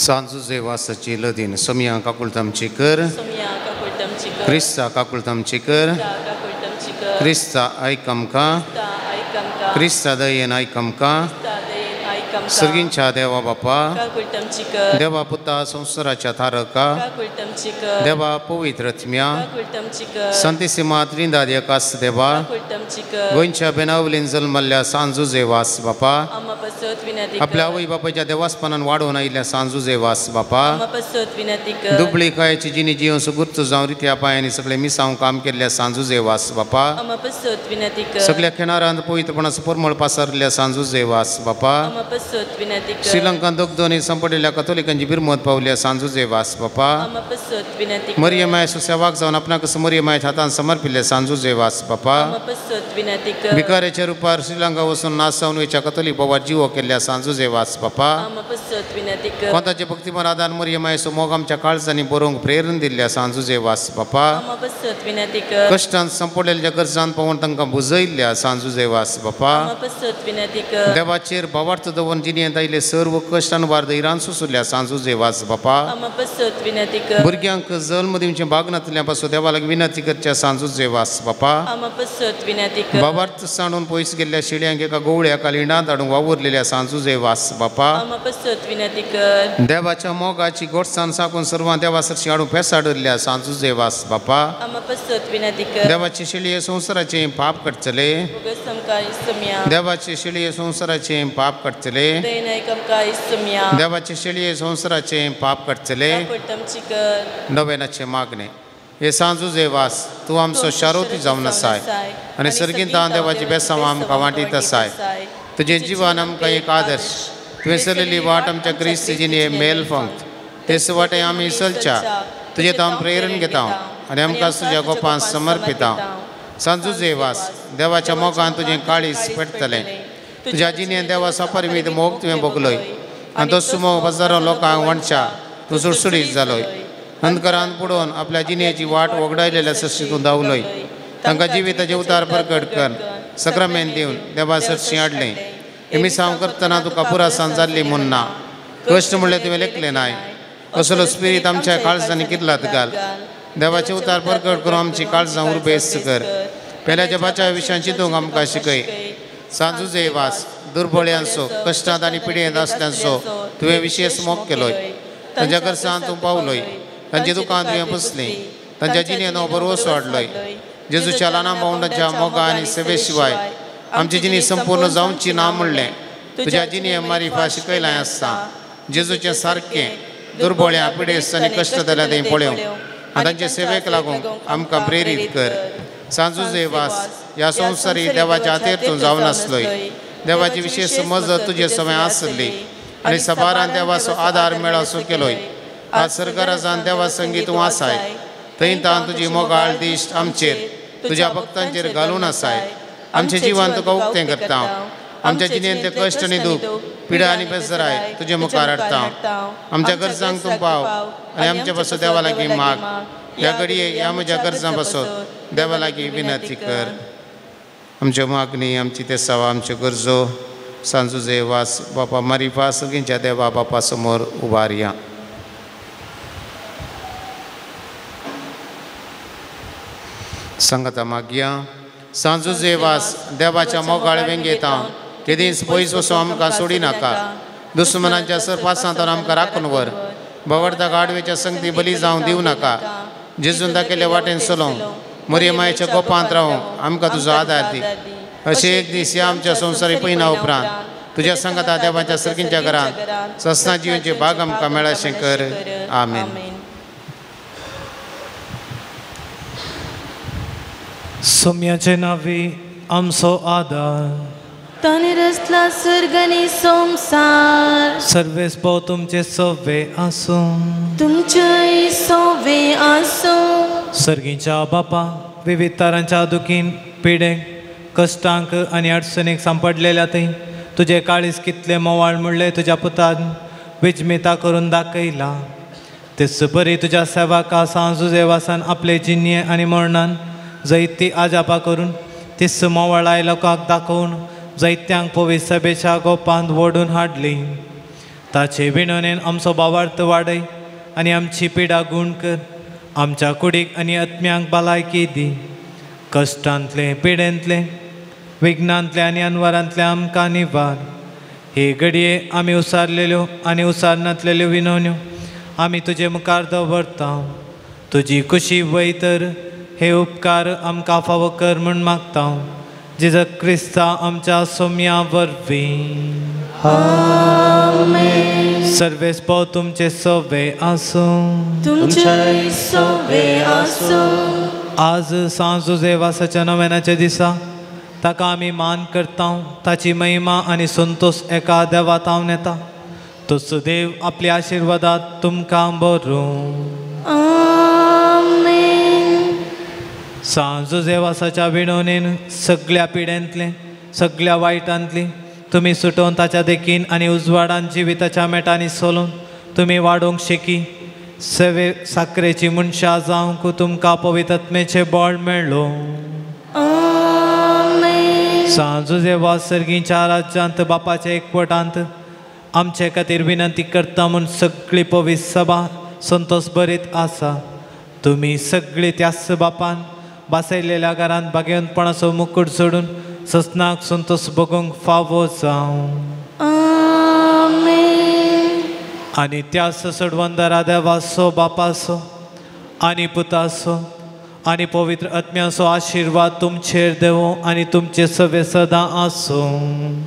सांजुजे वासाची लदीन सोमया काकुळतामची कर, क्रिस्ता काकुळतामची कर, क्रिस्ता आयक आमकां, क्रिस्ता दयेन आयक आमकां, दयनायक आमकां. सर्गींच्या देवा बापा, काकुळट आमची कर. देवा पुता संवसाराच्या तारका, काकुळट आमची कर. देवा पवित्र आत्म्या, काकुळट आमची कर. संतिसिमा त्रिंदाद एकास देवा, काकुळट आमची कर. गोंयच्या बेनावलीन जल्मल्ल्या सांजुजे वास बापा, आम्हा पासत विनंती कर. आपल्या आवय बापायच्या देवासपणान वाडोवन आयिल्ल्या सांजुजे वास बापा, आम्हा पासत विनंती कर. दुबळी कायची जिनी जिवन सुगुर्त जावन रित्या पांयांनी सगळे मिसांव काम केल्ल्या सांजुजे वास बापा, आम्हा पासत विनंती कर. सगळ्या खेणारांत पवित्रपणाचो परमळ पासारल्या सांजुजे वास बापा, आम्हा पासत विनंती कर. श्रीलंकांत दोगदोनी संपडिल्ल्या कथोलिकांची बिरमत पावल्या सांजुजे वास बापा, आम्हा पासत विनंती कर. मरियमाय सेवाक जावन आपणाक मरियमायच्या हातान समर्पिल्ले सांजुजे वास बापा, आम्हा पासत विनंती कर. भिकाऱ्याच्या रुपार श्रीलंका वचून नाश जावन वयच्या कथोलीक बाबा जिवो केल्ल्या सांजुजे वास बापा, आम्हा पासत विनंती कर. कोंताचे भक्तिमन आदान मरियमायचो मोग आमच्या काळजांनी बरोवंक प्रेरण दिल्ल्या सांजुजे वास बापा, आम्हा पासत विनंती कर. कश्टान संपडलेल्या गरजान पावून तांकां बुजयल्ल्या सांजुजे वास बापा, आम्हा पासत विनंती कर. देवाचेर भावार्थ दवरून जिणेंत आयिल्ले सर्व कश्ट आनी वार धैर्यान सोंसुल्ल्या सांजुजे वास बापा, आम्हा पासत विनंती कर. भुरग्यांक जल्म दिवचें भागनातल्या पासून देवा लागीं विनंती करच्या सांजुजे वास बापा, आम्हा पासत विनंती कर. भावार्थ सांडून पयस गेल्ल्या शेळयांक एका गोवळ्याक लिंडांत हाडूंक वावुरलेल्या सांजुजे वास बापा, आम्हा पासत विनंती कर. देवाच्या मोगाची गोडसाण साकून सर्वां देवा सरशी हाडून पेसाडुल्ल्या सांजुजे वास बापा, आम्हा पासत विनंती कर. देवाची शेळये संवसाराचें पाप काडटले, उगस आमकां इसम्या. देवाची शेळये संवसाराचें पाप काडटले, दयनायक आमकां इसम्या. देवाची शेळये संवसाराचें पाप काडटले. काकुळट आमची कर. नवेनाचें मागणें. हे सांजुजे वास तूं आमचो शारोती जावन आसाय आनी सर्गींत देवाची बेसांव आमकां वांटीत आसाय. तुजें जिवन आमकां एक आदर्श, तुवें चलयल्ली वाट आमच्या क्रिस्त जिणे मेल फंक्त तेच वाटे आमी चलच्या तुजें हांव प्रेरण घेता आनी आमकां तुज्या गोपान समर्पिता. सांजुजे वास देवाच्या मोगान तुजें काळीज पेटतलें. तुज्या जिणेन देवा अपरिमीत मोग तुवें भोगलोय आनी तो सुमोग हजारो लोकांक वांटच्या तूं सुडसुडीत जालोय. अंधकारान बुडोवन आपल्या जिणेची वाट वगडायलेल्या सरशी तूं धांवलोय. तांकां जिविताचें उतार प्रकट कर सक्रामेन दिवन देवा सरशी हाडलें. हे मिसांव करतना तुका पुरासान जाल्ली म्हूण ना कश्ट म्हणलें तुवें लेखलें नाय. असलो स्पिरीत आमच्या काळजांनी कितलात घाल. देवाचें उतार प्रकट करून आमची काळजां उर्बेस्त कर. पेल्याच्या बाच्या विशयान चिंतूंक आमकां शिकय. सांजुजे वास दुर्बळ्यांचो कश्टांत आनी पिडेंत आसल्यांचो तुवें विशेश मोग केलोय. तांच्या गरजान तूं पावलोय, तांची दुकान तुवें पुसलीं, तांच्या जिणेन हो भरवंसो हाडलोय. जेजूच्या ल्हाना भावंडाच्या मोगा आनी सेवे शिवाय आमची जिणी संपूर्ण जावची ना म्हणलें तुज्या जिणे मारिफा शिकयलां आसता. जेजूचें सारकें दुर्बळ्या पिडेस्त आनी कश्ट जाल्या तें पळोवंक आनी तांचे सेवेक लागूंक आमकां प्रेरीत कर. सांजुजे वास ह्या संवसारी देवाच्या हातेर तूं जावन आसलोय. देवाची विशेश मजत तुजे समें आसली आनी सबारान देवाचो आदार मेळसो केलोय. आज सरकाराजान देवा संगी तूं आसाय थंय तान तुजी मोगाळ दिश्ट आमचेर तुज्या भक्तांचेर घालून आसाय. आमचें जिवन तुका उक्तें करता. आमच्या जिणेंत ते कश्ट आनी दूख पिडा आनी बेसराय तुजे मुखार हाडटा. आमच्या गरजांक तूं पाव आनी आमचे पासून देवा लागीं माग. ह्या घडये ह्या म्हज्या गरजां पासून देवा लागीं विनंती कर. आमच्यो मागणी, आमची तेसावा, आमच्यो गरजो सांजुजे वास बापा मारिफा सगळींच्या देवा बापा समोर उबारया. सांगता मागया. सांजुजे वास देवाच्या मोगाळ वेंगेता केदींच पयस वचो आमकां सोडी नाका. दुस्मनांच्या सरपासांत आमकां राखून व्हर. भवडता गाडवेच्या संगती बली जावं दिवं नाका. जेजून दाखयल्ले वाटेन चलोवंक मरियमायच्या गोपांत रावूंक आमकां तुजो आदार दी. अशें एक दीस ह्या आमच्या संवसारी पयना उपरांत तुज्या सांगाता देवाच्या सर्गींच्या घरांत सस्ना जिवनचे भाग आमकां मेळाशें कर. आमेन. सोम्याचे नावी आमचो आदार ताणें रचला स्वर्ग आनी संवसार. सर्वेस भोव तुमचे सवे आसूं, तुमचेय सवे आसूं. सर्गीच्या बापा विविध तरांच्या दुखीन पिडेक कश्टांक आनी अडचणीक सांपडलेल्या थंय तुजें काळीज कितलें मोवाळ म्हणलें तुज्या पुतान विजमिता करून दाखयला. तेच बरी तुज्या सेवाका सांजुजे वासान आपले जिन्ये आनी मरणान जैती आजापा करून तीस मोवाळाय लोकांक दाखोवन जैत्यांक पवित्र सभेच्या गोपांत वोडून हाडली. ताचे विणोनेन आमचो भावार्थ वाडय आनी आमची पिडा गूण कर. आमच्या कुडीक आनी आत्म्यांक भलायकी दी. कश्टांतले पिडेंतले विघ्नांतले आनी अनवरांतले आमकां निवार. हे घडये आमी उसारलेल्यो आनी उसारनातलेल्यो विनवण्यो आमी तुजे मुखार दवरता. तुजी खुशी वय तर हे उपकार आमकां फावो कर म्हूण मागता. जेजू क्रिस्ता आमच्या सोम्या वरवीं. सर्वेस पो तुमचे सवे आसूं. तुमचे सवे आसूं. आज सांजो देवासाच्या नव्यानाच्या दिसा ताका आमी मान करता. ताची महिमा आनी संतोष एका देवा तावन येता. तो सुदेव आपल्या आशिर्वादात तुमकां बरूं. सांजो देवासाच्या विणवणेन सगळ्या पिड्यांतले सगळ्या वायटांतली तुमी सुटोवन ताच्या देखीन आनी उजवाडान जिविताच्या मेटांनी सोलून तुमी वाडोवंक शेकी. सेवे साकरेची मनशां जावंक तुमकां पवित्रत्मेचें बळ मेळ्ळो. सांजो देवा सर्गीच्या राज्यांत बापाच्या एकवटांत आमचे खातीर विनंती करता म्हूण सगळी पवित्र सभा संतोष भरीत आसा. तुमी सगळी त्याच बापान बसयलेल्या घरांत भाग्यवंतपणाचो मुकूट सोडून ससनाक संतोष भोगूंक फावो जावं. आनी त्याच सोडवंदरा देवाचो बापाचो आनी पुताचो आनी पवित्र आत्म्याचो आशिर्वाद तुमचेर देवो आनी तुमचे सवे सदां आसूं.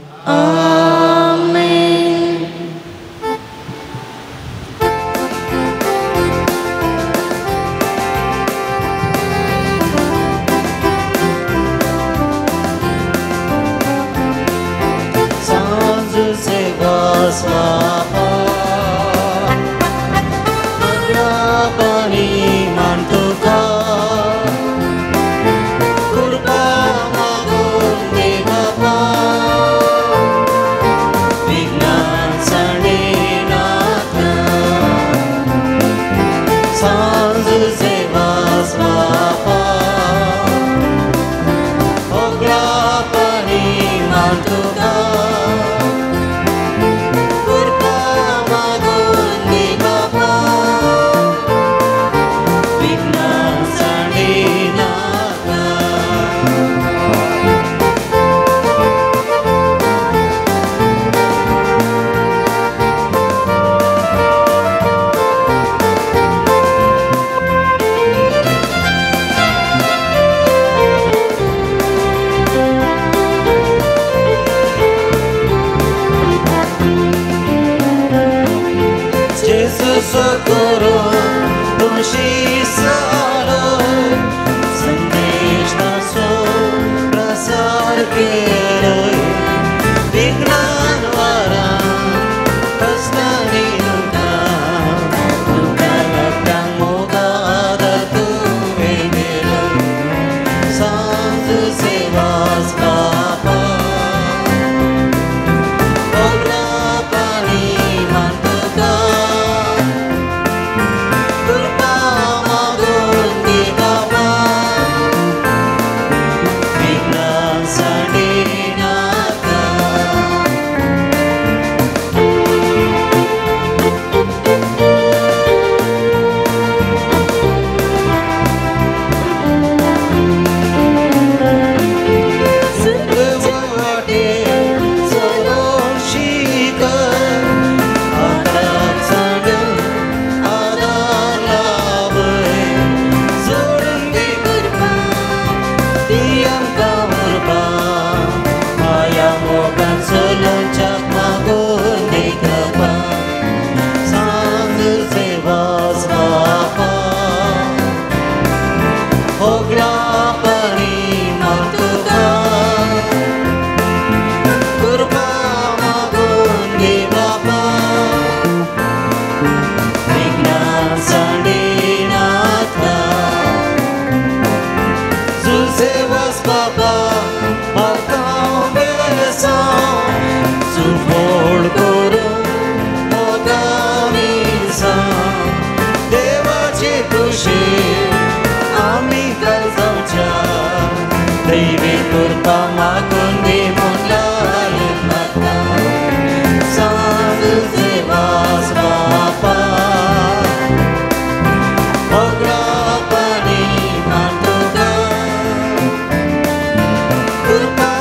कृपा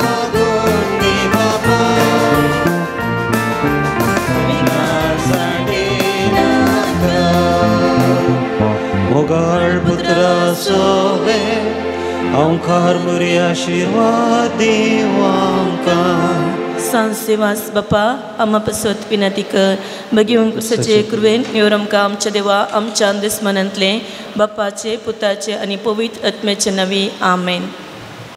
मागून दे बापा। ओंकार मुरी आशिर्वाद दिवं आमकां. सांसेवास बापा आमा पसत विनंती कर. भगीवन कुसाचे कृपेन निवर आमकां आमच्या देवा आमच्या दुस्मनांतले बापाचे पुताचे आनी पवित्र आत्म्याचे नवी. आमेन.